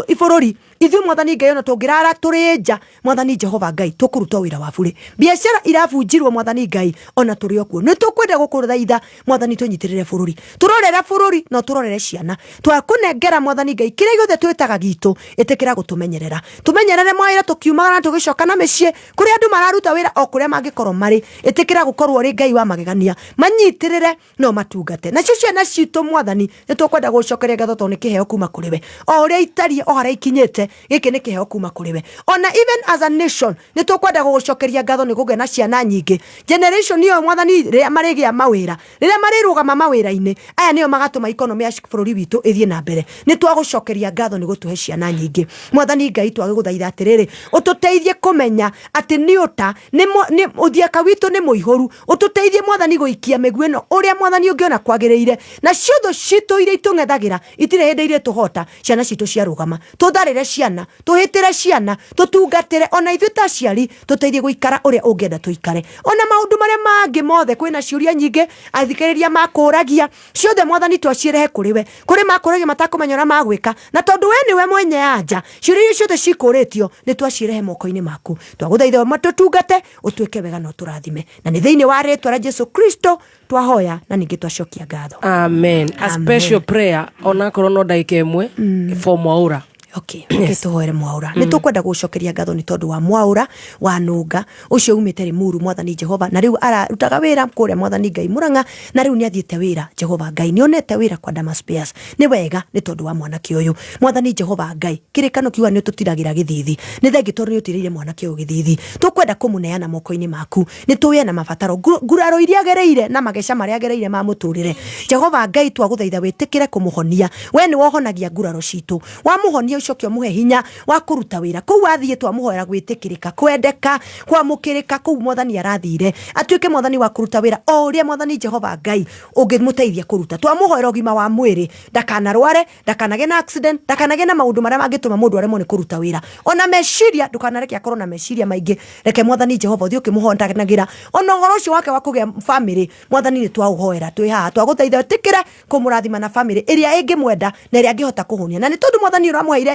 ibũrũri, ithuĩ Mwathani Ngai ona tũngĩrara tũrĩ nja, Mwathani Jehova Ngai tũkũruta wĩra wa burĩ. Biacara irabunjirwo Mwathani Ngai ona tũrĩ o kuo. Nĩ tũkwenda gũkũthaitha Mwathani tũnyitĩrĩre bũrũri, tũrorere bũrũri na ũtũrorere ciana. Twakũnengera Mwathani Ngai kĩrĩa gĩothe twĩtaga gitũ, ĩtĩkĩra gũtũmenyerera. Tũmenyerere mawĩra tũkiumagara na tũgĩcoka na mĩciĩ, kũrĩa andũ mararuta wĩra o kũrĩa mangĩkorwo marĩ. Ĩtĩkĩra gũkorwo ũrĩ Ngai wa magegania, manyitĩrĩre no matungate. Nacio ciana citũ Mwathani nĩ tũkwenda gũcokeria ngatho tondũ nĩ kĩheo kuma kũrĩ we. O ũrĩa itariĩ, o harĩa ikinyĩte, gĩkĩ nĩ kĩheo kuma kũrĩ we. Ona even as a nation nĩ tũkwenda gũgũcokeria ngatho nĩ kũgĩa na ciana nyingĩ. Generation ĩyo Mwathani rĩrĩa marĩgĩa mawĩra, rĩrĩa marĩrũgama mawĩra-inĩ, aya nĩo magatũma economy ya bũrũri witũ ĩthiĩ na mbere. Nĩ twagũcokeria ngatho nĩ gũtũhe ciana nyingĩ. Mwathani Ngai twagĩgũthaitha atĩrĩrĩ, ũtũteithie kũmenya atĩ nĩ ũta, nĩ ũthiaka witũ nĩ mũihũru. Ũtũteithie Mwathani gũikia mĩguĩ ĩno ũrĩa Mwathani ũngĩona kwagĩrĩire. Nacio thũ citũ iria itũng'ethagĩra itirĩ hĩndĩ irĩtũhota, ciana citũ ciarũgama. Tũtharĩre ciana, tũhĩtĩre ciana, tũtungatĩre, ona ithuĩ ta aciari tũteithie gũikara ũrĩa ũngĩenda tũikare. Ona maũndũ marĩa mangĩ mothe, kwĩna ciũria nyingĩ athikĩrĩria makũragia, ciothe Mwathani twaciĩrehe kũrĩ we. Kũrĩ makũragia matakũmenya ũrĩa magwĩka, na tondũ we nĩwe mwenye anja, ciũria iria ciothe cikũrĩtio nĩ twaciĩrehe moko-inĩ maku. Twagũthaitha ũtũtungate, ũtwĩke wega na ũtũrathime. Na nĩ thĩinĩ wa rĩtwa rĩa Jesu Kristo twahoya na ningĩ twacokia ngatho. Amen. A special prayer onakorwo no ndagĩka ĩmwe for Mwaura. Okay, okay, tũhoere Mwaura. Nĩ tũkwenda gũcokeria ngatho nĩ tondũ wa Mwaura wa Nũnga ũcio umĩte Limuru, Mwathani Jehova, na rĩu ararutaga wĩra kũrĩa Mwathani Ngai Murang'a, na rĩu nĩ athiĩte wĩra. Jehova Ngai nĩ onete wĩra kwa Damas Spares. Nĩ wega nĩ tondũ wa mwanake ũyũ. Mwathani Jehova Ngai, kĩrĩkano kiuga nĩ ũtũtiragĩra gĩthithi. Nĩ thengi tondũ nĩ ũtirĩire mwanake ũyũ gĩthithi. Tũkwenda kũmũneana moko-inĩ maku. Nĩ tũĩ ena mabataro, nguraro iria agereire na mageca marĩa agereire ma mũtũrĩre. Jehova Ngai twagũthaitha wĩtĩkĩre kũmũhonia. We nĩwe ũhonagia nguraro citũ. Wamũhonia ũcoke ũmũhe hinya wa kũruta wĩra. Kũu athiĩ twamũhoera gwĩtĩkĩrĩka, kwendeka, kwamũkĩrĩka kũu Mwathani arathire. Atuĩke Mwathani wa kũruta wĩra o ũrĩa Mwathani Jehova Ngai ũngĩmũteithia kũruta. Twamũhoera ũgima wa mwĩrĩ, ndakanarware, ndakanagĩe na accident, ndakanagĩe na maũndũ marĩa mangĩtũma mũndũ aremwo nĩ kũruta wĩra. Ona meciria, ndũkanareke akorwo na meciria maingĩ. Reke Mwathani Jehova ũthiĩ ũkĩmũhondanagĩra. Ona ũhoro ũcio wake wa kũgĩa famĩlĩ, Mwathani nĩ twaũhoera twĩ haha. Twagũthaitha wĩtĩkĩre kũmũrathima na famĩlĩ ĩrĩa ĩngĩmwenda na ĩrĩa angĩhota kũhũnia. Na nĩ tondũ Mwathani ũramũheire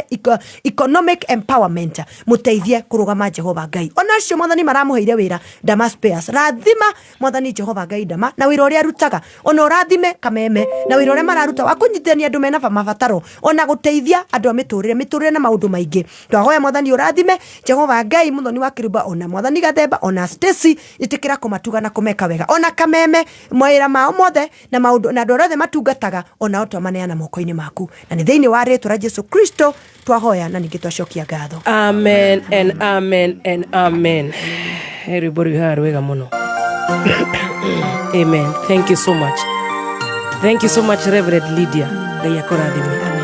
economic empowerment, mũteithie kũrũgama Jehova Ngai. Ona acio Mwathani maramũheire wĩra, Damas Spares, rathima Mwathani Jehova Ngai Dama na wĩra ũrĩa arutaga. Ona ũrathime Kameme na wĩra ũrĩa mararuta wa kũnyitithania andũ mena mabataro, ona gũteithia andũ a mĩtũrĩre na maũndũ maingĩ. Twahoya Mwathani ũrathime Jehova Ngai Mũthoni wa Kĩrumba, ona Mwathani Gathemba, ona Stacy, ĩtĩkĩra kũmatuga na kũmeka wega, ona Kameme mawĩra mao mothe na maũndũ na andũ arĩa othe matungataga, onao twamaneana moko-inĩ maku. Na nĩ thĩinĩ wa rĩtwa rĩa Jesu Kristo twahoya na ningĩ twacokia ngatho. Amen and amen and amen. He rwĩmbo rwĩ haha rwega mũno. Amen. Thank you so much. Thank you so much Reverend Lydia. Ngai akũrathime.